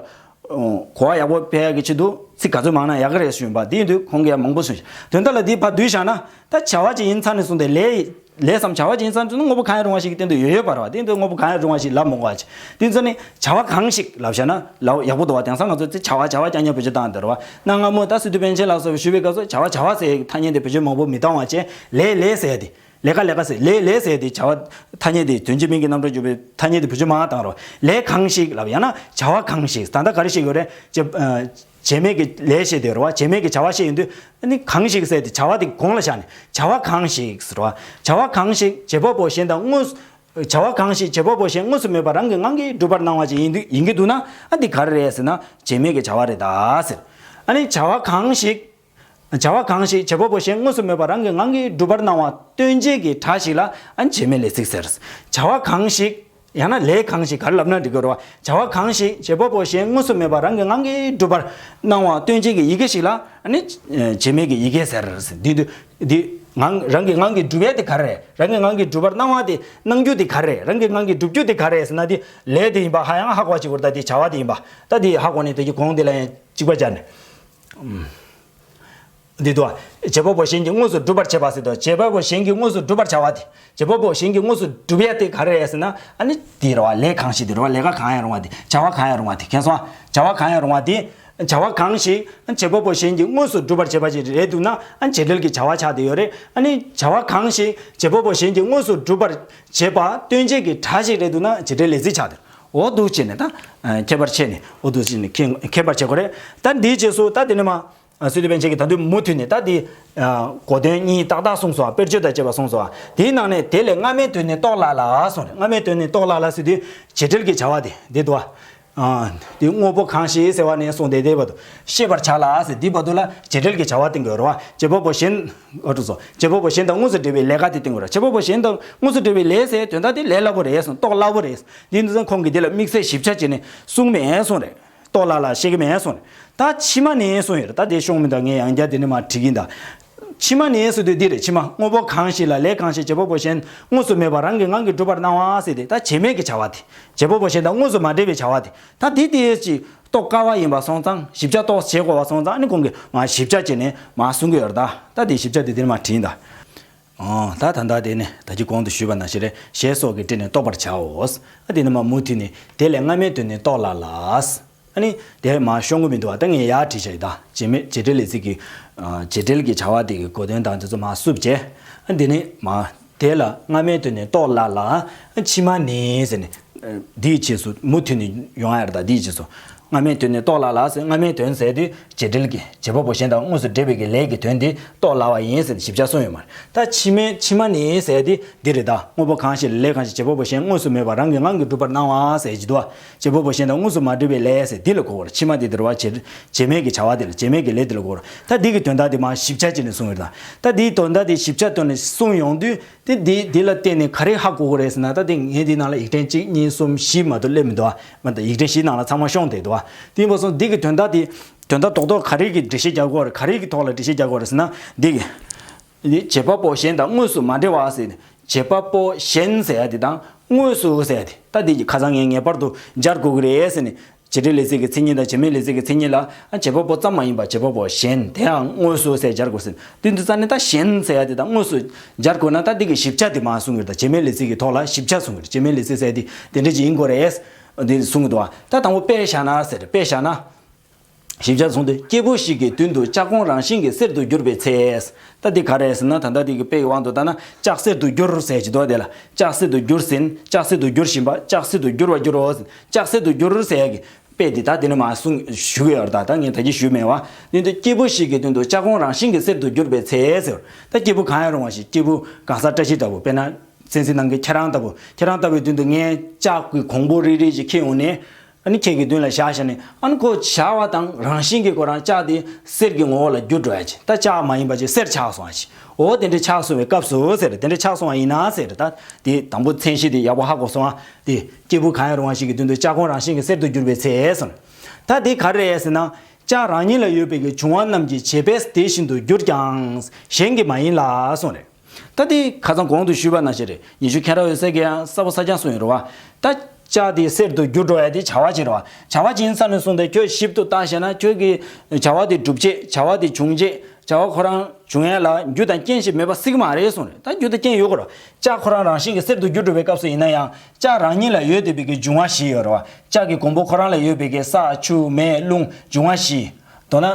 གོ་བ་ཡག་པོ་སྤེལ་ཡག་གི་ཆེད་དུ་ཚིག་ག་ཚོད་མང་ན་ཡག་གི་རེད་ཞུས་པ། དེ་ཡིན་དུས་ཁོང་གིས་ཡང་མང་པོ་གསུངས་ཤག་དོན་དག་ལ་འདི་ཕར་བསྡུས་བཞག་ན། ད་བྱ་བ་ཅིག་ཡིན་ཚར་ནས་བཟུང་སྟེ་ལས་ལས་སམ་བྱ་བ་ཅིག་ཡིན་ཚར་ནས་བཟུང་ན་དངོས་པོ་གང་ཡང་རུང་བ་ཞིག་གི་སྟེང་དུ་ཡོད་ཡོད་པ་རེད་བ། དེ་ཡིན་དུས་དངོས་པོ་གང་ཡང་རུང་བ་ཞིག་ལབ་མི་དགོས་པ་ཅིག་དེ་ཚོ་ནི་བྱ་བ་གང་ཞིག་ལབ་བཞག་ན་ལབ་ཡག་པོ་འདུག་བ། དེང་སང་ང་ཚོ་ཚེ་བྱ་བ་བྱ་བ་རྐྱང་རྐྱང་བེད་སྤྱོད་བཏང་བསྡད་རེད་བ། གནའ་སྔ་མོ་ད་སི་ཏུ་པཎ་ཆེན་ལགས་སོགས་ཞུ་བའི་སྐབས་སུ་བྱ་བ་བྱ་བ་ཟེར་ཐ་སྙད་དེ་བེད་སྤྱོད་མང་པོ་མི་བཏང་བ་བྱས། ལས་ལས་ཟེར་ཡ་དེ། ལས་ཀ་ལས་ཀ་ཟེར། ལས་ལས་ཟེར་ཡ་དེ་བྱ་བ་ཐ་སྙད་དེ་དོན་གཅིག་མིང་གི་རྣམ་གྲངས་འཇུག་པའི་ཐ་སྙད་དེ་བེད་སྤྱོད་མང་བཏང་རོགས། ལས་གང་ཞིག་ལབ་ཡང་ན་བྱ་བ་གང་ཞིག་ད་ལྟ་ག་རེ་བཤད་ཡོད་རེད། བྱེད་ཨ་བྱེད་མེད་ཀྱི་ལས་བཤད་དེ་རེད་བ། བྱེད་མེད་ཀྱི་བྱ་བ་བཤད་ཡོང་དུས་ཨ་ནི་གང་ཞིག་ཟེར་ཡ་དེ་བྱ་བ་དེ་གོང་ལ་བཞག་ནས་བྱ་བ་གང་ཞིག་ཟེར་བ། བྱ་བ་གང་ཞིག་བྱེད་པ་པོ་གཞན་དང་དངོས་སུ། བྱ་བ་གང་ཞིག་བྱེད་པ་པོ་གཞན་དངོས་སུ་མེད་པར་རང་གི་ངང་གིས་འགྲུབ་པར་སྣང་བ་ཅིག་ཡིན་དུས་ཡིན་གྱི་འདུག་ན་ཨ་འདི་ག་རེ་རེད་ཟེར་ན་བྱེད་མེད་ཀྱི་བྱ་བ་རེད་ད་ཟེར། ཨ་ནི་བྱ་བ་གང་ཞིག་བྱ་བ་གང་ཞིག་བྱེད་པ་པོ་གཞན་དངོས་སུ་མེད་པར་རང་གི་ངང་གིས་འགྲུབ་པར་སྣང་བ་སྟོན་བྱེད་ཀྱི་སྒྲ་ཞིག་ལ་ཨ་ནི་བྱེད་མེད་ལས་ཚིག་ཟེར། བྱ་བ་གང་ཞིག་ཡང་ན་ལས་གང་ཞིག་ག་རེ་ལབ་ན་འགྲིག་གི་རེད་བ། བྱ་བ་གང་ཞིག་བྱེད་པ་པོ་གཞན་དངོས་སུ་མེད་པར་རང་གི་ངང་གིས་འགྲུབ་པར་སྣང་བ་སྟོན་བྱེད་ཀྱི་ཡི་གེ་ཞིག་ལ་ཨ་ནི་བྱེད་མེད་ཀྱི་ཡི་གེ་ཟེར། འདི་འདི་འདི་ངང་རང་གི་ངང་གིས་འགྲུབ་ཡས་དེ་ག་རེ་རེད། རང་གི་ངང་གིས་འགྲུབ་པར་སྣང་བ་དེ་སྣང་རྒྱུ་དེ་ག་རེ་རེད། རང་གི་ངང་གིས་འགྲུབ་རྒྱུ་དེ་ག་རེ་རེད་ཟེར་ན་དེ་ལས་དེ་ཡིན་པ་ཧ་ཡང་ཧ་གོ་བ་ཅིག་གོ་རེད། ད་དེ་བྱ་བ་དེ་ཡིན་པ་ད་དེ་ཧ་གོ་ནས་དེ་གི་གོང་དེ་ལ་ཡང་གཅིག་པ་སྦྱར་ནས། འདི་དུ་བྱེད་པ་པོ་གཞན་གྱིས་དངོས་སུ་སྒྲུབ་པར་བྱེད་པ་ཟེར་དུས་བྱེད་པ་པོ་གཞན་གྱིས་དངོས་སུ་སྒྲུབ་པར་བྱ་བ་དེ་བྱེད་པ་པོ་གཞན་གྱིས་དངོས་སུ་སྒྲུབ་ཡ་དེ་ག་རེ་རེད་ཟེར་ན་ཨ་ནི་དེ་རེད་བ། ལས་གང་ཞིག་དེ་རེད་བ། ལས་ཀ་གང་ཡང་རུང་བ་དེ་བྱ་བ་གང་ཡང་རུང་བ་དེ་མཁྱེན་སོང་ཨ། བྱ་བ་གང་ཡང་རུང་བ་དེ་བྱ་བ་གང་ཞིག་བྱེད་པ་པོ་གཞན་གྱིས་དངོས་སུ་སྒྲུབ་པར་བྱེད་པ་ཞིག་རེད་འདུག་ན་ཨ་བྱེད་འབྲེལ་གྱི་བྱ་བ་ཆགས་བསྡད་ཡོད་རེད། ཨ་ནི་བྱ་བ་གང་ཞིག་བྱེད་པ་པོ་གཞན་གྱིས་དངོས་སུ་སྒྲུབ་པར་བྱེད་པ་སྟོན་བྱེད་ཀྱི་སྒྲ་ཞིག་རེད་འདུག་ན་བྱེད་འབྲེལ་ལས་ཚིག་ཆགས་བསྡད། འོ་འདུག་བྱས་ནས་ད་ཁྱད་པར་ཕྱེ་ནས་འོ་འདུག་བྱས་ནས་མཁྱེན་མཁྱེན་པར་བྱེད་དགོས་རེད། ད་འདིའི་རྗེས་སུ་ད་དེ་ནས་མ། སི་ཏུ་པཎ་ཆེན་གྱིས་ད་དུང་མུ་མཐུད་ནས་ད་འདི་གོ་དོན་གཉིས་ཏག་ཏག་གསུངས་སོང་བ། དཔེར་བརྗོད་དང་བཅས་པ་གསུངས་སོང་བ། དེའི་ནང་ནས་དེ་ལས་སྔ་མའི་དོན་ནི་རྟོགས་སླ་ལ་གསུངས་རེད། སྔ་མའི་དོན་ནི་རྟོགས་སླ་ལ་ཟེར་དུས་བྱེད་འབྲེལ་གྱི་བྱ་བ་དེ་འདི་འདུག་བ། དེ་དངོས་པོ་གང་ཞིག་ཟེར་བ་ནས་བཟུང་སྟེ་དེ་བར་དུ་ཤེས་པར་བྱ་ལ་ཟེར་འདི་བར་དུ་ལ་བྱེད་འབྲེལ་གྱི་བྱ་བ་བསྟན་དགོས་རེད་བ། བྱེད་པ་པོ་གཞན་ཨོ་འགྲོ་སོ་བྱེད་པ་པོ་གཞན་དང་དངོས་སུ་འབྲེལ་བའི་ལས་ཀ་དེ་བསྟན་དགོས་རེད། བྱེད་པ་པོ་གཞན་དང་དངོས་སུ་འབྲེལ་བའི་ལས་ཟེར་དོན་དག་དེ་ལས་སླ་པོ་རེད་གསུངས། རྟོགས་སླ་པོ་རེད། འདི་འདི་ཚོ་ཁོང་གིས་དེ་ལ་དམིགས་བསལ་ཞིབ་ཆ་བྱས་ནས་གསུངས་མེད་གསུངས་རེད། རྟོགས་སླ་ལ་ཤེས་ཀྱི་མེད་གསུངས་རེད། ད་ཕྱི་མ་ནས་གསུངས་ཡོད་རེད། ད་དེ་ཤོང་མི་འདུག་ངས་ཡང་བསྐྱར་དེ་ནས་མར་བྲིས་ཀྱིན་གདའ། ཕྱི་མ་ནས་ཟེར་དུས་འདི་རེད། ཕྱི་མ་དངོས་པོ་གང་ཞིག་ལ་ལས་གང་ཞིག་བྱེད་པ་པོ་གཞན་དངོས་སུ་མེད་པར་རང་གི་ངང་གིས་འགྲུབ་པར་སྣང་བ་ཟེར་དེ་ད་བྱེད་མེད་ཀྱི་བྱ་བ་དེ། བྱེད་པ་པོ་གཞན་དང་དངོས་སུ་མ་འབྲེལ་བའི་བྱ་བ་དེ། ད་དེ་དེ་ཅིག་རྟོགས་དཀའ་བ་ཡིན་པ་སོང་ཙང་ཞིབ་ཆ་རྟོགས་བྱེད་དགོས་པ་སོང་ཙང་ཨ་ནི་ཁོང་གིས་མར་ཞིབ་ཆ་བྱས་ནས་མར་གསུང་གི་ཡོད་རེད། ད་ད་དེ་ཞིབ་ཆ་དེ་དེ་ནས་མར་བྲིས་ཡིན་གདའ། ཨོ། ད་ད་ལྟ་དེ་ནི་ད་ཅི་གོང་དུ་ཞུས་པ་ནང་བཞིན་རེད། ཞེས་སོགས་ཀྱིས་དྲིལ་ནས་རྟོགས་པར་བྱའོ། ཨ་དེ་ནི་མ་མུ་མཐུད་ནས་དེ་ལས་སྔ་མའི་དོན་ནི་རྟོགས་སླ་ལ། ཨ་ནི་དེ་མ་ཤོང་གི་མི་འདུག་བ། ད་ངས་ཡར་བྲིས་བྱ་ཡི་ད་བྱེད་མེད་བྱེད་འབྲེལ་ལས་ཚིག་གི་བྱེད་འབྲེལ་གྱི་བྱ་བ་དེ་གི་གོ་དོན་དང་དེ་ཚོ་མ་བསུབ་བྱས། ཨ་དེ་ནི་མ་དེ་ལ་སྔ་མའི་དོན་ནི་རྟོགས་སླ་ལ། ཕྱི་མ་ནི་ཟེར་ནས། འདིའི་རྗེས་སུ་མུ་མཐུད་ནས་ཡོང་ཡ་རེད། ད་འདིའི་རྗེས་སུ་སྔ་མའི་དོན་ནི་རྟོགས་སླ་ལ་ཟེར། སྔ་མའི་དོན་ཟེར་དུས་བྱེད་འབྲེལ་གྱི་བྱེད་པ་པོ་གཞན་དང་དངོས་སུ་འབྲེལ་བའི་གི་ལས་ཀྱི་དོན་དེ་རྟོགས་སླ་བ་ཡིན་ཟེར་ཞིབ་ཆ་གསུངས་ཡོད་མ་རེད། ད་ཕྱི་མའི་ཕྱི་མ་ནི་ཟེར་དེ་འདི་རེད། ད་དངོས་པོ་གང་ཞིག་ལ་ལས་གང་ཞིག་བྱེད་པ་པོ་གཞན་དངོས་སུ་མེད་པར་རང་གི་ངང་གིས་འགྲུབ་པར་སྣང་བ་ཟེར་གྱི་འདུག་བ། བྱེད་པ་པོ་གཞན་དང་དངོས་སུ་མ་འབྲེལ་བའི་ལས་ཟེར་འདི་ལ་གོ་དགོས་རེད། ཕྱི་མ་དེ་འདི་རེད་བ། བྱེད་བྱེད་མེད་ཀྱི་བྱ་བ་དེ་ལ་བྱེད་མེད་ཀྱི་ལས་དེ་ལ་གོ་དགོས་རེད། ད་འདི་གི་དོན་དག་དེ་མར་ཞིབ་ཆ་བྱས་ནས་གསུངས་ཡོད་རེད། ད་ད་འདིའི་དོན་དག་དེ་ཞིབ་ཆ་བཏོན་ནས་གསུངས་ཡོང་དུས། དེ་འདི་འདི་ལ་བརྟེན་ནས་ག་རེ་ཧ་གོ་གི་རེད་ཟེར་ན། ད་དེ་ངས་འདི་ནང་ལ་ཡིག་ཕྲེང་གཅིག་གཉིས་གསུམ་བཞི་མ་གཏོགས་སླེབས་མི་འདུག་བ། མ་གཏོགས་ཡིག་ཕྲེང་བཞིའི་ནང་ལ་ཚང་མ་ཤོང་བསྡད་འདུག་བ། དེ་ཡིན་པ་སོང་འདི་གི་དོན་དག་དེ་དོན་དག་རྡོག་རྡོག་ག་རེ་གི་འགྲེལ་བཤད་རྒྱག་དགོས་རེད། ག་རེ་གི་ཐོག་ལ་འགྲེལ་བཤད་རྒྱག་དགོས་རེད་ཟེར་ན། འདི་གི་འདི་བྱེད་པ་པོ་གཞན་དང་དངོས་སུ་མ་འབྲེལ་བ་ཟེར་ནས། བྱེད་པ་པོ་གཞན་ཟེར་ཡ་དེ་དང་དངོས་སུ་ཟེར་ཡ་དེ། ད་འདི་གི་ཁ་སང་ངས་ངེས་པར་དུ་སྦྱར་དགོས་ཀྱི་རེད་ཟེར་ནས། བྱེད་འབྲེལ་ལས་ཚིག་གི་མཚན་ཉིད་དང་བྱེད་མེད་ལས་ཚིག་གི་མཚན་ཉིད་ལ་ཨ་བྱེད་པ་པོ་ཙམ་མ་ཡིན་པར་བྱེད་པ་པོ་གཞན་དེའང་དངོས་སུ་ཟེར་སྦྱར་དགོས་ཟེར། དེ་འདི་རྩ་ནས་ད་གཞན་ཟེར་ཡ་དེ་དང་དངོས་སུ་སྦྱར་དགོས་ན་ད་འདི་གི་ཞིབ་ཆ་དེ་མར་གསུང་གི་རེད། ད་བྱེད་མེད་ལས་ཚིག་གི་ཐོག་ལ་ཞིབ་ཆ་གསུང་གི་རེད། བྱེད་མེད་ལས་ཚིག་ཟེར་ཡ་དེ་དེ་འདྲ་ཅིག་ཡིན་དགོས་རེད། འདི་གསུང་གི་འདུག་བ། ད་དང་པོ་དཔེ་བཞག་ན་ཟེར། དཔེ་བཞག་ན། ཞིབ་ཆ་གསུངས་ཏེ། སྐྱེས་བུ་ཞིག་གི་མདུན་དུ་ལྕགས་གོང་རང་བཞིན་གྱིས་གསེར་དུ་གྱུར་པའི་ཚེ། ད་འདི་ག་རེ་ཟེར་ན། ད་ལྟ་འདི་གི་དཔེ་ཡི་དབང་དུ་བཏང་ན་ལྕགས་གསེར་དུ་གྱུར་ཟེར་གྱི་འདུག་བ། དེ་ལ་ལྕགས་གསེར་དུ་གྱུར་ཟིན། ལྕགས་གསེར་དུ་གྱུར་བཞིན་པ། ལྕགས་གསེར་དུ་གྱུར་བར་འགྱུར་རོ་ཟེར། ལྕགས་གསེར་དུ་གྱུར་ཟེར་ཡ་གི་དཔེ་འདི་ད་དེ་ནས་མར་གསུང་ཞུ་གི་ཡོད་རེད། ད་ད་ངས་ད་གིན་ཞུས་མེད་བ། འདི་འདི་སྐྱེས་བུ་ཞིག་གི་མདུན་དུ་ལྕགས་གོང་རང་བཞིན་གྱིས་གསེར་དུ་གྱུར་པའི་ཚེ་ཟེར། ད་སྐྱེས་བུ་གང་ཡང་རུང་བ་ཞིག་སྐྱེས་བུ་གང་ཟག་བཀྲ་ཤིས་ལྟ་བུ། དཔེར་ན་སེམས་ཅན་ནང་གི་ཁྱེད་རང་ལྟ་བུ། ཁྱེད་རང་ལྟ་བུའི་མདུན་དུ་ངས་ལྕགས་ཀྱི་གོང་བུ་རིལ་རིལ་ཞིག་འཁྱེར་ཡོང་ནས། ཨ་ནི་ཁྱེད་ཀྱི་མདུན་ལ་བཞག་བཞག་ནས། ཨ་ནི་ཁོ་བཞག་པ་དང་རང་བཞིན་གྱིས་ཁོ་རང་ལྕགས་དེ་གསེར་གྱི་ངོ་བོ་ལ་འགྱུར་འགྲོ་ཡ་ཅིག་ད་ལྕགས་མ་ཡིན་པ་ཅིག་གསེར་ཆགས་སོང་བ་ཅིག་འོ་དེ་འདྲ་ཆགས་སོང་བའི་སྐབས་སུ་ཟེར། དེ་འདྲ་ཆགས་སོང་བ་ཡིན་ན་ཟེར། ད་དེ་དང་པོ་མཚན་གཞི་དེ་ཡག་པོ་ཧ་གོ་སོང་ཨ། དེ་སྐྱེས་བུ་གང་ཡང་རུང་བ་ཞིག་གི་མདུན་དུ་ལྕགས་གོང་རང་བཞིན་གྱིས་གསེར་དུ་གྱུར་པའི་ཚེ་ཟེར། ད་དེ་ག་རེ་རེད་ཟེར་ན། ལྕགས་རང་ཉིད་ལ་ཡོད་པའི་གི་འབྱུང་བ་རྣམས་ཀྱི་བྱེད་པས་དེ་བཞིན་དུ་གྱུར་ཀྱང་གཞན་གྱིས་མ་ཡིན་ལ་གསུངས་རེད། ད་དེ་ཁ་སང་གོང་དུ་ཞུས་པ་ནང་བཞིན་རེད། ཉི་ཤུ་མཁྱེན་རབ་འོད་གསལ་གྱིས་ཡང་གསལ་པོ་གསལ་རྐྱང་གསུངས་ཡོད་རེད་བ། ད་ ལྕགས་དེ་གསེར་དུ་འགྱུར་འགྲོ་ཡ་དེ་བྱ་བ་བྱེད་རོགས། བྱ་བ་བྱེད་ས་ནས་བཟུང་སྟེ་ཁྱོད་ཞིབ་ཏུ་བརྟག་བྱས་ན་ཁྱོད་ཀྱི་བྱ་བ་དེ་སྒྲུབ་བྱེད། བྱ་བ་དེ་བྱུང་བྱེད། བྱ་བ་ཁོ་རང་བྱུང་ཡ་ལ་རྒྱུ་དང་རྐྱེན་ཞིག་མེད་པ་སྲིད་ཀྱི་མ་རེད་གསུངས་རེད། ད་རྒྱུ་དང་རྐྱེན་ཡོད་དགོས་རོགས། ལྕགས་ཁོ་རང་རང་བཞིན་གྱིས་གསེར་དུ་འགྱུར་འགྲོ་བའི་སྐབས་སུ་ཡིན་ན་ཡང་ལྕགས་རང་ཉིད་ལ་ཡོད་བསྡད་པའི་གི་འབྱུང་བ་བཞི་ཡོད་རོགས། ལྕགས་ཀྱི་གོང་བུ་ཁོ་རང་ལ་ཡོད་པའི་གི་ས་ཆུ་མེ་རླུང་འབྱུང་བ་བཞི། མདོར་ན།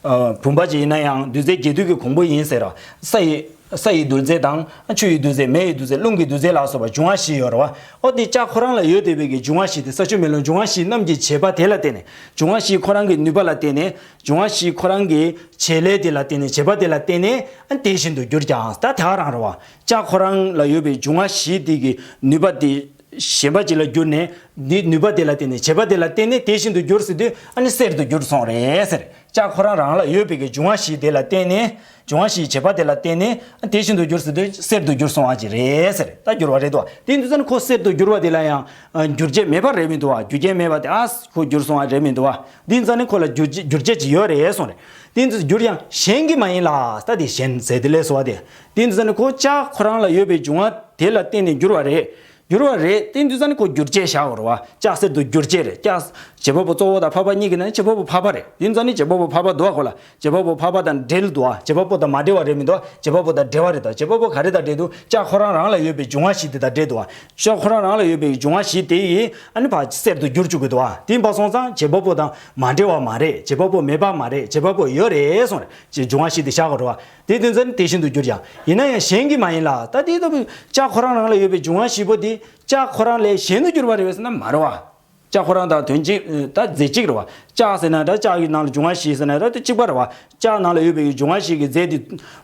ཨ། བུམ་པ་ཅིག་ཡིན་ན་ཡང་རྡུལ་རྫས་བརྒྱད་འདུས་ཀྱི་གོང་བུ་ཡིན་ཟེར་རོགས། ས་ཡི། ས་ཡི་རྡུལ་རྫས་དང་། ཆུ་ཡི་རྡུལ་རྫས། མེ་ཡི་རྡུལ་རྫས། རླུང་གི་རྡུལ་རྫས་ལ་སོགས་པ་འབྱུང་བ་བཞི་ཡོད་རེད་བ། ཨོ་དེ་ལྕགས་ཁོ་རང་ལ་ཡོད་བསྡད་པའི་གི་འབྱུང་བ་བཞི་དེ་ས་ཆུ་མེ་རླུང་འབྱུང་བ་བཞི་རྣམས་ཀྱི་བྱེད་པ་དེ་ལ་བརྟེན་ནས། འབྱུང་བ་བཞི་ཁོ་རང་གི་ནུས་པ་ལ་བརྟེན་ནས། འབྱུང་བ་བཞི་ཁོ་རང་གི་བྱེད་ལས་དེ་ལ་བརྟེན་ནས། བྱེད་པ་དེ་ལ་བརྟེན་ནས་ཨ་དེ་བཞིན་དུ་གྱུར་ཀྱང་ད་དེ་ག་རང་རེད་བ། ལྕགས་ཁོ་རང་ལ་ཡོད་པའི་འབྱུང་བ་བཞི་དེ་གི་ནུས་པ་དེ། གཞན་པ་ཅིག་ལ་བསྒྱུར་ནས། འདི་ནུས་པ་དེ་ལ་བརྟེན་ནས། བྱེད་པ་དེ་ལ་བརྟེན་ནས་དེ་བཞིན་དུ་འགྱུར་ཟེར་དུས་ཨ་ནི་གསེར་དུ་གྱུར་སོང་རེད་ཟེར། ལྕགས་ཁོ་རང་རང་ལ་ཡོད་པའི་གི་འབྱུང་བ་བཞི་དེ་ལ་བརྟེན་ནས། འབྱུང་བ་བཞིའི་བྱེད་པ་དེ་ལ་བརྟེན་ནས་དེ་བཞིན་དུ་གྱུར་ཟེར་དུས་གསེར་དུ་གྱུར་སོང་བ་ཅིག་རེད་ཟེར། ད་འགྱུར་བ་རེད་དོ། དེ་དུས་ཙམ་ནས་ཁོ་གསེར་དུ་གྱུར་བ་དེ་ལ་ཡང་། ཨ། འགྱུར་བྱེད་མེད་པ་རེད་མི་འདུག་བ། རྒྱུ་རྐྱེན་མེད་པ་དེ་ཨ་ཁོ་གྱུར་སོང་བ་རེད་མི་འདུག་བ། དེ་དུས་ཙམ་ནས་ཁོ་ལ་འགྱུར་བྱེད་འགྱུར་བྱེད་ཅིག་ཡོད་རེད་གསུངས་རེད། དེ་དུས་འགྱུར་ཡང་གཞན་གྱིས་མ་ཡིན་ལ། ད་དེ་གཞན་ཟེར་དེ་ལས་སོ་བ་དེ། དེ་དུས་ཙམ་ནས་ཁོ་ལྕགས་ཁོ་རང་ལ་ཡོད་པའི་འབྱུང་བ་དེ་ལ་བརྟེན་ནས་འགྱུར་བ་རེད། འགྱུར་བ་རེད། དེ་དུས་ཙམ་ནས་ཁོ་འགྱུར་བྱེད་བཞག་དགོས་རེད་བ། ལྕགས་གསེར་དུ་འགྱུར་བྱེད་རེད། ལྕགས། བྱེད་པ་པོ་གཙོ་བོ་དང་འཕགས་པ་གཉིས་ཀྱི་ནང་ནས་བྱེད་པ་པོ་འཕགས་པ་རེད། དེ་ཙམ་ནས་བྱེད་པ་པོ་འཕགས་པ་འདུག་བ། ཁོ་ལ་བྱེད་པ་པོ་འཕགས་པ་དང་འབྲེལ་འདུག་བ། བྱེད་པ་པོ་དང་མ་འབྲེལ་བ་རེད་མི་འདུག་བ། བྱེད་པ་པོ་དང་འབྲེལ་བ་རེད་དོ། བྱེད་པ་པོ་ག་རེ་དང་འབྲེལ་འདུག་ལྕགས་ཁོ་རང་རང་ལ་ཡོད་པའི་འབྱུང་བ་བཞི་དེ་དང་འབྲེལ་འདུག་བ། ལྕགས་ཁོ་རང་རང་ལ་ཡོད་པའི་འབྱུང་བ་བཞི་དེ་ཡིས་ཨ་ནི་ཕར་གསེར་དུ་འགྱུར་བཅུག་གི་འདུག་བ། དེ་ཡིན་པ་སོང་ཙང་བྱེད་པ་པོ་དང་མ་འབྲེལ་བ་མ་རེད། བྱེད་པ་པོ་མེད་པ་མ་རེད། བྱེད་པ་པོ་ཡོད་རེད་གསུངས་རེད། ཅེས་འབྱུང་བ་བཞི་དེ་བཞག་དགོས་རེད་བ། དེ་དུས་ཙམ་དེ་བཞིན་དུ་འགྱུར་ཀྱང་། ཡིན་ན་ཡང་གཞན་གྱིས་མ་ཡིན་ལ། ད་དེ་ལྟ་བུའི་ལྕགས་ཁོ་རང་རང་ལ་ཡོད་པའི་འབྱུང་བ་བཞི་པོ་དེ་ལྕགས་ཁོ་རང་ལས་གཞན་དུ་གྱུར་པ་རེད་པས་ཟེར་ན་མ་རེད་བ། ལྕགས་ཁོ་རང་དང་དོན་གཅིག་ད་རྫས་གཅིག་རེད་བ། ལྕགས་ཟེར་ན་ད་ལྕགས་ཀྱི་ནང་ལ་འབྱུང་བ་བཞི་ཟེར་ན་ད་དེ་གཅིག་པ་རེད་བ། ལྕགས་ནང་ལ་ཡོད་པའི་འབྱུང་བ་བཞི་གི་རྫས་དེ།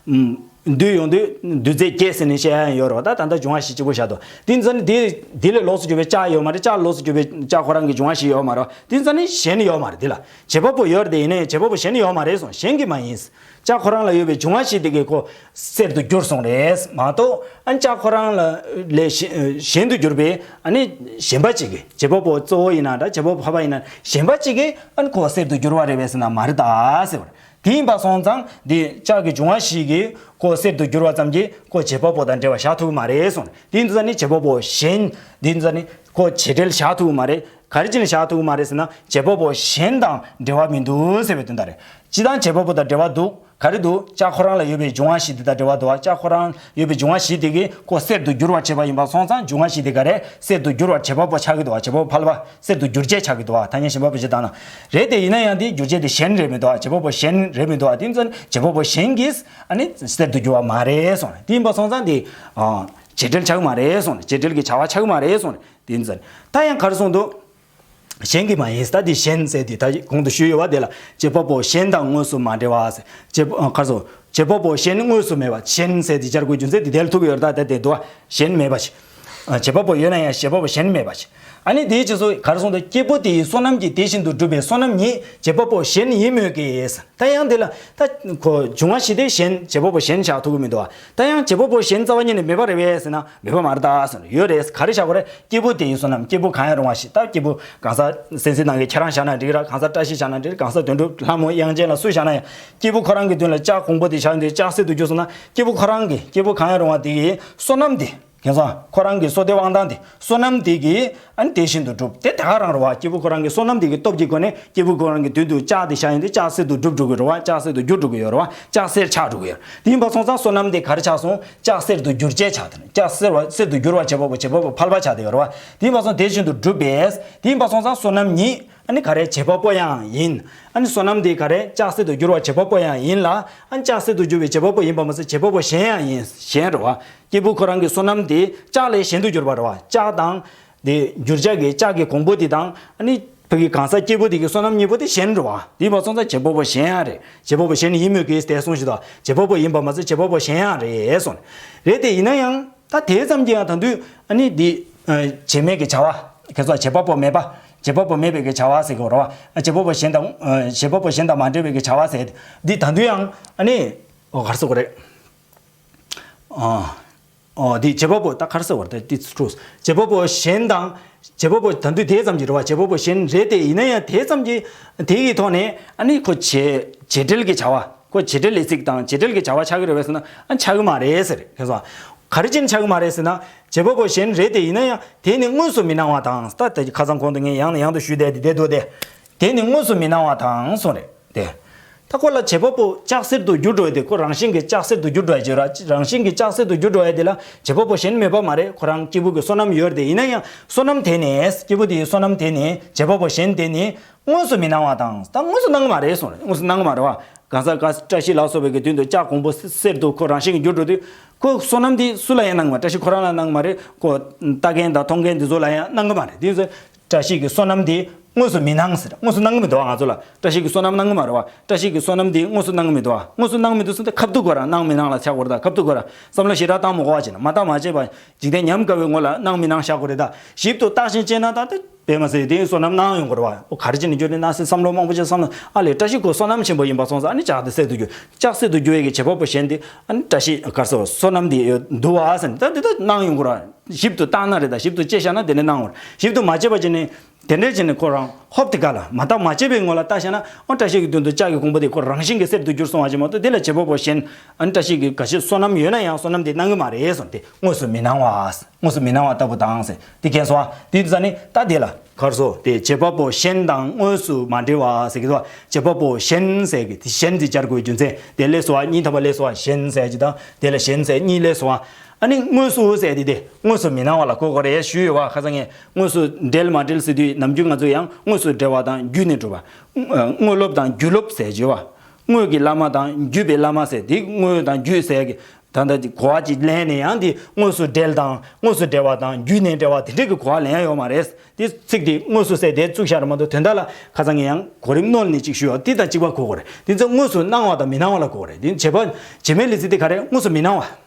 ཨུམ། འདུས་ཡོང་དུས་རྡུལ་རྫས་བརྒྱད་ཟེར་ནས་བཤད་ཡ་ཡང་ཡོད་རེད་བ། ད་ད་ལྟ་འབྱུང་བ་བཞི་གཅིག་པོ་བཞག་འདུག་དེ་ཙམ་ནི་དེ་དེ་ལས་ལོགས་སུ་གྱུར་པའི་ལྕགས་ཡོད་མ་རེད། ལྕགས་ལོགས་སུ་གྱུར་པའི་ལྕགས་ཁོ་རང་གི་འབྱུང་བ་བཞི་ཡོད་མ་རེད་བ། དེ་ཙམ་ནི་གཞན་ཡོད་མ་རེད། དེ་ལ་བྱེད་པ་པོ་ཡོད་རེད་དེ། ཡིན་ན་ཡང་བྱེད་པ་པོ་གཞན་ཡོད་མ་རེད་གསུངས། གཞན་གྱིས་མ་ཡིན། ལྕགས་ཁོ་རང་ལ་ཡོད་པའི་འབྱུང་བ་བཞི་དེ་གིས་ཁོ་གསེར་དུ་གྱུར་སོང་རེད་མ་གཏོགས། ཨ་ནི་ལྕགས་ཁོ་རང་ལ་ལས་གཞན་གཞན་དུ་གྱུར་པའི་ཨ་ནི་གཞན་པ་གཅིག་གིས། བྱེད་པ་པོ་གཙོ་བོ་ཡིན་ན་འདྲ། བྱེད་པ་པོ་འཕགས་པ་ཡིན་ན། གཞན་པ་གཅིག་གིས་ཨ་ནི་ཁོ་གསེར་དུ་གྱུར་བ་རེད་པས་ཟེར་ན་མ་རེད་ད་ཟེར་བ་རེད། དེ་ཡིན་པ་སོང་ཙང་འདི་ལྕགས་ཀྱི་འབྱུང་བ་བཞི་གིས་ཁོ་གསེར་དུ་གྱུར་བ་ཙམ་གྱིས་ཁོ་བྱེད་པ་པོ་དང་འབྲེལ་བ་བཞག་ཐུབ་ཀྱི་མ་རེད་གསུངས་རེད། དེ་ཡིན་ཙང་ནི་བྱེད་པ་པོ་གཞན། དེ་ཡིན་ཙང་ནི་ཁོ་བྱེད་འབྲེལ་བཞག་ཐུབ་ཀྱི་མ་རེད། ག་རེ་བྱས་ནས་བཞག་ཐུབ་ཀྱི་མ་རེད་ཟེར་ན། བྱེད་པ་པོ་གཞན་དང་འབྲེལ་བ་མི་འདུག་ཟེར་བའི་དོན་དག་རེད། སྤྱིར་བཏང་བྱེད་པ་པོ་དང་འབྲེལ་བ་འདུག་ག་རེ་འདུག་ལྕགས་ཁོ་རང་ལ་ཡོད་པའི་འབྱུང་བ་བཞི་དེ་དང་འབྲེལ་བ་འདུག་བ། ལྕགས་ཁོ་རང་ཡོད་པའི་འབྱུང་བ་བཞི་དེ་གིས་ཁོ་གསེར་དུ་འགྱུར་བར་བྱེད་པ་ཡིན་པ་སོང་ཙང་། འབྱུང་བ་བཞི་དེ་ག་རེ། གསེར་དུ་འགྱུར་བར་བྱེད་པ་པོ་ཆགས་ཀྱི་འདུག་བ། བྱེད་པ་པོ་ཕལ་པ་གསེར་དུ་འགྱུར་བྱེད་ཆགས་ཀྱི་འདུག་བ། ཐ་སྙད་གཞན་པ་པོ་ཅིག་བཏང་ན། རེད་དེ། ཡིན་ན་ཡང་དེའི་འགྱུར་བྱེད་དེ་གཞན་རེད་མི་འདུག་བ། བྱེད་པ་པོ་གཞན་རེད་མི་འདུག་བ། དེ་ཡིན་ཙང་བྱེད་པ་པོ་གཞན་གྱིས་ཨ་ནི་གསེར་དུ་འགྱུར་བ་མ་རེད་གསུངས་རེད། དེ་ཡིན་པ་སོང་ཙང་དེ། ཨ། བྱེད་འབྲེལ་ཆགས་ཀྱི་མ་རེད་གསུངས་རེད། བྱེད་འབྲེལ་གྱི་བྱ་བ་ཆགས་ཀྱི་མ་རེད་གསུངས་རེད། དེ་ཡིན་ཙང་ད་ཡང་ག་རེ་གསུངས་འདུག་གཞན་གྱིས་མ་ཡིན། ད་དེ་གཞན་ཟེར་དེ་ད་གོང་དུ་ཞུས་ཡོད་པ་དེ་ལ་བྱེད་པ་པོ་གཞན་དང་དངོས་སུ་མ་འབྲེལ་བ་ཟེར། བྱེད་པ། ཨ། ག་རེ་ཟེར། བྱེད་པ་པོ་གཞན་དངོས་སུ་མེད་པ། གཞན་ཟེར་དེ་སྦྱར་དགོས་རྒྱུ་མཚན་དེ་དེ་ལ་ཐུག་ཡོད་རེད། ད་དེ་དེ་འདུག་བ། གཞན་མེད་པ་ཞིག་ཨ། བྱེད་པ་པོ་ཡོད་ན་ཡང་བྱེད་པ་པོ་གཞན་མེད་པ་ཞིག་ཨ་ནི་དེའི་རྗེས་སུ་ག་རེ་གསུངས་འདུག་སྐྱེས་བུ་དེ་ཡི་བསོད་ནམས་ཀྱིས་དེ་བཞིན་དུ་གྲུབ་པའི་བསོད་ནམས་ཉིད་བྱེད་པ་པོ་གཞན་ཡིན་མོད་ཀྱི། ད་ཡང་དེ་ལ་ད་ཁོ་འབྱུང་བ་བཞི་དེ་གཞན། བྱེད་པ་པོ་གཞན་བཞག་ཐུབ་ཀྱི་མི་འདུག་བ། ད་ཡང་བྱེད་པ་པོ་གཞན་རྩ་བ་ཉིད་ནས་མེད་པ་རེད་པས་ཟེར་ན་མེད་པ་མ་རེད་ད་ཟེར་ན། ཡོད་རེད། ག་རེ་བཞག་དགོས་རེད། སྐྱེས་བུ་དེ་ཡི་བསོད་ནམས། སྐྱེས་བུ་གང་ཡང་རུང་བ་ཞིག་ད་སྐྱེས་བུ་གང་ཟག་སེམས་ཅན་ནང་གི་ཁྱེད་རང་བཞག་ན་འགྲིག་ར། གང་ཟག་བཀྲ་ཤིས་བཞག་ན་འགྲིག་གང་ཟག་དོན་གྲུབ་ལྷ་མོ་དབྱངས་ཅན་ལ་སུ་བཞག་ན་ཡང་། སྐྱེས་བུ་ཁོ་རང་གི་མདུན་ལ་ལྕགས་གོང་བུ་དེ་བཞག་ཡོང་དུས་ལྕགས་གསེར་དུ་གྱུར་སོང་ན། སྐྱེས་བུ་ཁོ་རང་གི། སྐྱེས་བུ་གང་ཡང་རུང་བ་དེ་ཡི་བསོད་ནམས་དེ། དེང་སང་ཁོ་རང་གི་བསོད་བདེ་དབང་ཐང་དེ། བསོད་ནམས་དེ་གིས་ཨ་ནི་དེ་བཞིན་དུ་གྲུབ། དེ་དེ་ག་རང་རེད་བ། སྐྱེས་བུ་ཁོ་རང་གི་བསོད་ནམས་དེ་གི་སྟོབས་ཀྱི་སྒོ་ནས་སྐྱེས་བུ་ཁོ་རང་གི་མདུན་དུ་ལྕགས་དེ་བཞག་ཡོང་དུས་ལྕགས་གསེར་དུ་གྲུབ་འགྲོ་གི་རེད་བ། ལྕགས་གསེར་དུ་གྱུར་འགྲོ་གི་ཡོད་རེད་བ། ལྕགས་གསེར་ཆགས་འགྲོ་གི་ཡོད་རེད། དེ་ཡིན་པ་སོང་ཙང་བསོད་ནམས་དེ་ག་རེ་ཆགས་སོང་། ལྕགས་གསེར་དུ་འགྱུར་བྱེད་ཆགས། དེ་ནི་ལྕགས་གསེར་བ། གསེར་དུ་འགྱུར་བར་བྱེད་པ་པོ་བྱེད་པ་པོ་ཕལ་པ་ཆགས་བསྡད་ཡོད་རེད་བ། དེ་ཡིན་པ་སོང་དེ་བཞིན་དུ་གྲུབ་པས། དེ་ཡིན་པ་སོང་ཙང་བསོད་ནམས་ཉིད། ཨ་ནི་ག་རེ། བྱེད་པ་པོ་ཡང་ཡིན། ཨ་ནི་བསོད་ནམས་དེ་ག་རེ། ལྕགས་གསེར་དུ་འགྱུར་བར་བྱེད་པ་པོ་ཡང་ཡིན་ལ། ཨ་ནི་ལྕགས་གསེར་དུ་འགྱུར་བའི་བྱེད་པ་པོ་ཡིན་པ་མ་ཟད་བྱེད་པ་པོ་གཞན་ཡང་ཡིན། གཞན་རེད་བ། སྐྱེས་བུ་ཁོ་རང་གི་བསོད་ནམས་དེ་ལྕགས་ལས་གཞན་དུ་གྱུར་པ་རེད་བ། ལྕགས་དང་། དེ་འགྱུར་བྱ་གི་ལྕགས་ཀྱི་གོང་བུ་དེ་དང་། ཨ་ནི་ཕ་གི་གང་ཟག་སྐྱེས་བུ་དེ་གི་བསོད་ནམས་གཉིས་པོ་དེ་གཞན་རེད་བ། དེ་ཡིན་པ་སོང་ཙང་བྱེད་པ་པོ་གཞན་ཡང་རེད། བྱེད་པ་པོ་གཞན་ཡིན་མོད་ཀྱི་དེ་གསུངས་ཤིག་དང་། བྱེད་པ་པོ་ཡིན་པ་མ་ཟད་བྱེད་པ་པོ་གཞན་ཡང་རེད་གསུངས། རེད་དེ། ཡིན་ན་ཡང་། ད་དེ་ཙམ་གྱིས་ཡང་ད་དུང་ཨ་ནི་འདི། ཨ། བྱེད་མེད་ཀྱི་བྱ་བ། ཁྱེད་ཚོ་བྱེད་པ་པོ་མེད་པ། བྱེད་པ་པོ་མེད་པའི་གི་བྱ་བ་ཟེར་གྱི་རེད་བ། ཨ། བྱེད་པ་པོ་གཞན་དང་། ཨ། བྱེད་པ་པོ་གཞན་དང་མ་འབྲེལ་བའི་གི་བྱ་བ་ཟེར། འདི་ད་དུང་ཡང་ཨ་ནི། ཨོ། ག་རེ་ཟེར་དགོས་རེད། ཨ། ཨོ། འདི་བྱེད་པ་པོ་ད་ག་རེ་ཟེར་དགོས་རེད། ད་འདི་ཚུ་བྱེད་པ་པོ་གཞན་དང་། བྱེད་པ་པོ་ད་དུང་དེ་ཙམ་གྱིས་རེད་བ། བྱེད་པ་པོ་གཞན་རེད་དེ། ཡིན་ན་ཡང་དེ་ཙམ་གྱིས་དེ་ཡི་ཐོག་ནས་ཨ་ནི་ཁོ་བྱེད། བྱེད་འབྲེལ་གྱི་བྱ་བ། ཁོ་བྱེད་འབྲེལ་ལས་ཚིག་དང་བྱེད་འབྲེལ་གྱི་བྱ་བ་ཆགས་ཀྱི་རེད་པས་ཟེར་ན། ཨ། ཆགས་ཀྱི་མ་རེད་ཟེར། ཁྱེད་ཚོ། ག་རེ་བྱས་ནས་ཆགས་ཀྱི་མ་རེད་ཟེར་ན། བྱེད་པ་པོ་གཞན་རེད་དེ། ཡིན་ན་ཡང་དེ་ནི་དངོས་སུ་མི་སྣང་བ་དང་། ད་ད་ཁ་སང་གོང་དུ་ངས་ཡང་ནས་ཡང་དུ་ཞུས་བསྡད་དེ་བསྡད་འདུག་སྟེ། དེ་ནི་དངོས་སུ་མི་སྣང་བ་དང་གསུངས་རེད་དེ། ད་ཁོ་ལ་བྱེད་པ་པོ་ལྕགས་གསེར་དུ་འགྱུར་འགྲོ་ཡ་དེ། ཁོ་རང་བཞིན་གྱིས་ལྕགས་གསེར་དུ་འགྱུར་འགྲོ་ཡ་བྱེད་ར། རང་བཞིན་གྱིས་ལྕགས་གསེར་དུ་འགྱུར་འགྲོ་ཡ་དེ་ལ་བྱེད་པ་པོ་གཞན་མེད་པ་མ་རེད། ཁོ་རང་སྐྱེས་བུ་གི་བསོད་ནམས་ཡོད་རེད་དེ། ཡིན་ན་ཡང་བསོད་ནམས་དེ་ནི། སྐྱེས་བུ་དེའི་བསོད་ནམས་དེ་ནི། བྱེད་པ་པོ་གཞན་དེ་ནི་དངོས་སུ་མི་སྣང་བ་དང་། ད་དངོས་སུ་སྣང་གི་མ་རེད་གསུངས་རེད། དངོས་སུ་སྣང་གི་མ་རེད་བ། གང་ཟག་ག་བཀྲ་ཤིས་ལ་སོགས་པའི་གི་མདུན་དུ་ལྕགས་གོང་བུ་གསེར་དུ་ཁོ་རང་བཞིན་གྱིས་འགྱུར་འགྲོ་དུས། ཁོ་བསོད་ནམས་དེ་སུ་ལ་ཡང་སྣང་གི་མ་རེད། བཀྲ་ཤིས་ཁོ་རང་ལ་སྣང་གི་མ་རེད། ཁོ་ལྟ་མཁན་དང་མཐོང་མཁན་དེ་ཚོ་ལ་ཡང་སྣང་གི་མ་རེད། དེ་ཚོ་བཀྲ་ཤིས་ཀྱི་བསོད་ནམས་དེ་དངོས་སུ་མི་སྣང་ཟེར། དངོས་སུ་སྣང་གི་མི་འདུག་བ། ང་ཚོ་ལ་བཀྲ་ཤིས་ཀྱི་བསོད་ནམས་སྣང་གི་མ་རེད་བ། བཀྲ་ཤིས་ཀྱི་བསོད་ནམས་དེ་དངོས་སུ་སྣང་གི་མི་འདུག་བ། དངོས་སུ་སྣང་གི་མི་འདུག་ཟེར་ཏེ་ཁ་ཐུག་ཁོ་རང་སྣང་མི་སྣང་ལ་ཆགས་དགོས་རེད། ད་ཁ་ཐུག་ཁོ་རང་བསམ་བློ་ཞེ་དྲག་བཏང་མི་དགོས་པ་བྱས་ན། མ་བཏང་མ་བྱས་པ། འཇིག་རྟེན་ཉམས་དགའ་བའི་ངོ་ལ་སྣང་མི་སྣང་བཞག་དགོས་རེད། ད་ཞིབ་ཏུ་བརྟག་ཅིང་དཔྱད་ན་ད་ད་དཔེ་མ་སྲིད་དེའི་བསོད་ནམས་སྣང་ཡོང་དགོས་རེད་བ། ཨོ་ག་རེ་བྱས་ནས་འགྱུར་ནས་སྣང་ཟེར་བསམ་བློ་མང་པོ་ཅིག་བསམ་ན། ཨ་ལས་བཀྲ་ཤིས་ཁོ་བསོད་ནམས་ཆེན་པོ་ཡིན་པ་སོང་ཙང་། ཨ་ནི་ལྕགས་དེ་གསེར་དུ་འགྱུར། ལྕགས་གསེར་དུ་འགྱུར་བའི་གི་བྱེད་པ་པོ་གཞན་དེ། ཨ་ནི་བཀྲ་ཤིས་ག་རེ་ཟེར། བསོད་ནམས་དེ་འདུག་བ་ཟེར་ནས་ད་དེ་ད་སྣང་ཡོང་དགོས་རེད། ཞིབ་ཏུ་བརྟག་ན་རེད། ད་ཞིབ་ཏུ་དཔྱད་བཞག་ན་དེ་འདྲ་སྣང་ཡོང་རེད། ཞིབ་ཏུ་མ་དཔྱད་པ་བྱས་ནས། དེ་འདྲ་བྱས་ནས་ཁོ་རང་ཧོབ་དེ་ག་ལ་མ་བརྟགས་མ་དཔྱད་པའི་ངོ་ལ་བལྟས་བཞག་ན། ཨོ་བཀྲ་ཤིས་ཀྱི་མདུན་དུ་ལྕགས་ཀྱི་གོང་བུ་དེ་ཁོ་རང་བཞིན་གྱིས་གསེར་དུ་འགྱུར་སོང་བ་ཞིག་མ་གཏོགས། དེ་ལ་བྱེད་པ་པོ་གཞན། ཨ་ནི་བཀྲ་ཤིས་ཀྱི་ག་ཞིག་བསོད་ནམས་ཡོད་ན་ཡང་བསོད་ནམས་དེ་སྣང་གི་མ་རེད་གསུངས་ཏེ། དངོས་སུ་མི་སྣང་བ། དངོས་སུ་མི་སྣང་བ་ལྟ་བུ་དང་ཟེར་དེ་མཁྱེན་སོང་བ། དེ་དུས་ཙ་ནི་ད་དེ་ལ་ག་རེ་ཟེར། དེ་བྱེད་པ་པོ་གཞན་དང་དངོས་སུ་མ་འབྲེལ་བ་ཟེར་གྱི་འདུག་བ། བྱེད་པ་པོ་གཞན་ཟེར་གྱི་དེ་གཞན་དེ་སྦྱར་དགོས་རྒྱུ་མཚན་དེ་སླེབས་སོང་བ། གཉིས་ཐམ་པ་སླེབས་སོང་བ། གཞན་ཟེར་གྱི་དང་དེ་ལ་གཞན་ཟེར་གཉིས་སླེབས་སོང་བ། ཨ་ནི་དངོས་སུ་ཟེར་དེ་དེ་དངོས་སུ་མི་སྣང་བ་ལ་གོ་དགོས་རེད་ཞུས་ཡོད་བ། ཁ་སང་ངས་དངོས་སུ་འབྲེལ་མ་འབྲེལ་ཟེར་དུས་ནམ་རྒྱུན་ང་ཚོ་ཡང་དངོས་སུ་འབྲེལ་བ་དང་བརྒྱུད་ནས་གྲུབ་པ། དངོས་སློབ་དང་བརྒྱུད་སློབ་ཟེར་གྱི་ཡོད་བ། དངོས་ཀྱི་བླ་མ་དང་བརྒྱུད་པའི་བླ་མ་ཟེར། དེ་དངོས་དང་བརྒྱུད་ཟེར་གྱི་ད་ལྟ་གོ་བ་ཅིག་ལེན་ནས་ཡང་དེ་དངོས་སུ་འབྲེལ་དང་དངོས་སུ་འབྲེལ་བ་དང་བརྒྱུད་ནས་འབྲེལ་བ་དེ་འདྲས་ཀྱི་གོ་བ་ལེན་ཡ་ཡོད་མ་རེད། དེ་ཚིག་དེ་དངོས་སུ་ཟེར་དེ་བཙུགས་བཞག་རེད་མ་གཏོགས། དོན་དག་ལ་ཁ་སང་ངས་ཡང་གོ་རིམ་སྣོལ་ནས་ཅིག་ཞུས་ཡོད། དེ་དང་གཅིག་པ་གོ་དགོས་རེད། དེ་ཚོ་དངོས་སུ་སྣང་བ་དང་མི་སྣང་བ་ལ་གོ་དགོས་རེད། དེ་བྱེད་པ་བྱེད་མེད་ལས་ཚིག་དེ་ག་རེ། དངོས་སུ་མི་སྣང་བ།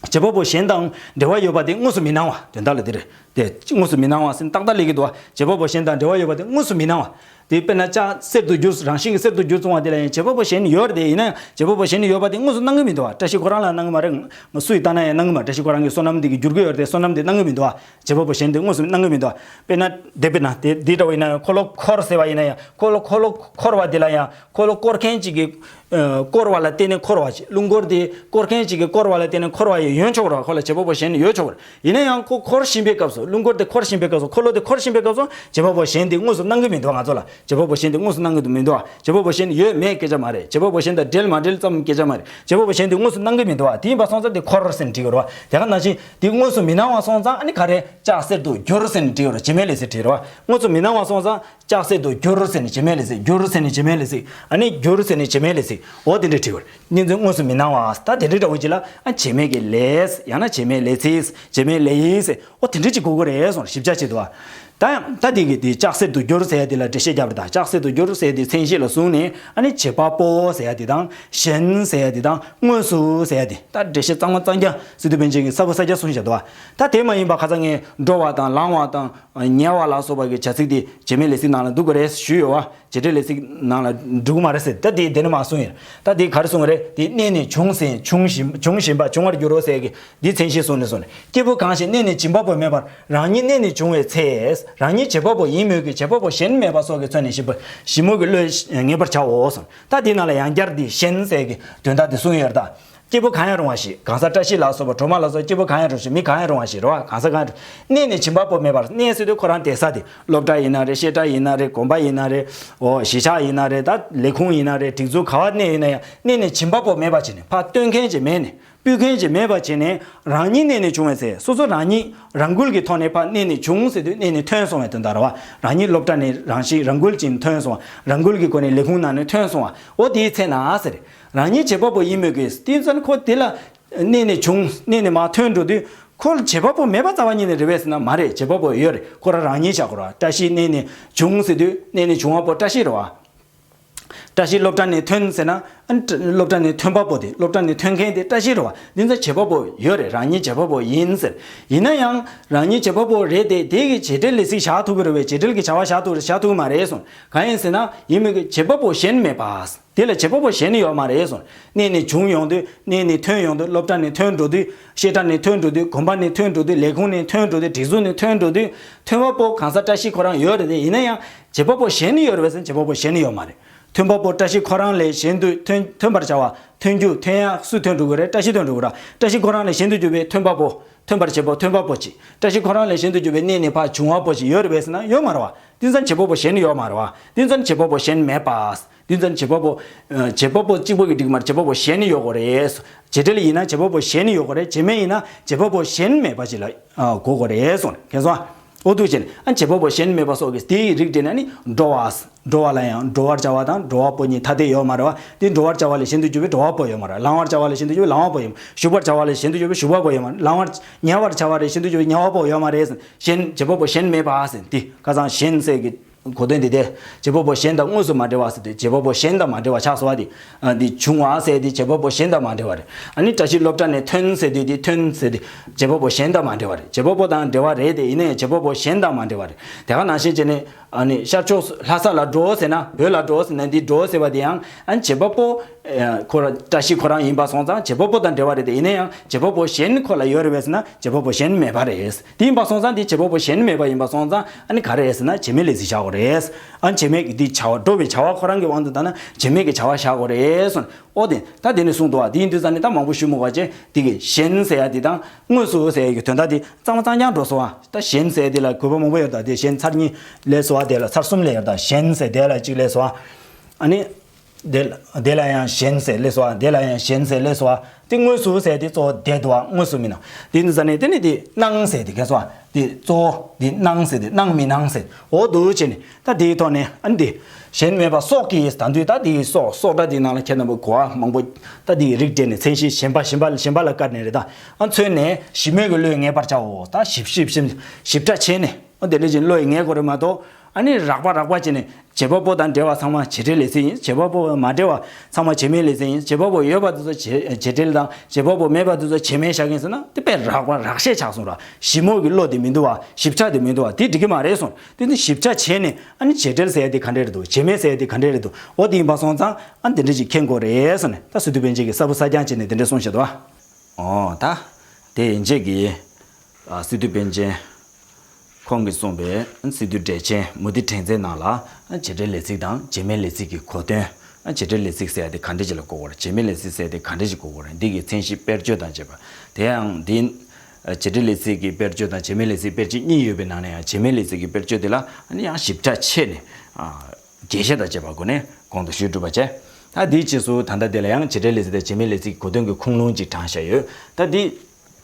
བྱེད་པ་པོ་གཞན་དང་འབྲེལ་བ་ཡོད་པ་དེ་དངོས་སུ་མི་སྣང་བ། དོན་དག་ལ་དེ་རེད། དེ་དངོས་སུ་མི་སྣང་བ་ཟེར་ཏག་ཏག་སླེབས་ཀྱི་འདུག་བ། བྱེད་པ་པོ་གཞན་དང་འབྲེལ་བ་ཡོད་པ་དེ་དངོས་སུ་མི་སྣང་བ། དེ་དཔེར་ན་ལྕགས་གསེར་དུ་འགྱུར། རང་བཞིན་གྱིས་གསེར་དུ་འགྱུར་སོང་བ་དེ་ལ་ཡང་བྱེད་པ་པོ་གཞན་ཡོད་རེད། ཡིན་ན་ཡང་བྱེད་པ་པོ་གཞན་ཡོད་པ་དེ་དངོས་སུ་སྣང་གི་མི་འདུག་བ། བཀྲ་ཤིས་ཁོ་རང་ལ་སྣང་གི་མ་རེད། སུ་ཡིས་བལྟས་ན་ཡང་སྣང་གི་མ་རེད། བཀྲ་ཤིས་ཁོ་རང་གི་བསོད་ནམས་དེ་གི་འགྱུར་གྱི་ཡོད་རེད་དེ། བསོད་ནམས་དེ་སྣང་གི་མི་འདུག་བ། བྱེད་པ་པོ་གཞན་དེ་དངོས་སུ་སྣང་གི་མི་འདུག་བ། དཔེར་ན་དེ་དཔེར་ན་དེ་འདི་འདྲ་བ་ཡིན་ན་ཡང་འཁོར་ལོ་འཁོར་ཟེར་བ་ཡིན་ན་ཡང་འཁོར་ལོ་འཁོར་ལོ་འཁོར་བ་དེ་ལ་ཡང་འཁོར་ལོ་བསྐོར་མཁན་གཅིག་གིས་ཨ་བསྐོར་བ་ལ་བརྟེན་ནས་འཁོར་བ་ཞིག་རླུང་འཁོར་དེ་བསྐོར་མཁན་གཅིག་གིས་བསྐོར་བ་ལ་བརྟེན་ནས་འཁོར་བ་ཡི་ཡོན་ཆོག་རོགས། ཁོ་ལ་བྱེད་པ་པོ་གཞན་ཡོད་ཆོག་རེད། ཡིན་ན་ཡང་ཁོ་འཁོར་བཞིན་པའི་སྐབས་སུ། རླུང་འཁོར་དེ་འཁོར་བཞིན་པའི་སྐབས་སུ། འཁོར་ལོ་དེ་འཁོར་བཞིན་པའི་སྐབས་སུ་བྱེད་པ་པོ་གཞན་དེ་དངོས་སུ་སྣང་གི་མི་འདུག་ང་ཚོ་ལ་བྱེད་པ་པོ་གཞན་དེ་དངོས་སུ་སྣང་གི་མི་འདུག་བྱེད་པ་པོ་གཞན་དེ་ཡོད་མེད་སྐད་ཆ་མ་རེད། བྱེད་པ་པོ་གཞན་དང་འབྲེལ་མ་འབྲེལ་ཙམ་སྐད་ཆ་མ་རེད། བྱེད་པ་པོ་གཞན་དེ་དངོས་སུ་སྣང་གི་མི་འདུག་བ། དེ་ཡིན་པ་སོང་ཙང་དེ་འཁོར་ཟེར་ནས་བྲིས་ཡོད་རེད་བ། དེ་ག་ནང་བཞིན་དེ་དངོས་སུ་མི་སྣང་བ་སོང་ཙང་ཨ་ནི་ག་རེ། ལྕགས་གསེར་དུ་འགྱུར་ཟེར་ནས་བྲིས་ཡོད་རེད། བྱེད་མེད་ལས་ཚིག་བྲིས་རེད་བ། དངོས་སུ་མི་སྣང་བ་སོང་ཙང་ལྕགས་གསེར་དུ་འགྱུར་ཟེར་ནས་བྱེད་མེད་ལས་ཚིག་འགྱུར་ཟེར་ནས་བྱེད་མེད་ལས་ཚིག་ཨ་ནི་འགྱུར་ཟེར་ནས་བྱེད་མེད་ལས་ཚིག་འོ་དེ་འདྲ་བྲིས་ཡོད་རེད། གཉིས་ཚན་དངོས་སུ་མི་སྣང་བ། ད་དེ་འདྲའི་འདྲ་བོ་ཅིག་ལ་ཨ་བྱེད་མེད་ཀྱི་ལས། ཡང་ན་བྱེད་མེད་ལས་ཚིག་བྱེད་མེད་ལས་ཡིན་ཟེར། འོ་དེ་འདྲ་ཅིག་གོ་དགོས་རེད་གསུངས། ཞིབ་ཆ་བྱེད་དུ་བ། ད་ཡང་ད་དེ་གི་དེ་ལྕགས་གསེར་དུ་འགྱུར་ཟེར་ཡ་དེ་ལ་འགྲེལ་བཤད་རྒྱབ་རེད། ད་ལྕགས་གསེར་དུ་འགྱུར་ཟེར་ཡ་དེ་མཚན་གཞི་ལ་བཟུང་ནས་ཨ་ནི་བྱེད་པ་པོ་ཟེར་ཡ་དེ་དང་གཞན་ཟེར་ཡ་དེ་དང་དངོས་སུ་ཟེར་ཡ་དེ། ད་འགྲེལ་བཤད་གཙང་མ་གཙང་རྐྱང་སི་ཏུ་པཎ་ཆེན་གྱིས་གསལ་པོ་གསལ་རྐྱང་གསུངས་བཞག་འདུག་བ། ད་དེ་མ་ཡིན་པ་ཁ་སང་ངས་འགྲོ་བ་དང་ལང་བ་དང་ཉལ་བ་ལ་སོགས་པ་གི་བྱ་ཚིག་དེ་བྱེད་མེད་ལས་ཚིག་ནང་ལ་འདུ་དགོས་རེད་ཞུས་ཡོད་བ། བྱེད་འབྲེལ་ལས་ཚིག་ནང་ལ་འགྲོ་གི་མ་རེད་ཟེར། ད་དེ་དེ་ནས་མར་གསུངས་ཡོད། ད་དེ་ག་རེ་གསུངས་རེད། དེ་གནས་ནས་བྱུང་ཟེར། བྱུང་བཞིན་བྱུང་བཞིན་པ་འབྱུང་བར་འགྱུར་རོ་ཟེར་གི་དེ་མཚན་གཞི་བཟུང་ནས་གསུངས་ནས། སྐྱེས་བུ་གང་ཞིག་གནས་ནས་བྱིན་པ་པོ་མེད་པར་རང་ཉིད་གནས་ནས་བྱུང་བའི་ཚེ། རང་ཉིད་བྱེད་པ་པོ་ཡིན་མོད་ཀྱི་བྱེད་པ་པོ་གཞན་མེད་པ་སོགས་ཀྱི་ཚོད་ནས་ཞིབ་པ་ཞིབ་མོ་གི་བློས་ངེས་པར་བྱའོ་གསུངས། ད་དེ་ནང་ལ་ཡང་བསྐྱར་དེ་གཞན་ཟེར་གི་དོན་དག་དེ་གསུངས་ཡོད་རེད་ད། སྐྱེས་བུ་གང་ཡང་རུང་བ་ཞིག་གང་ཟག་བཀྲ་ཤིས་ལ་སོགས་པ་གྲོག་མ་ལ་སོགས་སྐྱེས་བུ་གང་ཡང་རུང་ཞིག་མི་གང་ཡང་རུང་བ་ཞིག་རེད་བ། གང་ཟག་གང་ཡང་རུང་། གནས་ནས་བྱིན་པ་པོ་མེད་པར། གནས་ཟེར་དུས་ཁོ་རང་བསྡད་ས་དེ། སློབ་གྲྭ་ཡིན་ན་རེད། བཤད་གྲྭ་ཡིན་ན་རེད། དགོན་པ་ཡིན་ན་རེད། འོ་གཞིས་ཆགས་ཡིན་ན་རེད། ད་ལས་ཁུངས་ཡིན་ན་རེད། སྒྲིག་འཛུགས་ག་བ་གནས་ཡིན་ན་ཡང་གནས་ནས་བྱིན་པ་པོ་མེད་པ་བྱས་ནས། ཕར་སྟོན་མཁན་ཅིག་མེད་ནས། སྤུད་མཁན་ཅིག་མེད་པ་བྱས་ནས། རང་ཉིད་གནས་ནས་བྱུང་བའི་ཚེ། སོ་སོ་རང་ཉིད་རང་འགུལ་གྱི་ཐོག་ནས་ཕར་གནས་ནས་བྱུང་ཟེར་དུས་གནས་ནས་ཐོན་སོང་བའི་དོན་དག་རེད་བ། རང་ཉིད་སློབ་གྲྭ་ནས་རང་ཤི་རང་འགུལ་གྱིས་ཐོན་སོང་བ། རང་འགུལ་གྱི་སྒོ་ནས་ལས་ཁུངས་ནང་ནས་ཐོན་སོང་བ། འོ་དེའི་ཚེ་ན་ཟེར། རང་ཉིད་བྱེད་པ་པོ་ཡིན་མོད་ཀྱི། དེ་ཙམ་ཁོ་དེ་ལ་གནས་ནས་བྱུང་། གནས་ནས་མར་ཐོན་འགྲོ་དུས་ཁོ་ལ་བྱེད་པ་པོ་མེད་པ་རྩ་བ་ཉིད་ནས་རེད་པས་ཟེར་ན་མ་རེད། བྱེད་པ་པོ་ཡོད་རེད། ཁོ་རང་རང་ཉིད་བཞག་གོ་ར། བཀྲ་ཤིས་གནས་ནས་བྱུང་ཟེར་དུས་གནས་ནས་བྱུང་བ་པོ་བཀྲ་ཤིས་རེད་བ། བཀྲ་ཤིས་སློབ་གྲྭ་ནས་ཐོན་ཟེར་ན། ཨ་ནི་སློབ་གྲྭ་ནས་ཐོན་པ་པོ་དེ། སློབ་གྲྭ་ནས་ཐོན་མཁན་དེ་བཀྲ་ཤིས་རེད་བ། འདི་ཚོ་བྱེད་པ་པོ་ཡོད་རེད། རང་ཉིད་བྱེད་པ་པོ་ཡིན་ཟེར། ཡིན་ན་ཡང་རང་ཉིད་བྱེད་པ་པོ་རེད་དེ། དེ་གི་བྱེད་འབྲེལ་ལས་ཚིག་བཞག་ཐུབ་ཀྱི་རེད་པས། བྱེད་འབྲེལ་གྱི་བྱ་བ་བཞག་ཐུབ་རེད། བཞག་ཐུབ་ཀྱི་མ་རེད་གསུངས། གང་ཡིན་ཟེར་ན། ཡིན་མོད་ཀྱི་བྱེད་པ་པོ་གཞན་མེད་པ། དེ་ལ་བྱེད་པ་པོ་གཞན་ཡོད་མ་རེད་གསུངས། གནས་ནས་བྱུང་ཡོང་དུས། གནས་ནས་ཐོན་ཡོང་དུས། སློབ་གྲྭ་ནས་ཐོན་འགྲོ་དུས། བཤད་གྲྭ་ནས་ཐོན་འགྲོ་དུས། དགོན་པ་ནས་ཐོན་འགྲོ་དུས། ལས་ཁུངས་ནས་ཐོན་འགྲོ་དུས། སྒྲིག་འཛུགས་ནས་ཐོན་འགྲོ་དུས། ཐོན་པ་པོ་གང་ཟག་བཀྲ་ཤིས་ཁོ་རང་ཡོད་རེད་དེ། ཡིན་ན་ཡང་བྱེད་པ་པོ་གཞན་ཡོད་རེད་པས་ཟེར་ན། བྱེད་པ་པོ་གཞན་ཡོད་མ་རེད། ཐོན་པ་པོ་བཀྲ་ཤིས་ཁོ་རང་ལས་གཞན་དུ་ཐོན་ཐོན་པར་བྱ་བ། ཐོན་རྒྱུ་ཐོན་ཡ་སུ་ཐོན་འགྲོ་གི་རེད། བཀྲ་ཤིས་ཐོན་འགྲོ་གི་རེད། བཀྲ་ཤིས་ཁོ་རང་ལས་གཞན་དུ་གྱུར་པའི་ཐོན་པ་པོ། ཐོན་པར་བྱེད་པ་ཐོན་པ་པོ་ཅིག་བཀྲ་ཤིས་ཁོ་རང་ལས་གཞན་དུ་གྱུར་པའི་གནས་ནི་ཕར་བྱུང་བ་པོ་ཅིག་ཡོད་རེད་པས་ཟེར་ན་ཡོད་མ་རེད་བ། དེ་ཙམ་བྱེད་པ་པོ་གཞན་ཡོད་མ་རེད་བ། དེ་ཙམ་བྱེད་པ་པོ་གཞན་མེད་པ། དེ་ཙམ་བྱེད་པ་པོ། བྱེད་པ་པོ་གཅིག་པོ་གི་འགྲིག་མ་རེད། བྱེད་པ་པོ་གཞན་ཡོད་དགོས་རེད། བྱེད་འབྲེལ་ཡིན་ན་བྱེད་པ་པོ་གཞན་ཡོད་དགོས་རེད། བྱེད་མེད་ཡིན་ན་བྱེད་པ་པོ་གཞན་མེད་པ་ཅིག་ལ་གོ་དགོས་རེད་གསུངས་ནས་མཁྱེན་སོང་ཨ། འོ་འདུག་བྱས་ནས་ཨ་བྱེད་པ་པོ་གཞན་མེད་པ་སོགས་ཀྱི་དེའི་རིགས་འགྲེ་ན་ནི་འགྲོ་བ། འགྲོ་བ་ལ་ཡང་འགྲོ་བར་བྱ་བ་དང་འགྲོ་བ་པོ་གཉིས་ཐ་དད་ཡོད་མ་རེད་བ། དེ་འགྲོ་བར་བྱ་བ་ལས་གཞན་དུ་གྱུར་པའི་འགྲོ་བ་པོ་ཡོད་མ་རེད། ལང་བར་བྱ་བ་ལས་གཞན་དུ་གྱུར་པའི་ལང་བ་པོ་ཡོད་མ་རེད། ཞུགས་པར་བྱ་བ་ལས་གཞན་དུ་གྱུར་པའི་ཞུགས་པ་པོ་ཡོད་མ་རེད། ལང་བར་ཉལ་བར་བྱ་བ་ལས་གཞན་དུ་གྱུར་པའི་ཉལ་བ་པོ་ཡོད་མ་རེད། གཞན་བྱེད་པ་པོ་གཞན་མེད་པ་ཟེར་དེ་ཁ་སང་གཞན་ཟེར་གྱི་གོ་དོན་དེ་དེ་བྱེད་པ་པོ་གཞན་དང་དངོས་སུ་མ་འབྲེལ་བ་ཟེར་དུས་བྱེད་པ་པོ་གཞན་དང་མ་འབྲེལ་བ་ཆགས་སོང་བ་དེ། ཨ་འདི་བྱུང་བ་ཟེར་དེ་བྱེད་པ་པོ་གཞན་དང་མ་འབྲེལ་བ་རེད། ཨ་ནི་བཀྲ་ཤིས་སློབ་གྲྭ་ནས་ཐོན་ཟེར་དུས་དེ་ཐོན་ཟེར་དེ་བྱེད་པ་པོ་གཞན་དང་མ་འབྲེལ་བ་རེད། བྱེད་པ་པོ་དང་འབྲེལ་བ་རེད་དེ་ཡིན་ནའི་བྱེད་པ་པོ་གཞན་དང་མ་འབྲེལ་བ་རེད། དེ་ག་ནང་བཞིན་བྱས་ནས་ཨ་ནི་ཤར་ཕྱོགས་ལྷ་ས་ལ་འགྲོ་ཟེར་ན་བོད་ལ་འགྲོ་ཟེར་ན་འདི་འགྲོ་ཟེར་བ་དེ་ཡང་ཨ་ནི་བྱེད་པ་པོ། ཁོ་ར་བཀྲ་ཤིས་ཁོ་རང་ཡིན་པ་སོང་ཙང་བྱེད་པ་པོ་དང་འབྲེལ་བ་རེད་དེ་ཡིན་ན་ཡང་བྱེད་པ་པོ་གཞན་ཁོ་ལ་ཡོད་རེད་པས་ཟེར་ན་བྱེད་པ་པོ་གཞན་མེད་པ་རེད། དེ་ཡིན་པ་སོང་ཙང་དེ་བྱེད་པ་པོ་གཞན་མེད་པ་ཡིན་པ་སོང་ཙང་ཨ་ནི་ག་རེ་རེད་ཟེར་ན་བྱེད་མེད་ལས་ཚིག་བཞག་དགོས་རེད། ཨ་ནི་བྱེད་མེད་ཀྱི་དེ་བྱ་བ་འགྲོ་བའི་བྱ་བ་ཁོ་རང་གི་དབང་དུ་བཏང་ན་བྱེད་མེད་ཀྱི་བྱ་བ་བཞག་དགོས་རེད་གསུངས། ཨོ་དེ་ད་དེ་ནས་གསུངས་འདུག་བ། དེ་ཡིན་དུས་ཙང་ནི་ད་མང་པོ་ཞུ་མི་དགོས་པ་བྱས་དེ་གི་གཞན་ཟེར་ཡ་དེ་དང་དངོས་སུ་ཟེར་ཡ་གི་དོན་དག་དེ་གཙང་མ་གཙང་རྐྱང་འགྲོ་སོང་བ། ད་གཞན་ཟེར་ཡ་དེ་ལ་དགོས་པ་མང་པོ་ཡོད། ད་དེ་གཞན་ཚར་གཉིས་ལས་སོ་བ། དེ་ལ་ཚར་གསུམ་ལས་ཡོད། ད་གཞན་ཟེར་དེ་ལ་གཅིག་ལས་སོ་བ། ཨ་ནི། དེ་ལ་དེ་ལ་ཡང་གཞན་ཟེར་ལས་སོ། དེ་ལ་ཡང་གཞན་ཟེར་ལས་སོ། དེ་དངོས་སུ་ཟེར་དེ་གཙོ་བོ་དེ་འདུག་བ། དངོས་སུ་མིན་ནོ། དེ་ནི་ཟ་ནས་དེ་ནི་དེ་སྣང་ཟེར་དེ་ག་སོ། དེ་གཙོ་བོ་དེ་སྣང་ཟེར་དེ་སྣང་མི་སྣང་ཟེར་འོ་འདུག་བྱས་ནས་ད་དེའི་ཐོག་ནས་ཨ་ནི་དེ་གཞན་མེད་པ་སོགས་ཀྱིས་ད་དུས་ད་དེའི་སོགས་སོགས་སྒྲ་དེའི་ནང་ལ་ཁྱེད་རྣམ་པ་གོ་བ་མང་པོ་ད་དེའི་རིགས་འགྲེ་ནས་མཚན་གཞི་གཞན་པ་གཞན་པ་གཞན་པ་ལ་བཀར་ནས་རེད། ད་ཨ་མཚོན་ནས་གཞི་མོས་ཀྱི་བློས་ངེས་པར་བྱའོ། ད་ཞིབ་ཞིབ་ཞིབ་ཞིབ་ཕྲ་བྱས་ནས། ཨ་དེ་འདྲ་ཅིག་བློ་ཡི་ངེས་དགོས་རེད་མ་གཏོགས། ཨ་ནི་རགས་པ་རགས་པ་བྱས་ནས་བྱེད་པ་པོ་དང་འབྲེལ་བ་ཚང་མ་བྱེད་འབྲེལ་ལས་ཚིག་ཡིན། བྱེད་པ་པོ་མ་འབྲེལ་བ་ཚང་མ་བྱེད་མེད་ལས་ཚིག་ཡིན། བྱེད་པ་པོ་ཡོད་པ་དེ་ཚོ་བྱེད་བྱེད་འབྲེལ་དང་བྱེད་པ་པོ་མེད་པ་དེ་ཚོ་བྱེད་མེད་བཞག་གིན་ཟེར་ན་དེ་དཔེ་རགས་པ་རགས་བཤད་ཆགས་སོང་ར། ཞིབ་མོ་གི་བློ་དེ་མི་འདུག་བ། ཞིབ་ཆ་དེ་མི་འདུག་བ། དེ་འགྲིག་གི་མ་རེད་གསུངས། དེ་ནི་ཞིབ་ཆ་བྱས་ནས་ཨ་ནི་བྱེད་འབྲེལ་ཟེར་ཡ་དེ་ག་འདྲས་རེད་འདུག་བྱེད་མེད་ཟེར་ཡ་དེ་ག་འདྲས་རེད་འདུག་འོ་དེ་ཡིན་པ་སོང་ཙང་ཨ་ནི་དེ་འདྲས་ཅིག་མཁྱེན་དགོས་རེད་གསུངས་ནས་ད་སི་ཏུ་པཎ་ཆེན་གྱིས་གསལ་པོ་གསལ་རྐྱང་བྱས་ནས་དེ་འདྲས་གསུངས་བཞག་འདུག་བ། ཨོ་ད། དེ་ཡན་ཆད་ཀྱི་ཨ་སི་ཏུ་པཎ་ཆེན་ཁོང་གིས་གསུངས་པའི་སི་ཏུ་འགྲེལ་ཆེན་མུ་སྟེགས་ཕྲེང་མཛེས་ནང་ལ་བྱེད་འབྲེལ་ལས་ཚིག་དང་བྱེད་མེད་ལས་ཚིག་གི་གོ་དོན། བྱེད་འབྲེལ་ལས་ཚིག་ཟེར་ཡ་དེ་ག་འདྲ་ཅིག་ལ་གོ་དགོས་རེད། བྱེད་མེད་ལས་ཚིག་ཟེར་ཡ་དེ་ག་འདྲ་ཅིག་གོ་དགོས་རེད། འདི་གི་མཚན་གཞི་དཔེར་བརྗོད་དང་བཅས་པ། དེ་ཡང་འདི་བྱེད་འབྲེལ་ལས་ཚིག་གི་དཔེར་བརྗོད་དང་བྱེད་མེད་ལས་ཚིག་དཔེར་བརྗོད་གཉིས་ཡོད་པའི་ནང་ནས་ཡང་བྱེད་མེད་ལས་ཚིག་གི་དཔེར་བརྗོད་དེ་ལ་ཡང་ཞིབ་ཆ་ཆེ་ནས། རྒྱས་བཤད་དང་བཅས་པ་སྒོ་ནས་གོང་དུ་ཞུས་གྲུབ་པ་བྱས། ད་དེའི་རྗེས་སུ་ད་ལྟ་དེ་ལ་ཡང་བྱེད་འབྲེལ་ལས་ཚིག་དང་བྱེད་མེད་ལས་ཚིག་གི་གོ་དོན་གྱི་ཁུངས་ལུང་ཅིག་དྲངས་བཞག་ཡོད། ད་འདི་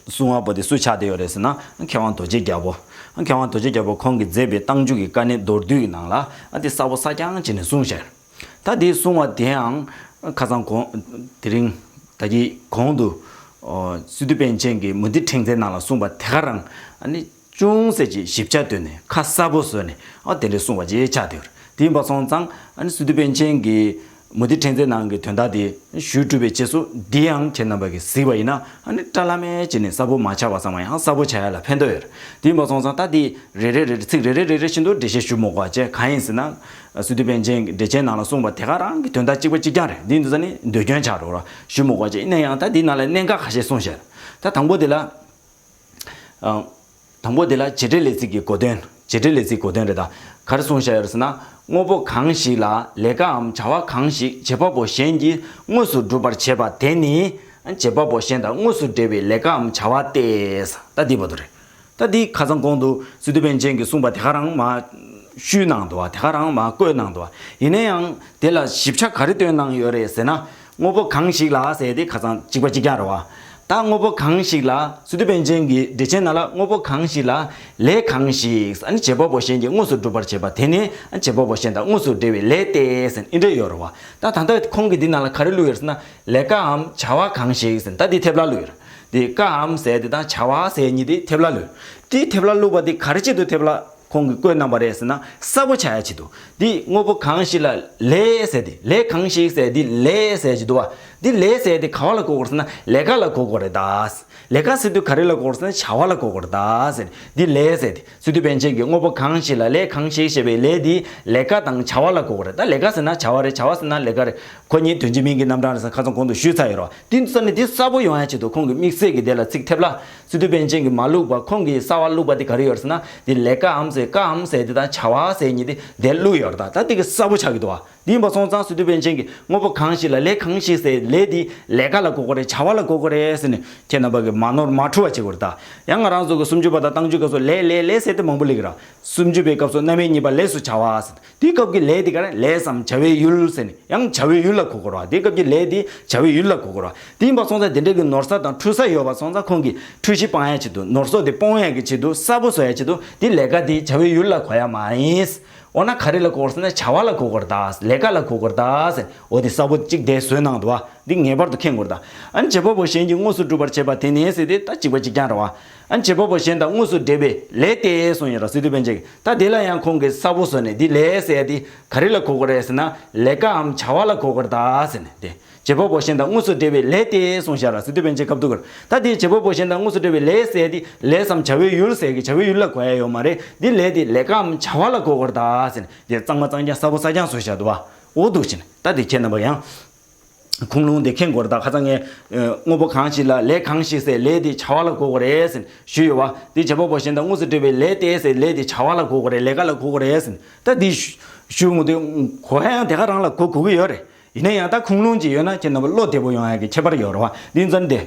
གསུང་བ་པོ་དེ་སུ་ཆགས་བསྡད་ཡོད་རེད་ཟེར་ན་མཁས་དབང་རྡོ་རྗེ་རྒྱལ་པོ། མཁས་དབང་རྡོ་རྗེ་རྒྱལ་པོ་ཁོང་གིས་མཛད་པའི་རྟགས་འཇུག་གི་དཀའ་གནད་མདོར་བསྡུས་ཀྱི་ནང་ལ་འདི་གསལ་པོ་གསལ་རྐྱང་བྱས་ནས་གསུངས་བཞག་ཡོད། ད་འདི་གསུང་བ་དེའང་ཁ་སང་གོང་དེ་རིང་ད་གི་གོང་དུ་སི་ཏུ་པཎ་ཆེན་གྱིས་མུ་སྟེགས་ཕྲེང་མཛེས་ནང་ལ་གསུངས་པ་དེ་ག་རང་ཨ་ནི། ཅུང་ཟད་ཅིག་ཞིབ་ཆ་བཏོན་ནས་ཁ་གསལ་པོ་བཟོས་ནས་ཨ་དེ་འདྲའི་གསུངས་པ་ཅིག་ཆགས་བསྡད་ཡོད་རེད། དེ་ཡིན་པ་སོང་ཙང་ཨ་ནི་སི་ཏུ་པཎ་ཆེན་གྱིས་མུ་སྟེགས་ཕྲེང་མཛེས་ནང་གི་དོན་དག་དེ་ཞུས་གྲུབ་པའི་རྗེས་སུ་འདི་ཡང་ཁྱེད་རྣམ་པ་གིས་གཟིགས་པ་ཡིན་ན་ཨ་ནི་བཀྲ་ལམ་མེ་བྱས་ནས་གསལ་པོ་མ་ཆགས་པ་ཚང་མ་ཡང་གསལ་པོ་ཆགས་ཡ་ལ་ཕན་ཐོགས་ཡོད་རེད། དེ་ཡིན་པ་སོང་ཙང་ད་དེ་རེ་རེ་རེ་རེ་ཚིག་རེ་རེ་རེ་རེ་བཞིན་དུ་འགྲེལ་བཤད་ཞུ་མི་དགོས་པ་བྱས། གང་ཡིན་ཟེར་ན་སི་ཏུ་པཎ་ཆེན་གྱི་འགྲེལ་ཆེན་ནང་ལ་གསུངས་པ་དེ་ག་རང་གི་དོན་དག་གཅིག་པ་གཅིག་རྐྱང་རེད། འདི་ཡིན་དུས་ཙང་ནི་ཟློས་སྐྱོན་ཆགས་འགྲོ་ར་ཞུ་མི་དགོས་པ་བྱས། ཡིན་ན་ཡང་ད་འདིའི་ནང་ལ་གནད་འགག་ཁ་ཤས་གསུངས་བཞག་ད་དང་པོ་དེ་ལ། དང་པོ་དེ་ལ་བྱེད་འབྲེལ་ལས་ཚིག་གི་གོ་དོན། བྱེད་འབྲེལ་ལས་ཚིག་གོ་དོན་རེད་ད། ག་རེ་གསུངས་བཞག་ཡོད་ཟེར་ན། དངོས་པོ་གང་ཞིག་ལ་ལས་ཀའམ་བྱ་བ་གང་ཞིག་བྱེད་པ་པོ་གཞན་གྱིས་དངོས་སུ་སྒྲུབ་པར་བྱེད་པ་དེ་ནི། བྱེད་པ་པོ་གཞན་དང་དངོས་སུ་འབྲེལ་བའི་ལས་ཀའམ་བྱ་བ་སྟེ། ད་འདི་བར་དུ་རེད། ད་འདི་ཁ་སང་གོང་དུ་སི་ཏུ་པཎ་ཆེན་གྱིས་གསུངས་པ་དེ་ག་རང་མ་ཞུས་གནང་འདུག་བ། དེ་ག་རང་མ་བཀོད་གནང་འདུག་བ། ཡིན་ན་ཡང་དེ་ལ་ཞིབ་ཆ་ག་རེ་བཏོན་གནང་ཡོད་རེད་ཟེར་ན། དངོས་པོ་གང་ཞིག་ལ་ཟེར་དེ་ཁ་སང་གཅིག་པ་གཅིག་རྐྱང་རེད་བ། ད་དངོས་པོ་གང་ཞིག་ལ་སི་ཏུ་པཎ་ཆེན་གྱི་འགྲེལ་ཆེན་ནང་ལ་དངོས་པོ་གང་ཞིག་ལ་ལས་གང་ཞིག་ཨ་ནི་བྱེད་པ་པོ་གཞན་གྱིས་དངོས་སུ་སྒྲུབ་པར་བྱེད་པ་དེ་ནི་བྱེད་པ་པོ་གཞན་དང་དངོས་སུ་འབྲེལ་བའི་ལས་ཏེ་ཟེར་འདི་འདྲ་ཡོད་རེད་བ། ད་ད་ལྟ་ཁོང་གིས་འདི་ནང་ལ་ག་རེ་བླུགས་ཡོད་ཟེར་ན་ལས་ཀའམ་བྱ་བ་གང་ཞིག་ཟེར་ད་འདི་ཐེབས་ལ་བླུགས་ཡོད་རེད། འདི་ཀའམ་ཟེར་དེ་དང་བྱ་བ་ཟེར་གཉིས་དེ་ཐེབས་ལ་བླུགས། འདི་ཐེབས་ལ་བླུགས་པ་འདི་ག་རེ་ཆེད་དུ་ཐེབས་ལ། ཁོང་གིས་བཀོད་གནང་པ་རེད་ཟེར་ན་གསལ་པོ་ཆགས་ཡ་ཆེད་དུ། འདི་དངོས་པོ་གང་ཞིག་ལ་ལས་ཟེར་ཏེ་ལས་གང་ཞིག་ཟེར་འདི་ལས་ཟེར་གྱི་འདུག་བ། འདི་ལས་ཟེར་དེ་ག་བ་ལ་གོ་དགོས་ཟེར་ན་ལས་ཀ་ལ་གོ་དགོས་རེད་ད། ལས་ཀ་ཟེར་དུས་ག་རེ་ལ་གོ་དགོས་ཟེར་ན་བྱ་བ་ལ་གོ་དགོས་རེད་ད་ཟེར། འདི་ལས་ཟེར་དེ་སི་ཏུ་པཎ་ཆེན་གྱིས་དངོས་པོ་གང་ཞིག་ལ་ལས་གང་ཞིག་ཞེས་པའི་ལས་འདི་ལས་ཀ་དང་བྱ་བ་ལ་གོ་དགོས་རེད་ད། ལས་ཀ་ཟེར་ན་བྱ་བ་རེད། བྱ་བ་ཟེར་ན་ལས་ཀ་རེད། ཁོ་གཉིས་དོན་གཅིག་མིང་གི་རྣམ་གྲངས་རེད་ཟེར་ཁ་སང་གོང་དུ་ཞུས་ཚར་ཡོད་རེད་བ། འདི་ཚོ་ནི་འདི་གསལ་པོ་ཡོང་ཡ་ཆེད་དུ་ཁོང་གི་དམིགས་བསལ་གྱི་དེ་ལ་ཚིག་ཐེབས་ལ་སི་ཏུ་པཎ་ཆེན་གྱིས་མ་བླུགས་པ་ཁོང་གིས་གསར་པ་བླུགས་པ་དེ་ག་རེ་ཡོད་རེད་ཟེར་ན་འདི་ལས་ཀའམ་ཟེར་ཀའམ་ཟེར་དེ་དང་བྱ་བ་ཟེར་གཉིས་དེ་དེ་བླུགས་ཡོད་རེད་ད། ད་དེ་གི་གསལ་པོ་ཆགས་ཀྱི་འདུག་བ། དེ་ཡིན་པ་སོང་ཙང་སི་ཏུ་པཎ་ཆེན་གྱིས་དངོས་པོ་གང་ཞིག་ལ་ལས་གང་ཞིག་ཟེར་ལས་དེ་ལས་ཀ་ལ་གོ་དགོས་རེད། བྱ་བ་ལ་གོ་དགོས་རེད་ཟེར་ནས་ཁྱེད་རྣམ་པ་གིས་མ་ནོར་མ་འཁྲུལ་བ་བྱེད་དགོས་རེད་ད། ཡང་ང་རང་ཚོ་གི་སུམ་ཅུ་པ་དང་རྟགས་འཇུག་སྐབས་སུ་ལས་ལས་ལས་ཟེར་དེ་མང་པོ་སླེབས་ཀྱི་རེད། སུམ་ཅུ་པའི་སྐབས་སུ་རྣམ་དབྱེ་གཉིས་པ་ལས་སུ་བྱ་བ་ཟེར། དེའི་སྐབས་ཀྱི་ལས་དེ་ག་རེ་ལས་སམ་བྱ་བའི་ཡུལ་ཟེར་ནས་ཡང་བྱ་བའི་ཡུལ་ལ་གོ་དགོས་རེད་བ། དེའི་སྐབས་ཀྱི་ལས་དེ་བྱ་བའི་ཡུལ་ལ་གོ་དགོས་རེད་བ། དེ་ཡིན་པ་སོང་ཙང་དེ་འདྲ་གི་ནོར་ས་དང་འཁྲུལ་ས་ཡོད་པ་སོང་ཙང་ཁོང་གིས་འཁྲུལ་གཞི་སྤང་ཡ་ཆེད་དུ་ནོར་སོགས་དེ་སྤོང་ཡ་གི་ཆེད་དུ་གསལ་པོ་བཟོ་ཡ་ཆེད་དུ་དེ་ལས་ཀ་དེ་བྱ་བའི་ཡུལ་ལ་གོ་ཡ་མ་ཡིན། འོ་ན་ག་རེ་ལ་གོ་དགོས་ཟེར་ན་བྱ་བ་ལ་གོ་དགོས་རེད་ད། ལས་ཀ་ལ་གོ་དགོས་རེད་ད་ཟེར། འོ་དེ་གསལ་པོ་གཅིག་དེ་བཟོས་གནང་འདུག་བ། འདི་ངེས་པར་དུ་མཁྱེན་དགོས་རེད་ད། ཨ་ནི་བྱེད་པ་པོ་གཞན་གྱིས་དངོས་སུ་སྒྲུབ་པར་བྱེད་པ་དེ་ནི་ཟེར་དེ་ད་གཅིག་པ་གཅིག་རྐྱང་རེད་བ། ཨ་ནི་བྱེད་པ་པོ་གཞན་དང་དངོས་སུ་འབྲེལ་བའི་ལས་ཏེ་གསུངས་ཡོད་རེད་སི་ཏུ་པཎ་ཆེན་གྱིས། ད་དེ་ལ་ཡང་ཁོང་གིས་གསལ་པོ་བཟོས་ནས་འདི་ལས་ཟེར་དེ་ག་རེ་ལ་གོ་དགོས་རེད་ཟེར་ན་ལས་ཀའམ་བྱ་བ་ལ་གོ་དགོས་རེད་ད་ཟེར་ནས་དེ། བྱེད་པ་པོ་གཞན་དང་དངོས་སུ་འབྲེལ་བའི་ལས་ཏེ་གསུངས་བཞག་ར་སི་ཏུ་པཎ་ཆེན་སྐབས་འདུག་གར། ད་དེའི་བྱེད་པ་པོ་གཞན་དང་དངོས་སུ་འབྲེལ་བའི་ལས་ཟེར་དེ་ལས་སམ་བྱ་བའི་ཡུལ་ཟེར་གི་བྱ་བའི་ཡུལ་ལ་གོ་ཡ་ཡོད་མ་རེད། འདི་ལས་དེ་ལས་ཀའམ་བྱ་བ་ལ་གོ་དགོས་རེད་ད་ཟེར་ནས་དེ་གཙང་མ་གཙང་རྐྱང་གསལ་པོ་གསལ་རྐྱང་བཟོས་བཞག་འདུག་བ། འོ་འདུག་ཕྱིན་ད་དེ་ཁྱེད་རྣམ་པ་ཡང་། ཁུངས་ལུང་དེ་མཁྱེན་དགོས་རེད་ད། ཁ་སང་ངས་དངོས་པོ་གང་ཞིག་ལ་ལས་གང་ཞིག་ཟེར་ལས་དེ་བྱ་བ་ལ་གོ་དགོས་རེད་ཟེར་ཞུས་ཡོད་བ། དེ་བྱེད་པ་པོ་གཞན་དང་དངོས་སུ་འབྲེལ་བའི་ལས་དེ་ཟེར་ལས་དེ་བྱ་བ་ལ་གོ་དགོས་རེད། ལས་ཀ་ལ་གོ་དགོས་རེད་ཟེར། ད་དེ་ཞུ་ཞུ་ངོ་དེ་གོ་ཡ་ཡང་དེ་ག་རང་ལ་གོ་གོ་གི་ཡོད་རེད། ཡིན་ན་ཡང་ད་ཁུངས་ལུང་ཅིག་ཡོད་ན་ཁྱེད་རྣམ་པ་བློ་བདེ་པོ་ཡོང་ཡ་གི་ཁྱད་པར་ཡོད་རེད་བ། འདི་ཙམ་དེ།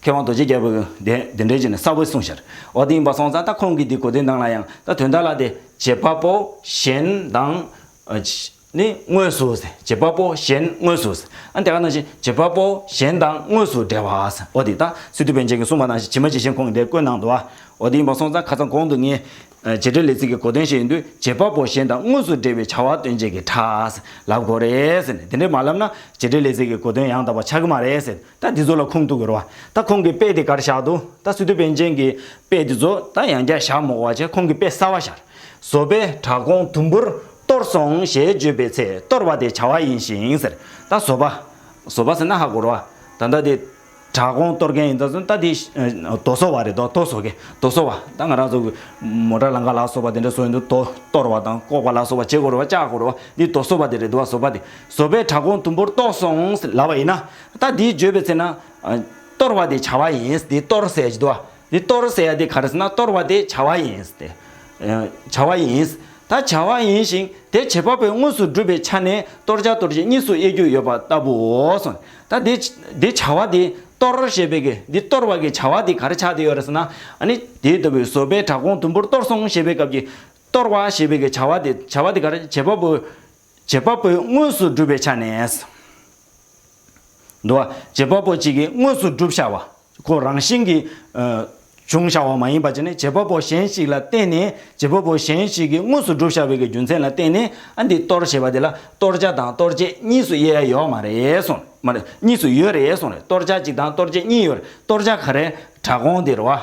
མཁས་དབང་རྡོ་རྗེ་རྒྱལ་པོས་དེ་དེ་འདྲའི་ཅིག་ནས་གསལ་པོ་གསུངས་ཤར། འོ་དེ་ཡིན་པ་སོང་ཙང་ད་ཁོང་གིས་དེ་གོ་དོན་དང་ལ་ཡང་ད་དོན་དག་ལ་དེ་བྱེད་པ་པོ་གཞན་དང་། ནི་དངོས་སུ་ཟེར། བྱེད་པ་པོ་གཞན་དངོས་སུ་ཟེར། ཨ་དེ་ག་ནང་བཞིན་བྱེད་པ་པོ་གཞན་དང་དངོས་སུ་འབྲེལ་བ་ཟེར། འོ་དེ་ད་སི་ཏུ་པཎ་ཆེན་གྱིས་གསུངས་པ་ནང་བཞིན་ཇི་མ་ཇི་བཞིན་ཁོང་གིས་འདིར་བཀོད་གནང་འདུག་བ། འོ་དེ་ཡིན་པ་སོང་ཙང་ཁ་སང་གོང་དུ་ངས་བྱེད་འབྲེལ་ལས་ཚིག་གི་གོ་དོན་བཤད་ཡོང་དུས་བྱེད་པ་པོ་གཞན་དང་དངོས་སུ་འབྲེལ་བའི་བྱ་བ་སྟོན་བྱེད་ཀྱི་ཕྲད་ཟེར་ལབ་དགོས་རེད་ཟེར་ནས་དེ་འདྲས་མ་ལབ་ན་བྱེད་འབྲེལ་ལས་ཚིག་གི་གོ་དོན་ཡང་དག་པ་ཆགས་ཀྱི་མ་རེད་ཟེར། ད་འདི་ཚོ་ལ་ཁུངས་གཏུག་དགོས་རེད་བ། ད་ཁོང་གིས་དཔེ་དེ་ག་རེ་བཞག་འདུག་ད་སི་ཏུ་པཎ་ཆེན་གྱི་དཔེ་དེ་ཚོ་ད་ཡང་བསྐྱར་བཞག་མ་དགོས་པ་བྱས་ཁོང་གིས་དཔེ་གསར་བ་བཞག་བཟོད་པས་བྲག་གོང་དུམ་བུར་གཏོར་སོང་ཞེས་བརྗོད་པའི་ཚེ་གཏོར་བ་དེ་བྱ་བ་ཡིན་ཞིང་ཟེར། ད་བཟོད་པ། བཟོད་པ་ཟེར་ན་ཧ་གོ་རོ། ད་ལྟ་དེ་བྲག་གོང་གཏོར་མཁན་ཡིན་ད་ཟེར་ད་དེ་རྡོ་བཟོ་བ་རེད་དོ། རྡོ་བཟོ་མཁན་རྡོ་བཟོ་བ། ད་ང་རང་ཚོ་གི་མོ་ཊ་ལམ་ཁ་ལ་སོགས་པ་དེ་འདྲ་བཟོ་ཡིན་དུས་རྡོ་གཏོར་བ་དང་བཀོག་པ་ལ་སོགས་པ་བྱེད་དགོས་རེད་བ། བཅག་དགོས་རེད་བ། འདི་རྡོ་བཟོ་བ་དེ་རེད་འདུག་བ། བཟོད་པ་དེ་བཟོད་པས་བྲག་གོང་དུམ་བུར་གཏོར་སོང་ལབ་པ་ཡིན་ན། ད་དེའི་བརྗོད་པའི་ཚེ་ན་གཏོར་བ་དེ་བྱ་བ་ཡིན། དེ་གཏོར་ཟེར་གྱི་འདུག་བ། དེ་གཏོར་ཟེར་ཡ་དེ་ག་རེ་ཟེར་ན་གཏོར་བ་དེ་བྱ་བ་ཡིན་ཏེ། བྱ་བ་ཡིན། ད་བྱ་བ་ཡིན་ཞིང་དེ་བྱེད་པ་པོའི་དངོས་སུ་སྒྲུབ་པའི་ཆ་ནས་གཏོར་བྱ་གཏོར་བྱེད་གཉིས་སུ་དབྱེ་རྒྱུ་ཡོད་པ་ལྟ་བུའོ་གསུངས། ད་དེ་དེ་བྱ་བ་དེ་གཏོར་ཞེས་པའི་གི་དེ་གཏོར་བ་གི་བྱ་བ་དེ་ག་རེ་ཆགས་བསྡད་ཡོད་རེད་ཟེར་ན། ཨ་ནི་དེ་ལྟ་བུའི་བཟོད་པས་བྲག་གོང་དུམ་བུར་གཏོར་སོང་ཞེས་པའི་སྐབས་ཀྱི་གཏོར་བ་ཞེས་པའི་གི་བྱ་བ་དེ་བྱ་བ་དེ་ག་རེ་བྱེད་པ་པོའི་བྱེད་པ་པོའི་དངོས་སུ་སྒྲུབ་པའི་ཆ་ནས། འདུག་བ། བྱེད་པ་པོ་གཅིག་གིས་དངོས་སུ་བསྒྲུབས་བཞག་པ། ཁོ་རང་བཞིན་གྱིས་ཨ་བྱུང་བཞག་པ་མ་ཡིན་པ་བྱས་ནས་བྱེད་པ་པོ་གཞན་ཞིག་ལ་བརྟེན་ནས་བྱེད་པ་པོ་གཞན་ཞིག་གིས་དངོས་སུ་བསྒྲུབས་བཞག་པའི་གི་རྒྱུ་མཚན་ལ་བརྟེན་ནས་ཨ་འདི་གཏོར་ཞེས་པ་དེ་ལ་གཏོར་བྱ་དང་གཏོར་བྱེད་གཉིས་སུ་དབྱེ་ཡ་ཡོད་མ་རེད་གསུངས། མ་རེད། གཉིས་སུ་ཡོད་རེད་གསུངས་རེད། གཏོར་བྱ་གཅིག་དང་གཏོར་བྱེད་གཉིས་ཡོད་རེད། གཏོར་བྱ་ག་རེ། བྲག་གོང་དེ་རེད་བ།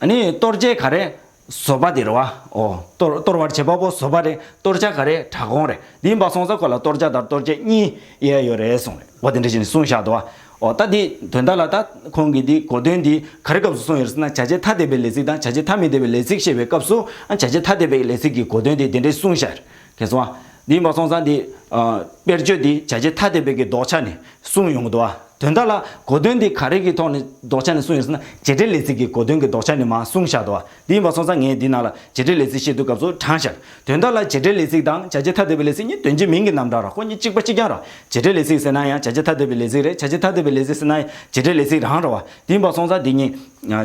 ཨ་ནི་གཏོར་བྱེད་ག་རེ། བཟོད་པ་དེ་རེད་བ། ཨོ། གཏོར་གཏོར་བར་བྱེད་པ་པོ་བཟོད་པ་རེད། གཏོར་བྱ་ག་རེ། བྲག་གོང་རེད། འདི་ཡིན་པ་སོང་ཙང་ཁོ་ལ་གཏོར་བྱ་དང་གཏོར་བྱེད་གཉིས་དབྱེ་ཡོད་རེད་གསུངས་རེད། འོ་དེ་འདྲ་བྱས་ནས་གསུངས་བཞག་འདུག་བ། ཨོ་ད་འདི་དོན་དག་ལ་ད་ཁོང་གིས་འདི་གོ་དོན་འདི་ག་རེ་སྐབས་སུ་གསུངས་ཡོད་ཟེར་ན་བྱ་བྱེད་ཐ་དད་པའི་ལས་ཚིག་དང་བྱ་བྱེད་ཐ་མི་དད་པའི་ལས་ཚིག་བཤད་པའི་སྐབས་སུ་ཨ་བྱ་བྱེད་ཐ་དད་པའི་ལས་ཚིག་གི་གོ་དོན་འདི་དེ་འདྲས་གསུངས་བཞག་རེད། གལ་སོང་བ། འདི་ཡིན་པ་སོང་ཙང་འདི་ཨ་དཔེར་བརྗོད་འདི་བྱ་བྱེད་ཐ་དད་པའི་གི་ལྡོག་ཆ་ནས་གསུངས་ཡོང་གི་འདུག་བ། དོན་དག་ལ་གོ་དོན་འདི་ག་རེ་གི་ཐོག་ནས་ལྡོག་ཆ་ནས་གསུངས་ཡོད་ཟེར་ན་བྱེད་འབྲེལ་ལས་ཚིག་གི་གོ་དོན་གྱི་ལྡོག་ཆ་ནས་མར་གསུངས་བཞག་འདུག་བ། འདི་ཡིན་པ་སོང་ཙང་ངས་འདི་ནང་ལ་བྱེད་འབྲེལ་ལས་ཚིག་བཤད་དུས་སྐབས་སུ་དྲངས་བཞག་དོན་དག་ལ་བྱེད་འབྲེལ་ལས་ཚིག་དང་བྱ་བྱེད་ཐ་དད་པའི་ལས་ཚིག་གཉིས་དོན་གཅིག་མིང་གི་རྣམ་གྲངས་རེད། ཁོ་གཉིས་གཅིག་པ་གཅིག་རྐྱང་རེད། བྱེད་འབྲེལ་ལས་ཚིག་ཟེར་ན་ཡང་བྱ་བྱེད་ཐ་དད་པའི་ལས་ཚིག་རེད། བྱ་བྱེད་ཐ་དད་པའི་ལས་ཚིག་ཟེར་ན་ཡང་བྱེད་འབྲེལ་ལས་ཚིག་རང་རེད་བ། འདི་ཡིན་པ་སོང་ཙང་འདི་གཉིས་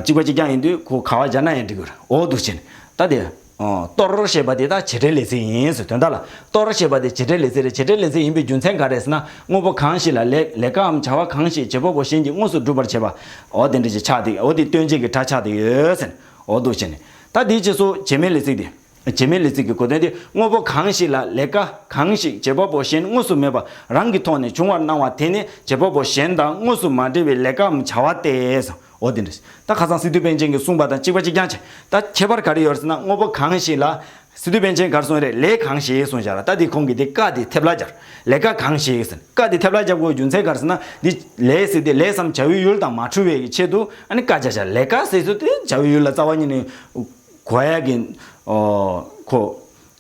གཅིག་པ་གཅིག་རྐྱང་ཡིན་དུས་ཁོ་ག་བ་སྦྱར་ན་ཡང་འགྲིག་གི་རེད། འོ་འདུག་བྱས་ནས་ད་དེ། གཏོར་ཞེས་པ་དེ་དག་བྱེད་འབྲེལ་ལས་ཚིག་ཡིན་ཟེར། དོན་དག་ལ་གཏོར་ཞེས་པ་དེ་བྱེད་འབྲེལ་ལས་ཚིག་རེད། བྱེད་འབྲེལ་ལས་ཚིག་ཡིན་པའི་རྒྱུ་མཚན་ག་རེ་ཟེར་ན་དངོས་པོ་གང་ཞིག་ལ་ལས་ལས་ཀའམ་བྱ་བ་གང་ཞིག་བྱེད་པ་པོ་གཞན་གྱིས་དངོས་སུ་སྒྲུབ་པར་བྱེད་པ། འོ་དེ་འདྲ་ཞིག་ཆགས་ཏེ་འོ་དེ་སྟོན་བྱེད་ཀྱི་སྒྲ་ཆགས་ཏེ་ཡོད་ཟེར། འོ་འདུག་བྱས་ནས་ད་དེའི་རྗེས་སུ་བྱེད་མེད་ལས་ཚིག་དེ། བྱེད་མེད་ལས་ཚིག་གི་གོ་དོན་དེ་དངོས་པོ་གང་ཞིག་ལ་ལས་ཀ་གང་ཞིག་བྱེད་པ་པོ་གཞན་དངོས་སུ་མེད་པ་རང་གི་ཐོག་ནས་འབྱུང་བར་སྣང་བ་དེ་ནི་བྱེད་པ་པོ་གཞན་དང་དངོས་སུ་མ་འབྲེལ་བའི་ལས་ཀའམ་བྱ་བ་སྟེ། འོ་དེ་འདྲ། ད་ཁ་སང་སི་ཏུ་པཎ་ཆེན་གྱིས་གསུངས་པ་དང་གཅིག་པ་གཅིག་རྐྱང་བྱས། ད་ཁྱད་པར་ག་རེ་ཡོད་ཟེར་ན་དངོས་པོ་གང་ཞིག་ལ་ སི་ཏུ་པཎ་ཆེན་ག་རེ་གསུངས་རེད། ལས་གང་ཞིག་གསུངས་བཞག་ར། ད་འདི་ཁོང་གིས་འདི་ཀ་འདི་ཐེབས་ལ་སྦྱར། ལས་ཀ་གང་ཞིག་ཟེར། ཀ་འདི་ཐེབས་ལ་སྦྱར་དགོས་རྒྱུ་མཚན་ག་རེ་ཟེར་ན། འདི་ལས་ཟེར་དེ་ལས་སམ་བྱ་བའི་ཡུལ་དང་མ་འཁྲུལ་བའི་ཆེད་དུ་ཨ་ནི་ཀ་སྦྱར་བཞག། ལས་ཀ་ཟེར་ཚུལ་དེ་བྱ་བའི་ཡུལ་ལ་རྩ་བ་ཉིད་ནས་གོ་ཡ་གི་ཨོ་ཁོ་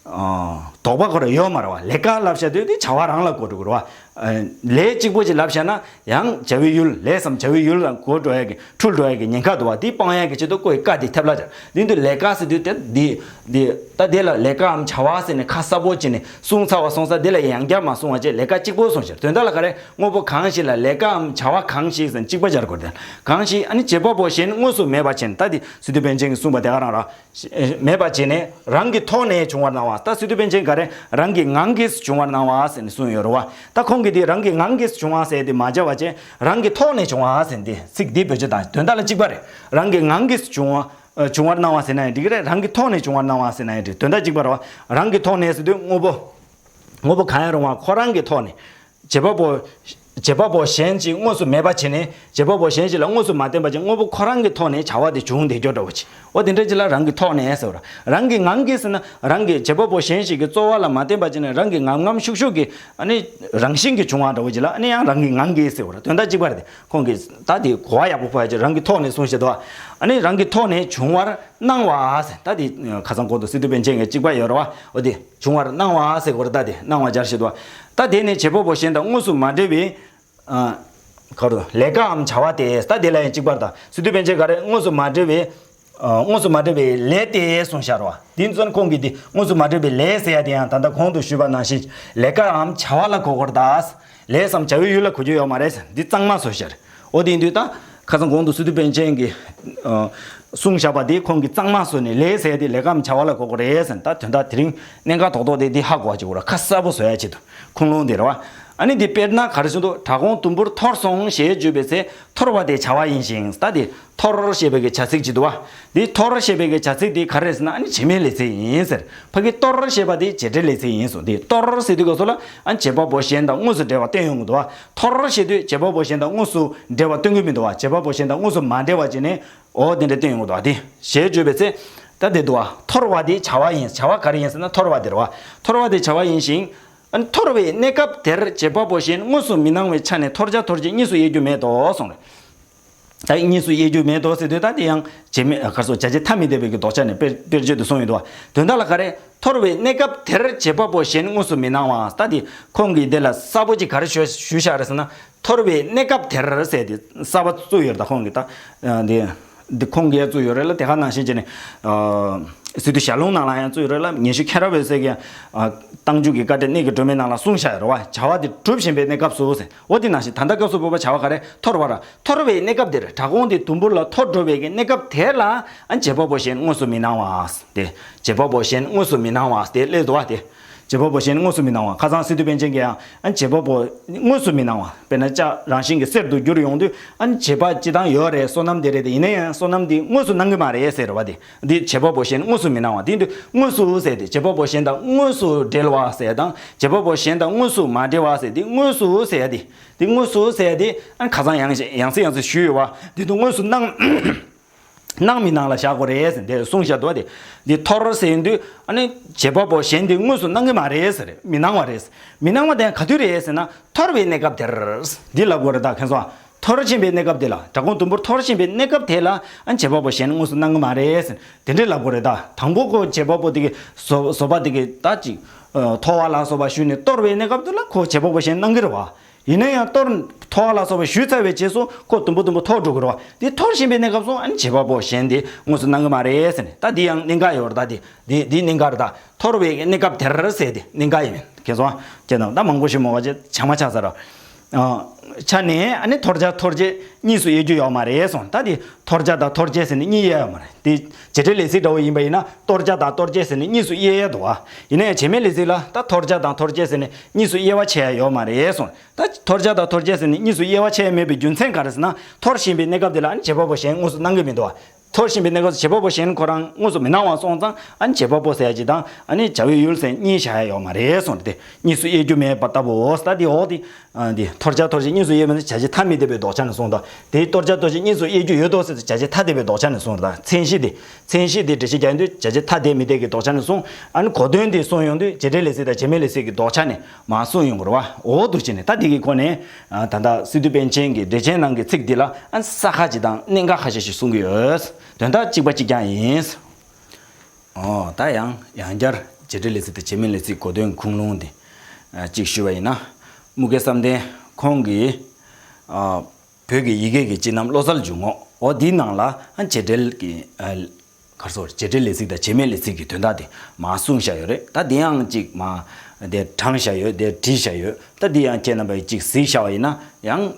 ཨོ་དོགས་པ་ཁོ་ར་ཡོད་མ་རེད་བ། ལས་ཀ་ལབ་བཞག་དུས་དེ་བྱ་བ་རང་ལ་གོ་འགྲོ་གི་རེད་བ། ལས་གཅིག་པོ་ཅིག་ལབ་བཞག་ན་ཡང་བྱ་བའི་ཡུལ་ལས་སམ་བྱ་བའི་ཡུལ་ལ་གོ་འགྲོ་ཡ་གི་འཁྲུལ་འགྲོ་ཡ་གི་ཉེན་ཁ་འདུག་བ། དེ་སྤང་ཡ་གི་ཆེད་དུ་ཁོ་ཡི་ཀ་དེ་ཐེབས་ལ་སྦྱར། དེ་དུས་ལས་ཀ་ཟེར་དུས་དེ་འདི་འདི་ད་དེ་ལ་ལས་ཀའམ་བྱ་བ་ཟེར་ནས་ཁ་གསལ་པོ་བྱས་ནས་གསུངས་ཚར་བ་སོང་ཙང་དེ་ལ་ཡང་བསྐྱར་མ་གསུང་བ་བྱས་ལས་ཀ་གཅིག་པོ་གསུངས་ཤག། དོན་དག་ལ་ག་རེ། དངོས་པོ་གང་ཞིག་ལ་ལས་ཀའམ་བྱ་བ་གང་ཞིག་ཟེར་གཅིག་པ་སྦྱར་དགོས་ཏེ། གང་ཞིག་ཨ་ནི་བྱེད་པ་པོ་གཞན་དངོས་སུ་མེད་པ་བྱས་ནས། ད་དེ་སི་ཏུ་པཎ་ཆེན་གྱིས་གསུངས་པ་དེ་ག་རང་ར། མེད་པ་བྱས་ནས་རང་གི་ཐོག་ནས་བྱུང་བར་སྣང་བ། ད་སི་ཏུ་པཎ་ཆེན་ག་རེ་རང་གི་ངང་གིས་བྱུང་བར་སྣང་བ་ཟེར་ནས་གསུངས་ཡོད་རེད་བ། ད་ཁོང་གིས་དེ་རང་གི་ངང་གིས་བྱུང་བ་ཟེར་དེ་མ་བྱ་བ་བྱས་རང་གི་ཐོག་ནས་བྱུང་བ་ཟེར་དེ་ཚིག་འདི་བེད་སྤྱོད་དང་དོན་དག་ལ་གཅིག་པ་རེད། རང་གི་ངང་གིས་བྱུང་བ། ཨ་བྱུང་བར་སྣང་བ་ཟེར་ན་ཡང་འགྲིག་གི་རེད། རང་གི་ཐོག་ནས་བྱུང་བར་སྣང་བ་ཟེར་ན་ཡང་འགྲིག། དོན་དག་གཅིག་པ་རེད་བ། རང་གི་ཐོག་ནས་ཟེར་དུས་དངོས་པོ། དངོས་པོ་གང་ཡང་རུང་བ་ཁོ་རང་གི་ཐོག་ནས། བྱེད་པ་པོ། བྱེད་པ་པོ་གཞན་ཞིག་དངོས་སུ་མེད་པ་བྱས་ནས་བྱེད་པ་པོ་གཞན་ཞིག་ལ་དངོས་སུ་མ་བརྟེན་པ་ཅིག་དངོས་པོ་ཁོ་རང་གི་ཐོག་ནས་བྱ་བ་དེ་བྱུང་བསྡད་རྒྱུ་འདྲ་བོ་ཅིག་འོ་དེ་འདྲ་ཅིག་ལ་རང་གི་ཐོག་ནས་ཟེར་བ་རེད། རང་གི་ངང་གིས་ཟེར་ན་རང་གི་བྱེད་པ་པོ་གཞན་ཞིག་གི་རྩོལ་བ་ལ་མ་བརྟེན་པ་ཅིག་ནས་རང་གི་ངམ་ངམ་ཤུགས་ཤུགས་ཀྱིས་ཨ་ནི་རང་བཞིན་གྱིས་བྱུང་བ་འདྲ་བོ་ཅིག་ལ་ཨ་ནི་ཡང་རང་གི་ངང་གིས་ཟེར་བ་རེད། དོན་དག་གཅིག་པ་རེད་དེ། ཁོང་གིས་ད་དེ་གོ་བ་ཡག་པོ་ཕོག་ཡ་ཅིག་རང་གི་ཐོག་ནས་གསུངས་བཞག་འདུག་ཨ་ནི་རང་གི་ཐོག་ནས་བྱུང་བར་སྣང་བ་ཟེར། ད་དེ་ཁ་སང་གོང་དུ་སི་ཏུ་པཎ་ཆེན་གྱི་གཅིག་པ་ཡོད་རེད་བ། འོ་དེ་བྱུང་བར་སྣང་བ་ཟེར་གོ་རེད། ད་དེ་སྣང་བ་སྦྱར་བཞག་འདུག་ད་དེ་ནི་བྱེད་པ་པོ་གཞན་དང་དངོས་སུ་མ་འབྲེལ་བའི་ཨ་ག་རེ་ལས་ཀའམ་བྱ་བ་སྟེ། ད་དེ་ལ་ཡང་གཅིག་པར་ད་སི་ཏུ་པཎ་ཆེན་ག་རེ་དངོས་སུ་མ་འབྲེལ་བའི་ཨ་དངོས་སུ་མ་འབྲེལ་བའི་ལས་ཏེ་གསུངས་བཞག་རེད་བ། དེ་ཚོ་ཁོང་གིས་དེ་དངོས་སུ་མ་འབྲེལ་བའི་ལས་ཟེར་ཡ་དེ་ཡང་ད་ལྟ་གོང་དུ་ཞུས་པ་ནང་བཞིན་ལས་ཀའམ་བྱ་བ་ལ་གོ་དགོས་རེད་ད། ལས་སམ་བྱ་བའི་ཡུལ་ལ་གོ་རྒྱུ་ཡོད་མ་རེད་ཟེར། འདི་གཙང་མ་བཟོས་བཞག་རེད། འོ་དེ་ཡིན་དུས་ད་ཁ་སང་གོང་དུ་སི་ཏུ་པཎ་ཆེན་གྱིས་ཨ་གསུངས་བཞག་པ་དེ་ཁོང་གིས་གཙང་མ་བཟོས་ནས་ལས་ཟེར་ཡ་དེ་ལས་ཀའམ་བྱ་བ་ལ་གོ་དགོས་རེད་ཟེར། ད་དོན་དག་དེ་རིང་གནད་འགག་རྡོག་རྡོག་དེ་འདི་ཧ་གོ་བ་ཅིག་དགོས་རེད། ཁ་གསལ་པོ་བཟོ་ཡ་ཆེད་དུ། ཁུངས་ལུང་དེ་རེད་བ། ཨ་ནི་འདི་དཔེར་ན་ག་རེ་བྱུང་འདུག་དྲག་གོང་དུམ་བུར་འཐོར་སོང་ཞེས་བརྗོད་པའི་ཚེ་འཐོར་བ་དེ་བྱ་བ་ཡིན་ཞིང་། ད་དེ་འཐོར་ཞེས་པའི་གི་བྱ་ཚིག་ཅིག་འདུག་བ། འདི་འཐོར་ཞེས་པའི་གི་བྱ་ཚིག་འདི་ག་རེ་རེད་ཟེར་ན་ཨ་ནི་བྱེད་མེད་ལས་ཚིག་ཡིན་ཟེར། ཕ་གི་འཐོར་ཞེས་པ་དེ་བྱེད་འབྲེལ་ལས་ཚིག་ཡིན་གསུངས། འདི་འཐོར་ཟེར་དུས་སྐབས་སུ་ལ་ཨ་ནི་བྱེད་པ་པོ་གཞན་དང་དངོས་སུ་འབྲེལ་བ་སྟོན་ཡོང་གི་འདུག་བ། འཐོར་ཞེས་དུས་བྱེད་པ་པོ་གཞན་དང་དངོས་སུ་འབྲེལ་བ་སྟོན་གི་མི་འདུག་བ། བྱེད་པ་པོ་གཞན་དང་དངོས་སུ་མ་འབྲེལ་བ་བྱས་ནས་འོ་དེ་འདྲ་སྟོན་ཡོང་གི་འདུག་བ། དེ་ཞེས་བརྗོད་པའི་ཚེ་ད་དེ་འདུག་བ། འཐོར་བ་དེ་བྱ་བ་ཡིན། བྱ་བ་ག་རེ་ཡིན་ཟེར་ན་འཐོར་བ་དེ་རེད་བ། འཐོར་བ་དེ་བྱ་བ་ཡིན་ཞིང་། ཨ་ནི་འཐོར་བའི་གནས་སྐབས་དེར་བྱེད་པ་པོ་གཞན་དངོས་སུ་མི་སྣང་བའི་ཆ་ནས་འཐོར་བྱ་འཐོར་བྱེད་གཉིས་སུ་དབྱེ་རྒྱུ་མེད་དོ་གསུངས་རེད། ད་གཉིས་སུ་དབྱེ་རྒྱུ་མེད་དོ་ཟེར་དུས་ད་དེ་ཡང་བྱེད་མེད་ག་རེ་ཟེར་བྱ་བྱེད་ཐ་མི་དད་པའི་གི་ལྡོག་ཆ་ནས་དཔེར་དཔེར་བརྗོད་དུ་གསུངས་ཡོད་དོ། དོན་དག་ལ་ག་རེ། འཐོར་བའི་གནས་སྐབས་དེར་བྱེད་པ་པོ་གཞན་དངོས་སུ་མི་སྣང་བ། ད་དེ་ཁོང་གིས་དེ་ལ་གསལ་པོ་ཅིག་ག་རེ་ཞུ་ཞུས་བཞག་རེད་ཟེར་ན། འཐོར་བའི་གནས་སྐབས་དེར་ཟེར་དེ་གསལ་པོ་བཙུགས་ཡོད་རེད། ད་ཁོང་གིས་ད་འདི་འདི་ཁོང་གིས་བཙུགས་ཡོད་རེད་ལ། དེ་ག་ནང་བཞིན་བྱས་ནས་ཨ་སི་ཏུ་ཞལ་ལུང་ནང་ལ་ཡང་བཙུགས་ཡོད་རེད་ལ། ཉི་ཤུ་མཁྱེན་རབ་འོད་ཟེར་གྱིས་ཨ་རྟགས་འཇུག་གི་བཀའ་དྲིན་གནད་ཀྱི་སྒྲོན་མེ་ནང་ལ་གསུངས་བཞག་ཡོད་རེད་བ། བྱ་བ་དེ་གྲུབ་བཞིན་པའི་གནས་སྐབས་སུ་ཟེར། འོ་དེ་ནང་བཞིན་ད་ལྟ་སྐབས་སུ་བབ་པ་བྱ་བ་ག་རེ། འཐོར་བ་ར། འཐོར་བའི་གནས་སྐབས་དེར་དྲག་གོང་དེ་དུམ་བུར་ལ་འཐོར་འགྲོ་བའི་གི་གནས་སྐབས་དེ་ལ་ཨ་བྱེད་པ་པོ་གཞན་དངོས་སུ་མི་སྣང་བ་སྟེ། བྱེད་པ་པོ་གཞན་དངོས་སུ་མི་སྣང་བ་སྟེ་སླེབས་འདུག་བ་སྟེ། བྱེད་པ་པོ་གཞན་དངོས་སུ་མི་སྣང་བ། ཁ་སང་སི་ཏུ་པཎ་ཆེན་གྱིས་ཡང་ཨ་བྱེད་པ་པོ་དངོས་སུ་མི་སྣང་བ། དཔེར་ན་ལྕགས་རང་བཞིན་གྱིས་གསེར་དུ་འགྱུར་ཡོང་དུས་ཨ་བྱེད་པ་སྤྱི་བཏང་ཡོད་རེད། བསོད་ནམས་དེ་རེད་དེ། ཡིན་ན་ཡང་བསོད་ནམས་དེ་དངོས་སུ་སྣང་གི་མ་རེད་ཟེར་བ་དེ། འདི་བྱེད་པ་པོ་གཞན་དངོས་སུ་མི་སྣང་བ། དེ་འདི་དངོས་སུ་ཟེར་ཏེ་བྱེད་པ་པོ་གཞན་དང་དངོས་སུ་འབྲེལ་བ་ཟེར་དང་བྱེད་པ་པོ་གཞན་དང་དངོས་སུ་མ་འབྲེལ་བ་ཟེར་ཏེ། དངོས་སུ་ཟེར་ཡ་དེ། དེ་དངོས་སུ་ཟེར་ཡ་དེ་ཨ་ཁ་སང་ཡང་ཡང་སེ་ཡང་སེ་ཞུས་ཡོད་བ། དེ་དུ་དངོས་སུ་སྣང་སྣང་མི་སྣང་ལ་བཞག་དགོས་རེད་ཟེར་དེ་གསུངས་བཞག་འདུག་བ། དེ་འདི་འཐོར་ཟེར་དུས་ཨ་ནི་བྱེད་པ་པོ་གཞན་དེ་དངོས་སུ་སྣང་གི་མ་རེད་ཟེར། མི་སྣང་བ་རེད། མི་སྣང་བ་དེ་ག་དུས་རེད་ཟེར་ན། འཐོར་བའི་གནས་སྐབས་དེར། འདི་ལབ་དགོས་རེད་ད་ཁྱེད་ཚོ། འཐོར་བཞིན་པའི་གནས་སྐབས་དེ་ལ། དྲག་གོང་དུམ་བུར་འཐོར་བཞིན་པའི་གནས་སྐབས་དེ་ལ་ཨ་བྱེད་པ་པོ་གཞན་དངོས་སུ་སྣང་གི་མ་རེད་ཟེར། དེ་འདྲའི་ལབ་དགོས་རེད་ད། དང་པོ་ཁོ་བྱེད་པ་པོ་དེ་གི་བཟོ་བཟོ་པ་དེ་གི་ད་ཅིག་ཨ་འཐོར་བ་ལ་སོགས་པ་ཞུས་ནས་གཏོར་བའི་གནས་སྐབས་དེ་ལ་ཁོ་བྱེད་པ་པོ་གཞན་སྣང་གི་རེད་བ། ཡིན་ན་ཡང་གཏོར་འཐོར་བ་ལ་སོགས་པ་ཞུས་ཚར་བའི་རྗེས་སུ་ཁོ་དུམ་བུ་དུམ་བུ་འཐོར་འགྲོ་གི་རེད་བ། དེ་འཐོར་བཞིན་པའི་གནས་སྐབས་སུ་ཨ་ནི་བྱེད་པ་པོ་གཞན་དེ་དངོས་སུ་སྣང་གི་མ་རེད་ཟེར་ནས། ད་འདི་ཡང་གནད་འགག་ཡོད་རེད་ད། དེ་དེ་འདི་གནད་འགག་རེད་ད། འཐོར་བའི་གནས་སྐབས་དེར་ཟེར་དེ་གནད་འགག་ཡིན། ཁྱེད་ཚོ་ཁྱེད་དང་ད་མང་པོ་ཞིག་མོ་བ་ཅེ་ཆགས་མ་ཆགས་ས་ར། ཨ་ཆ་ནས་ཨ་ནི་འཐོར་བྱ་འཐོར་བྱེད་གཉིས་སུ་དབྱེ་རྒྱུ་ཡོད་མ་རེད་གསུངས། ད་དེ་འཐོར་བྱ་དང་འཐོར་བྱེད་ཟེར་ནས་གཉིས་དབྱེ་ཡོད་མ་རེད། དེ་བྱེད་འབྲེལ་ལས་ཚིག་འདྲ་བོ་ཡིན་པ་ཡིན་ན་གཏོར་བྱ་དང་གཏོར་བྱེད་ཟེར་ནས་གཉིས་སུ་དབྱེ་ཡ་འདུག་བ། ཡིན་ན་ཡང་བྱེད་མེད་ལས་ཚིག་ལ་ད་འཐོར་བྱ་དང་འཐོར་བྱེད་ཟེར་ནས་གཉིས་སུ་དབྱེ་བ་ཕྱེ་ཡ་ཡོད་མ་རེད་གསུངས། ད་འཐོར་བྱ་དང་འཐོར་བྱེད་ཟེར་ནས་གཉིས་སུ་དབྱེ་བ་ཕྱེ་ཡ་མེད་པའི་རྒྱུ་མཚན་ག་རེ་ཟེར་ན། འཐོར་བཞིན་པའི་གནས་སྐབས་དེ་ལ་ཨ་ནི་བྱེད་པ་པོ་གཞན་དངོས་སུ་སྣང་གི་མི་འདུག་བ། འཐོར་བཞིན་པའི་གནས་སྐབས་སུ་བྱེད་པ་པོ་གཞན་ཁོ་རང་དངོས་སུ་མི་སྣང་བ་སོང་ཙང་ཨ་ནི་བྱེད་པ་པོ་ཟེར་ཡ་ཅིག་དང་ཨ་ནི་བྱ་བའི་ཡུལ་ཟེར་གཉིས་བཞག་ཡ་ཡོད་མ་རེད་གསུངས་ཏེ། གཉིས་སུ་དབྱེ་རྒྱུ་མེད་པ་ལྟ་བུའོ། ད་དེ་འོག་དེ། ཨ་འདི་འཐོར་བྱ་འཐོར་བྱེད་གཉིས་སུ་དབྱེ་མི་འདོད་བྱ་བྱེད་ཐ་མི་དད་པའི་ལྡོག་ཆ་ནས་གསུངས་དང་། དེའི་འཐོར་བྱ་འཐོར་བྱེད་གཉིས་སུ་དབྱེ་རྒྱུ་ཡོད་དོ་ཟེར་ཏེ་བྱ་བྱེད་ཐ་དད་པའི་ལྡོག་ཆ་ནས་གསུངས་དང་། མཚན་གཞི་དེ། མཚན་གཞི་དེ་འགྲེལ་བཤད་རྒྱག་ཡོང་དུས་བྱ་བྱེད་ཐ་དད་མི་དད་ཀྱི་ལྡོག་ཆ་ནས་གསུངས། ཨ་ནི་གོ་དོན་དེ་གསུངས་ཡོང་དུས་བྱེད་འབྲེལ་ལས་ཚིག་དང་བྱེད་མེད་ལས་ཚིག་གི་ལྡོག་ཆ་ནས་མར་གསུངས་ཡོང་གི་རེད་བ། འོ་འདུག་བྱས་ནས་ད་དེ་གི་སྒོ་ནས་ད་ལྟ་སི་ཏུ་པཎ་ཆེན་གྱི་འགྲེལ་ཆེན་ནང་གི་ཚིག་འདི་ལ་ཨ་ནི་ས་ཁ་ཅིག་དང་གནད་འགག་ཁ་ཤས་ཤིག་གསུང་གི་ཡོད། དོན་དག་གཅིག་པ་གཅིག་རྐྱང་ཡིན། ཨོ་ད་ཡང་ཡང་བསྐྱར་བྱེད་འབྲེལ་ལས་ཚིག་དང་བྱེད་མེད་ལས་ཚིག་གོ་དོན་ཁུངས་ལུང་དེ་ཨ་གཅིག་ཞུས་པ་ཡིན་ན། དམུ་དགེ་བསམ་གཏན་ཁོང་གིས་ཨ་བོད་ཀྱི་ཡི་གེ་གི་སྤྱི་རྣམ་བློ་གསལ་འཇུག་ངོགས། འོ་འདིའི་ནང་ལ་ཨ་བྱེད་འབྲེལ་གྱི་ཨ་ག་རེ་ཟེར། བྱེད་འབྲེལ་ལས་ཚིག་དང་བྱེད་མེད་ལས་ཚིག་གི་དོན་དག་དེ་མར་གསུངས་བཞག་ཡོད་རེད། ད་འདི་ཡང་གཅིག་མར་དེ་དྲངས་བཞག་ཡོད། དེ་བྲིས་བཞག་ཡོད། ད་འདི་ཡང་ཁྱེད་རྣམ་པ་གིས་གཅིག་གཟིགས་བཞག་པ་ཡིན་ན་ཡང་།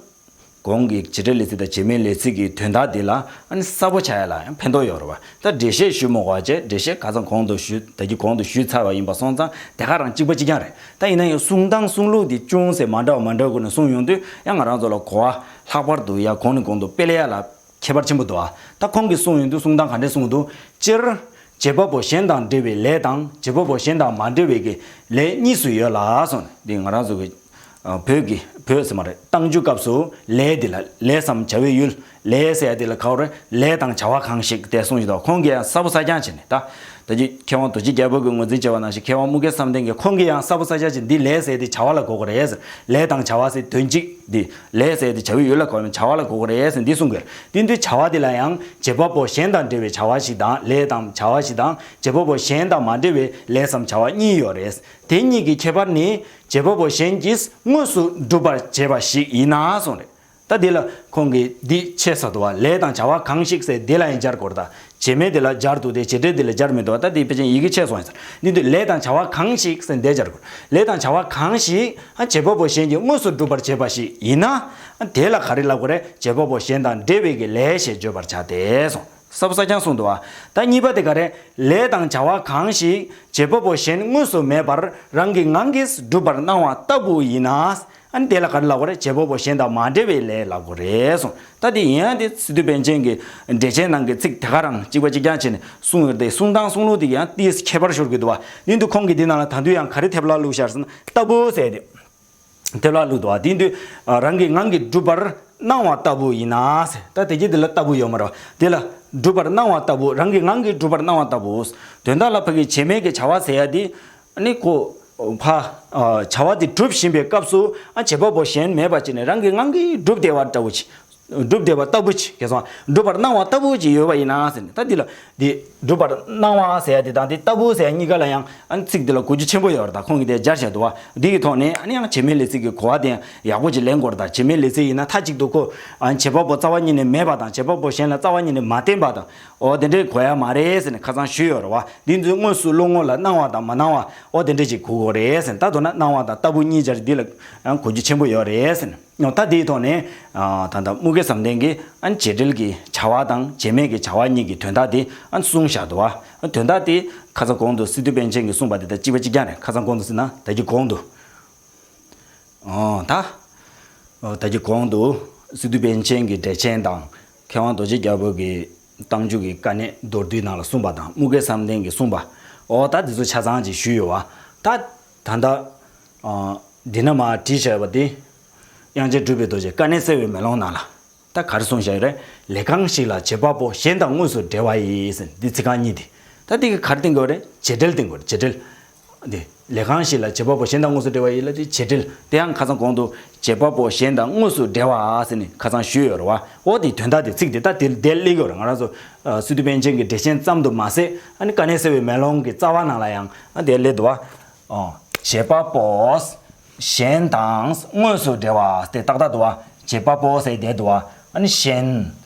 གོང་གི་བྱེད་འབྲེལ་ལས་ཚིག་དང་བྱེད་མེད་ལས་ཚིག་གི་དོན་དག་འདི་ལ་ཨ་ནི་གསལ་པོ་ཆགས་ཡ་ལ་ཡང་ཕན་ཐོགས་ཡོད་རེད་བ། ད་འགྲེལ་བཤད་ཞུ་མི་དགོས་པ་བྱས། འགྲེལ་བཤད་ཁ་སང་གོང་དུ་ཞུས། ད་གིན་གོང་དུ་ཞུས་ཚར་བ་ཡིན་པ་སོང་ཙང་དེ་ག་རང་གཅིག་པ་གཅིག་རྐྱང་རེད། ད་ཡིན་ན་ཡང་གསུང་སྟངས་གསུང་ལུགས་འདི་ཅུང་ཟད་མ་འདྲ་བ་མ་འདྲ་བ་སྒོ་ནས་གསུངས་ཡོང་དུས་ཡང་ང་རང་ཚོ་ལ་གོ་བ་ལྷག་པར་དུ་ཡ་གོང་ནས་གོང་དུ་སྤེལ་ཡ་ལ་ཁྱད་པར་ཆེན་པོ་འདུག་ཨ། ད་ཁོང་གིས་གསུངས་ཡོང་དུས་གསུང་སྟངས་ག་འདྲས་གསུངས་འདུག་སྤྱིར་བྱེད་པ་པོ་གཞན་དང་འབྲེལ་བའི་ལས་དང་བྱེད་པ་པོ་གཞན་དང་མ་འབྲེལ་བའི་གི་ལས་གཉིས་སུ་ཡོད་ལ་གསུངས་ནས། འདི་ང་རང་ཚོ་གི་ཨ་བོད་ཀྱི་བོད་ཟེར་མ་རེད། རྟགས་འཇུག་སྐབས་སུ་ལས་འདི་ལ་ལས་སམ་བྱ་བའི་ཡུལ། ལས་ཟེར་ཡ་འདི་ལ་ག་བ་རེད། ལས་དང་བྱ་བ་གང་ཞིག་དེ་གསུངས་ཡོད་དོ། ཁོང་གིས་ཡང་གསལ་པོ་གསལ་རྐྱང་བྱས་ནས། ད་ད་ཅི་མཁས་དབང་རྡོ་རྗེ་རྒྱལ་པོ་གིས་ངོས་འཛིན་བྱས་པ་ནང་བཞིན་མཁས་དབང་དམུ་དགེ་བསམ་གཏན་གྱིས་ཁོང་གིས་ཡང་གསལ་པོ་གསལ་རྐྱང་བྱས། འདི་ལས་ཟེར་ཡ་འདི་བྱ་བ་ལ་གོ་དགོས་རེད་ཟེར། ལས་དང་བྱ་བ་ཟེར་དོན་གཅིག་འདི། ལས་ཟེར་ཡ་འདི་བྱ་བའི་ཡུལ་ལ་གོ་ཡ་མིན། བྱ་བ་ལ་གོ་དགོས་རེད་ཟེར་འདི་གསུང་གི་རེད། དེ་དུས་བྱ་བ་འདི་ལ་ཡང་བྱེད་པ་པོ་གཞན་དང་འབྲེལ་བའི་བྱ་བ་ཞིག་དང་། ལས་དང་བྱ་བ་ཞིག་དང་། བྱེད་པ་པོ་གཞན་དང་མ་འབྲེལ་བའི་ལས་སམ་བྱ་བ་གཉིས་ཡོད་རེད། དེ་གཉིས་ཀྱི་ཁྱད་པར་ནི་བྱེད་པ་པོ་གཞན་གྱིས་དངོས་སུ་སྒྲུབ་པར་བྱེད་པ་ཞིག་ཡིན་ན་གསུངས་རེད། ད་འདི་ལ་ཁོང་གིས་འདི་ཆད་ཟེར་འདུག་བ། ལས་དང་བྱ་བ་གང་ཞིག་ཟེར་འདི་ལ་ཡང་སྦྱར་དགོས་རེད། ད་བྱེད་མེད་འདི་ལ་སྦྱར་འདུག་སྟེ་བྱེད་འབྲེལ་འདི་ལ་སྦྱར་མི་འདུག་བ། ད་འདི་ཕལ་ཆེར་ཡི་གེ་ཆད་སོང་ཡིན་ས་རེད། འདི་དུས་ལས་དང་བྱ་བ་གང་ཞིག་ཟེར་འདི་སྦྱར་དགོས། ལས་དང་བྱ་བ་གང་ཞིག་ཨ་བྱེད་པ་པོ་གཞན་གྱིས་དངོས་སུ་སྒྲུབ་པར་བྱེད་པ་ཞིག་ཡིན་ན། ཨ་དེ་ལ་ག་རེ་ལབ་དགོས་རེད། བྱེད་པ་པོ་གཞན་དང་འབྲེལ་བའི་གི་ལས་ཞེས་བརྗོད་པར་བྱ་སྟེ་གསུངས། གསལ་པོ་གསལ་རྐྱང་གསུངས་འདུག་བ། ད་གཉིས་པ་དེ་ག་རེ། ལས་དང་བྱ་བ་གང་ཞིག་བྱེད་པ་པོ་གཞན་དངོས་སུ་མེད་པར་རང་གི་ངང་གིས་སྒྲུབ་པར་སྣང་བ་ལྟ་བུ་ཡིན་ན། ཨ་ནི་དེ་ལ་ག་རེ་ལབ་དགོས་རེད། བྱེད་པ་པོ་གཞན་དང་མ་འབྲེལ་བའི་ལས་ལབ་དགོས་རེད་གསུངས། ད་དེ་ཡིན་ཡང་དེ་སི་ཏུ་པཎ་ཆེན་གྱི་འགྲེལ་ཆེན་ནང་གི་ཚིག་དེ་ག་རང་གཅིག་པ་གཅིག་རྐྱང་བྱས་ནས་གསུངས་ཡོད་དེ། གསུང་སྟངས་གསུང་ལུགས་དེ་ཡང་ཏིས་ཁྱད་པར་ཤོར་གི་འདུག་བ། དེ་དུས་ཁོང་གིས་དེ་ནང་ལ་ད་དུང་ཡང་ག་རེ་ཐེབས་ལ་བླུགས་ཤར་ཟེར་ན་ལྟ་བུ་ཟེར་ཏེ། ཐེབས་ལ་བླུགས་འདུག་བ། དེ་དུས་རང་གི་ངང་གིས་སྒྲུབ་པར་སྣང་བ་ལྟ་བུ་ཡིན་ན་ཟེར། ད་དེ་གྱིས་དེ་ལ་ལྟ་བུ་ཡོད་མ་རེད་བ། དེ་ལ་སྒྲུབ་པར་སྣང་བ་ལྟ་བུ། རང་གི་ངང་གིས་སྒྲུབ་པར་སྣང་བ་ལྟ་བུ། དོན་དག་ལ་ཕ་གི་བྱེད་མེད་ཀྱི་བྱ་བ་ཟེར་ཡ་དེ། ཨ་ནི་ཁོ་ཕ་ཨ་བྱ་བ་དེ་སྒྲུབ་བཞིན་པའི་སྐབས་སུ་ཨ་བྱེད་པ་པོ་གཞན་མེད་པ་ཅིག་ནས་རང་གི་ངང་གིས་སྒྲུབ་བསྡད་པ་ལྟ་བུ་ཅིག་སྒྲུབ་བསྡད་པ་ལྟ་བུ་ཅིག་གལ་སྲིད་སྒྲུབ་པར་སྣང་བ་ལྟ་བུ་ཅིག་ཡོད་པ་ཡིན་ན་ཟེར་ནས། ད་འདི་ལ་འདི་སྒྲུབ་པར་སྣང་བ་ཟེར་ཡ་དེ་དང་འདི་ལྟ་བུ་ཟེར་ཡ་གཉིས་ཀ་ལ་ཡང་ཨ་ནི་ཚིག་འདི་ལ་གོ་རྒྱུ་ཆེན་པོ་ཡོད་རེད། ད་ཁོང་གིས་དེ་སྦྱར་བཞག་འདུག་བ། འདི་གི་ཐོག་ནས་ཨ་ནི་ཡང་བྱེད་མེད་ལས་ཚིག་གི་གོ་བ་དེ་ཡག་པོ་ཅིག་ལེན་དགོས་རེད། ད་བྱེད་མེད་ལས་ཚིག་ཡིན་ན་མཐའ་གཅིག་ཏུ་ཁོ་ཨ་ནི་བྱེད་པ་པོ་རྩ་བ་ཉིད་ནས་མེད་པ་དང་། བྱེད་པ་པོ་གཞན་ལ་རྩ་བ་ཉིད་ནས་མ་བརྟེན་པ་དང་། འོ་དེ་འདྲའི་གོ་ཡ་མ་རེད་ཟེར་ནས་ཁ་སང་ཞུས་ཡོད་རེད་བ། འདི་ཚོའི་དངོས་སུ་བློ་ངོ་ལ་སྣང་བ་དང་མ་སྣང་བ། འོ་དེ་འདྲ་ཅིག་གོ་དགོས་རེད་ཟེར། ད་མདོར་ན་སྣང་བ་དང་ལྟ་བུ་གཉིས་སྦྱར་འདི་ལ་ཡང་གོ་རྒྱུ་ཆེན་པོ་ཡོད་རེད་ཟེར། ད་འདིའི་ཐོག་ནས་ད་ལྟ་དམུ་དགེ་བསམ་གཏན་གྱིས་ཨ་ནི་བྱེད་འབྲེལ་གྱི་བྱ་བ་དང་བྱེད་མེད་ཀྱི་བྱ་བ་གཉིས་ཀྱི་དོན་དག་དེ་ཨ་ནི་གསུངས་བཞག་འདུག་བ། དོན་དག་དེ་ཁ་སང་གོང་དུ་སི་ཏུ་པཎ་ཆེན་གྱིས་གསུངས་པ་དེ་དང་གཅིག་པ་གཅིག་རྐྱང་རེད། ཁ་སང་གོང་དུ་ཟེར་ན་ད་ཀྱི་གོང་དུ། ཨོ་ད། ཨོ་ད་ཀྱི་གོང་དུ་སི་ཏུ་པཎ་ཆེན་གྱི་འགྲེལ་ཆེན་དང་མཁས་དབང་རྡོ་རྗེ་རྒྱལ་པོ་གི་རྟགས་འཇུག་གི་དཀའ་གནད་མདོར་བསྡུས་ནང་ལ་གསུངས་པ་དང་དམུ་དགེ་བསམ་གཏན་གྱིས་གསུངས་པ། ཨོ་ད་འདི་ཚོ་ཆ་ཚང་ཅིག་ཞུས་ཡོད་བ། ད་ད་ལྟ་ཨ་འདི་ན་མར་བྲིས་བཞག་པ་འདི་དབྱངས་ཅན་གྲུབ་པའི་རྡོ་རྗེ་དཀའ་གནད་གསལ་བའི་མེ་ལོང་ནང་ལ། ད་ག་རེ་གསུངས་བཞག་ཡོད་རེད། ལས་གང་ཞིག་ལ་བྱེད་པ་པོ་གཞན་དང་དངོས་སུ་འབྲེལ་བ་ཡིས་ཟེར་འདི་ཚིག་རྐང་གཉིས་འདི། ད་འདི་གི་ག་རེ་བསྟན་དགོས་རེད། བྱེད་འབྲེལ་བསྟན་དགོས་རེད། བྱེད་འབྲེལ། འདི་ལས་གང་ཞིག་ལ་བྱེད་པ་པོ་གཞན་དང་དངོས་སུ་འབྲེལ་བ་ཡིས་ལ་དེ་བྱེད་འབྲེལ། དེ་ཡང་ཁ་སང་གོང་དུ་བྱེད་པ་པོ་གཞན་དང་དངོས་སུ་འབྲེལ་བ་ཟེར་ནས་ཁ་སང་ཞུས་ཡོད་རེད་བ། འོ་དེ་དོན་དག་དེ་ཚིག་དེ་ད་དེ་དེ་སླེབས་ཡོད་རེད། ང་རང་ཚོ་ཨ་སི་ཏུ་པཎ་ཆེན་གྱི་འགྲེལ་ཆེན་ཙམ་དུ་མ་ཟད་ཨ་ནི་དཀའ་གནད་གསལ་བའི་མེ་ལོང་གི་རྩ་བ་ནང་ལ་ཡང་ཨ་དེ་སླེབས་འདུག་བ། ཨོ། བྱེད་པ་པོ་གཞན་དང་དངོས་སུ་འབྲེལ་བ་དེ་ཏག་ཏག་འདུག་བ། བྱེད་པ་པོ་ཟེར་བསྡད་འདུག་བ། ཨ་ནི་གཞན།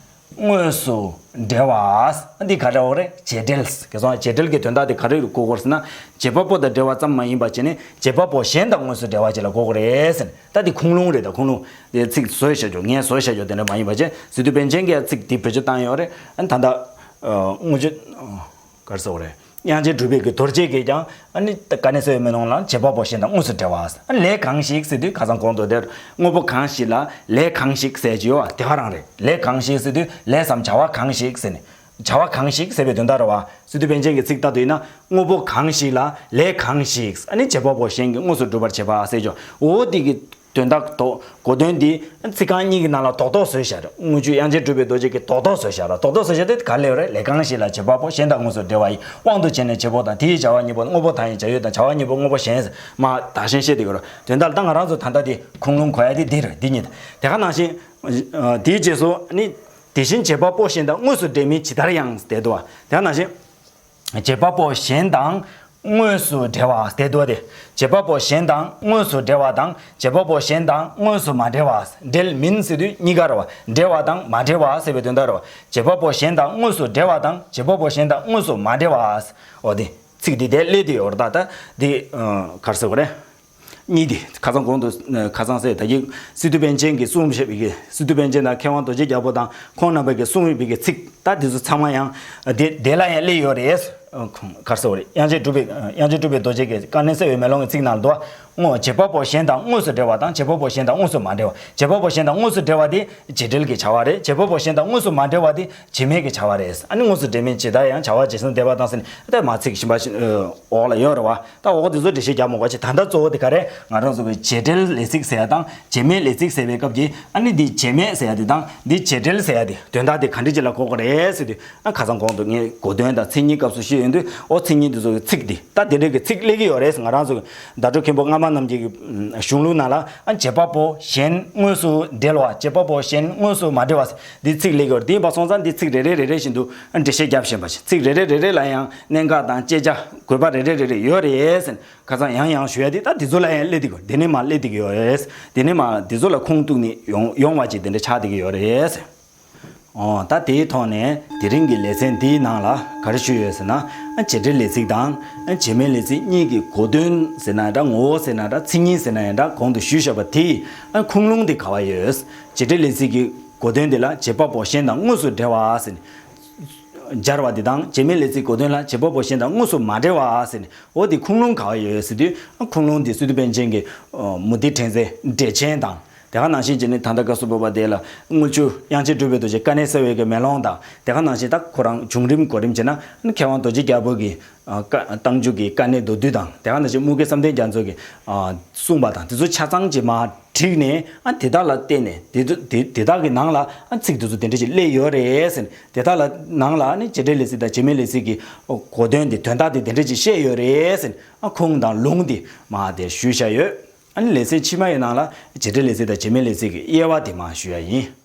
དངོས་སུ་འབྲེལ་བ། འདི་ག་རེ་འོ་རེད། བྱེད་འབྲེལ། གལ་སྲིད་བྱེད་འབྲེལ་གྱི་དོན་དག་དེ་ག་རེ་རུ་གོ་དགོས་ཟེར་ན། བྱེད་པ་པོ་དང་འབྲེལ་བ་ཙམ་མ་ཡིན་པ་བྱས་ནས་བྱེད་པ་པོ་གཞན་དང་དངོས་སུ་འབྲེལ་བ་ཅིག་ལ་གོ་དགོས་རེད་ཟེར། ད་འདི་ཁུངས་ལུང་རེད། ད་ཁུངས་ལུང་དེ་ཚིག་བཟོས་བཞག་རྒྱུ་ངས་བཟོས་བཞག་རྒྱུ་དེ་འདྲ་མ་ཡིན་པ་བྱས། སི་ཏུ་པཎ་ཆེན་གྱིས་ཚིག་འདི་བེད་སྤྱོད་བཏང་ཡོད་རེད། ཨ་ནི་ད་ལྟ་དངོས་བརྗོད། ག་རེ་ཟེར་བ་རེད། དབྱངས་ཅན་གྲུབ་པའི་གི་རྡོ་རྗེ་གིས་ཀྱང་ཨ་ནི་དཀའ་གནད་གསལ་བའི་མེ་ལོང་ལ་བྱེད་པ་པོ་གཞན་དང་དངོས་སུ་འབྲེལ་བ། ཨ་ནི་ལས་གང་ཞིག་ཟེར་དུས་ཁ་སང་གོང་དུ་དེར་དངོས་པོ་གང་ཞིག་ལ་ལས་གང་ཞིག་ཟེར་གྱི་ཡོད་བ། དེ་ག་རང་རེད། ལས་གང་ཞིག་ཟེར་དུས་ལས་སམ་བྱ་བ་གང་ཞིག་ཟེར་ནས། བྱ་བ་གང་ཞིག་ཟེར་བའི་དོན་དག་རེད་བ། སི་ཏུ་པཎ་ཆེན་གྱི་ཚིག་ལྟར་དུ་ཡིན་ན། དངོས་པོ་གང་ཞིག་ལ་ལས་གང་ཞིག་ཨ་ནི་བྱེད་པ་པོ་གཞན་གྱིས་དངོས་སུ་སྒྲུབ་པར་བྱེད་པ་ཟེར་ཅོ། འོ་དེ་གི་དོན་དག་དོ་གོ་དོན་འདི་ཚིག་རྐང་གཉིས་ཀྱི་ནང་ལ་རྡོག་རྡོག་བཟོས་བཞག་རེད། དངུལ་ཆུ་དབྱངས་ཅན་གྲུབ་པའི་རྡོ་རྗེ་གིས་རྡོག་རྡོག་བཟོས་བཞག་རེད། རྡོག་རྡོག་བཟོས་བཞག་དེ་ག་ལས་རེད། ལས་གང་ཞིག་ལ་བྱེད་པ་པོ་གཞན་དང་དངོས་སུ་འབྲེལ་བ་ཡི་དབང་དུ་བྱས་ནས་བྱེད་པོ་དང་། དེའི་བྱ་བ་གཉིས་པོ་དངོས་པོ་དང་ཡི་བྱ་ཡུལ་དང་བྱ་བ་གཉིས་པོ་དངོས་པོ་གཞན་མ་དག་གཞན་ཤེས་དེ་གོ་རེད། དོན་དག་ད་ང་རང་ཚོ་ད་ལྟ་དེ་ཁུངས་ལུང་གོ་ཡ་དེ་འདི་རེད། འདི་གཉིས་དེ་ག་ནང་བཞིན་དེའི་རྗེས་སུ་ནི། དེ་བཞིན་བྱེད་པ་པོ་གཞན་དང་དངོས་སུ་འབྲེལ་མིན་ཇི་ལྟར་ཡང་ཟེར་དུས་བ། དེ་ནང་བཞིན་བྱེད་པ་པོ་གཞན་དང་དངོས་སུ་འབྲེལ་བ་ཟེར་དུས་དེ། བྱེད་པ་པོ་གཞན་དང་དངོས་སུ་འབྲེལ་བ་དང་། བྱེད་པ་པོ་གཞན་དང་དངོས་སུ་མ་འབྲེལ་བ། འབྲེལ་མིན་ཟེར་དུས་གཉིས་ཀ་རེད་བ། འབྲེལ་བ་དང་མ་འབྲེལ་བ་ཟེར་བའི་དོན་དག་རེད་བ། བྱེད་པ་པོ་གཞན་དང་དངོས་སུ་འབྲེལ་བ་དང་། བྱེད་པ་པོ་གཞན་དང་དངོས་སུ་མ་འབྲེལ་བ། འོ་དེ་ཚིག་འདི་དེ་སླེབས་དུས་ཡོད་རེད། ད་ད་འདི་ག་རེ་ཟེར་དགོས་རེད། གཉིས་དེ་ཁ་སང་གོང་དུ་ཁ་སང་ཟེར་ད་གི་སི་ཏུ་པཎ་ཆེན་གྱིས་གསུངས་བཞག་པའི་གི་སི་ཏུ་པཎ་ཆེན་དང་མཁས་དབང་རྡོ་རྗེ་རྒྱལ་པོ་དང་ཁོང་རྣམ་པ་གིས་གསུངས་ཡོད་པའི་གི་ཚིག་ད་དེ་ཚོ་ཚང་མ་ཡང་དེ་དེ་ལ་ཡང་སླེབས་ཡོད་རེད། ག་རེ་ཟེར་དགོས་རེད། དབྱངས་ཅན་གྲུབ་པའི་དབྱངས་ཅན་གྲུབ་པའི་རྡོ་རྗེ་གིས་དཀའ་གནད་གསལ་བའི་མེ་ལོང་གི་ཚིག་ནང་ལ་འདུག་བ། དངོས་བྱེད་པ་པོ་གཞན་དང་དངོས་སུ་འབྲེལ་བ་དང་། བྱེད་པ་པོ་གཞན་དང་དངོས་སུ་མ་འབྲེལ་བ། བྱེད་པ་པོ་གཞན་དང་དངོས་སུ་འབྲེལ་བ་དེ་བྱེད་འབྲེལ་གྱི་བྱ་བ་རེད། བྱེད་པ་པོ་གཞན་དང་དངོས་སུ་མ་འབྲེལ་བ་དེ་བྱེད་མེད་ཀྱི་བྱ་བ་རེད། ཨ་ནི་དངོས་སུ་འབྲེལ་མིན་ཇི་ལྟར་ཡང་བྱ་བ་ཇི་བཞིན་བསྡད་པ་དང་ཟེར་ནས་ད་མ་ཚིག་གཞན་པ་ཞིག་འོག་ལ་ཡོད་རེད་བ། ད་འོག་དེ་ཚོ་འགྲེལ་བཤད་རྒྱག་མི་དགོས་ཅིག་ད་ལྟ་གཙོ་བོ་དེ་ག་རེད། ང་རང་ཚོ་གི་བྱེད་འབྲེལ་ལས་ཚིག་ཟེར་ཡ་དང་བྱེད་མེད་ལས་ཚིག་ཟེར་བའི་སྐབས་ཀྱི་ཨ་ནི་འདི་བྱེད་མེད་ཟེར་ཡ་དེ་དང་འདི་བྱེད་འབྲེལ་ཟེར་ཡ་དེ་དོན་དག་དེ་ག་འདྲ་ཅིག་ལ་གོ་དགོས་རེད་ཟེར་དུས། ཨ་ཁ་སང་གོང་དུ་ངས་གོ་དོན་དང་མཚན་ཉིད་སྐབས་སུ་བཤད་ཡོང་དུས། འོ་མཚན་ཉིད་དེ་ཚོ་གི་ཚིག་འདི་ད་དེ་འདྲ་གི་ཚིག་སླེབས་ཀྱི་ཡོད་རེད། ང་རང་ཚོ་གི་བརྡ་སྤྲོད་མཁན་པོ་སྔ་མ་རྣམས་ཀྱི་གི་གཞུང་ལུགས་ནང་ལ་ཨ་བྱེད་པ་པོ་གཞན་དངོས་སུ་འབྲེལ་བ། བྱེད་པ་པོ་གཞན་དངོས་སུ་མ་འབྲེལ་བ་འདི་ཚིག་སླེབས་ཀྱི་ཡོད་རེད། དེ་ཡིན་པ་སོང་ཙང་འདི་ཚིག་རེ་རེ་རེ་རེ་བཞིན་དུ་འགྲེལ་བཤད་བརྒྱབ་བཞིན་པ་ཞིག་ཚིག་རེ་རེ་རེ་རེ་ལ་ཡང་གནད་འགག་དང་དཔྱད་བྱ་དགོས་པ་རེ་རེ་རེ་རེ་ཡོད་རེད་ཟེར་ནས་ཁ་སང་ཡང་ཡང་ཞུ་ཡ་དེ་ད་འདི་ཚོ་ལ་ཡང་སླེབས་བསྡད་ཀྱི་ཡོད། འདི་ནས་མར་སླེབས་བསྡད་ཀྱི་ཡོད་རེད། འདི་ནས་མར་འདི་ཚོ་ལ་ཁུངས་གཏུགས་ནས་ཡོང་ཡོང་བ་ཅིག་དེ་འདྲ་ཆགས་བསྡད་ཀྱི་ཡོད་རེད། ཨོ་ད་དེའི་ཐོག་ནས་དེ་རིང་གི་ལེ་ཚན་འདིའི་ནང་ལ་ག་རེ་ཞུས་ཡོད་ཟེར་ན། བྱེད་འབྲེལ་ལས་ཚིག་དང་བྱེད་མེད་ལས་ཚིག་གཉིས་ཀྱི་གོ་དོན་ཟེར་ན་འདྲ། ངོ་བོ་ཟེར་ན་འདྲ། མཚན་ཉིད་ཟེར་ན་ཡང་འདྲ། གོང་དུ་ཞུས་བཞག་པ་དེའི་ཁུངས་ལུང་དེ་ག་བ་ཡོད། བྱེད་འབྲེལ་ལས་ཚིག་གི་གོ་དོན་དེ་ལ་བྱེད་པ་པོ་གཞན་དང་དངོས་སུ་འབྲེལ་བ་ཟེར་ནས་སྦྱར་བ་དེ་དང་། བྱེད་མེད་ལས་ཚིག་གོ་དོན་ལ་བྱེད་པ་པོ་གཞན་དང་དངོས་སུ་མ་འབྲེལ་བ་ཟེར་ནས། འོ་དེ་ཁུངས་ལུང་ག་བ་ཡོད་ཟེར་དུས། ཁུངས་ལུང་དེ་སི་ཏུ་པཎ་ཆེན་གྱི་མུ་སྟེགས་འཕྲེང་མཛེས་འགྲེལ་ཆེན་དང་། དེ་ག་ནང་བཞིན་བྱས་ནས་ད་ལྟ་སྐབས་སུ་བབས་པ་དེ་ལ་དངུལ་ཆུ་དབྱངས་ཅན་གྲུབ་པའི་རྡོ་རྗེ་དཀའ་གནད་གསལ་བའི་གི་མེ་ལོང་དང་། དེ་ག་ནང་བཞིན་ད་ཁོ་རང་བྱུང་རིམ་གོ་རིམ་བྱས་ན་མཁས་དབང་རྡོ་རྗེ་རྒྱལ་པོ་གི་ཨ་བཀའ་རྟགས་འཇུག་གི་དཀའ་གནད་མདོ་བསྡུས་དང་། དེ་ག་ནང་བཞིན་དམུ་དགེ་བསམ་གཏན་རྒྱ་མཚོ་གིས་ཨ་གསུངས་པ་དང་། དེ་ཚོ་ཆ་ཚང་ཅིག་མར་བསྒྲིགས་ནས་ཨ་དེ་དག་ལ་བརྟེན་ནས་དེ་ཚོ་དེ་དེ་དག་གི་ནང་ལ་ཨ་ཚིག་དེ་ཚོ་དེ་འདྲ་ཅིག་སླེབས་ཡོད་རེད་ཟེར་ནས། དེ་དག་ལ་ནང་ལ་ནི་བྱེད་འབྲེལ་ལས་ཚིག་དང་བྱེད་མེད་ལས་ཚིག་གི་གོ་དོན་དེ་དོན་དག་དེ་དེ་འདྲ་ཅིག་བཤད་ཡོད་རེད་ཟེར་ནས་ཨ་ཁུངས་དང་ལུང་དེ་མར་དེ་ཞུས་བཞག་ཡོད། ཨ་ནི་ལེ་ཚན་ཕྱི་མ་ཡི་ནང་ལ་བྱེད་འབྲེལ་ལས་ཚིག་དང་བྱེད་མེད་ལས་ཚིག་གི་དབྱེ་བ་དེ་མར་ཞུ་ཡ་ཡིན།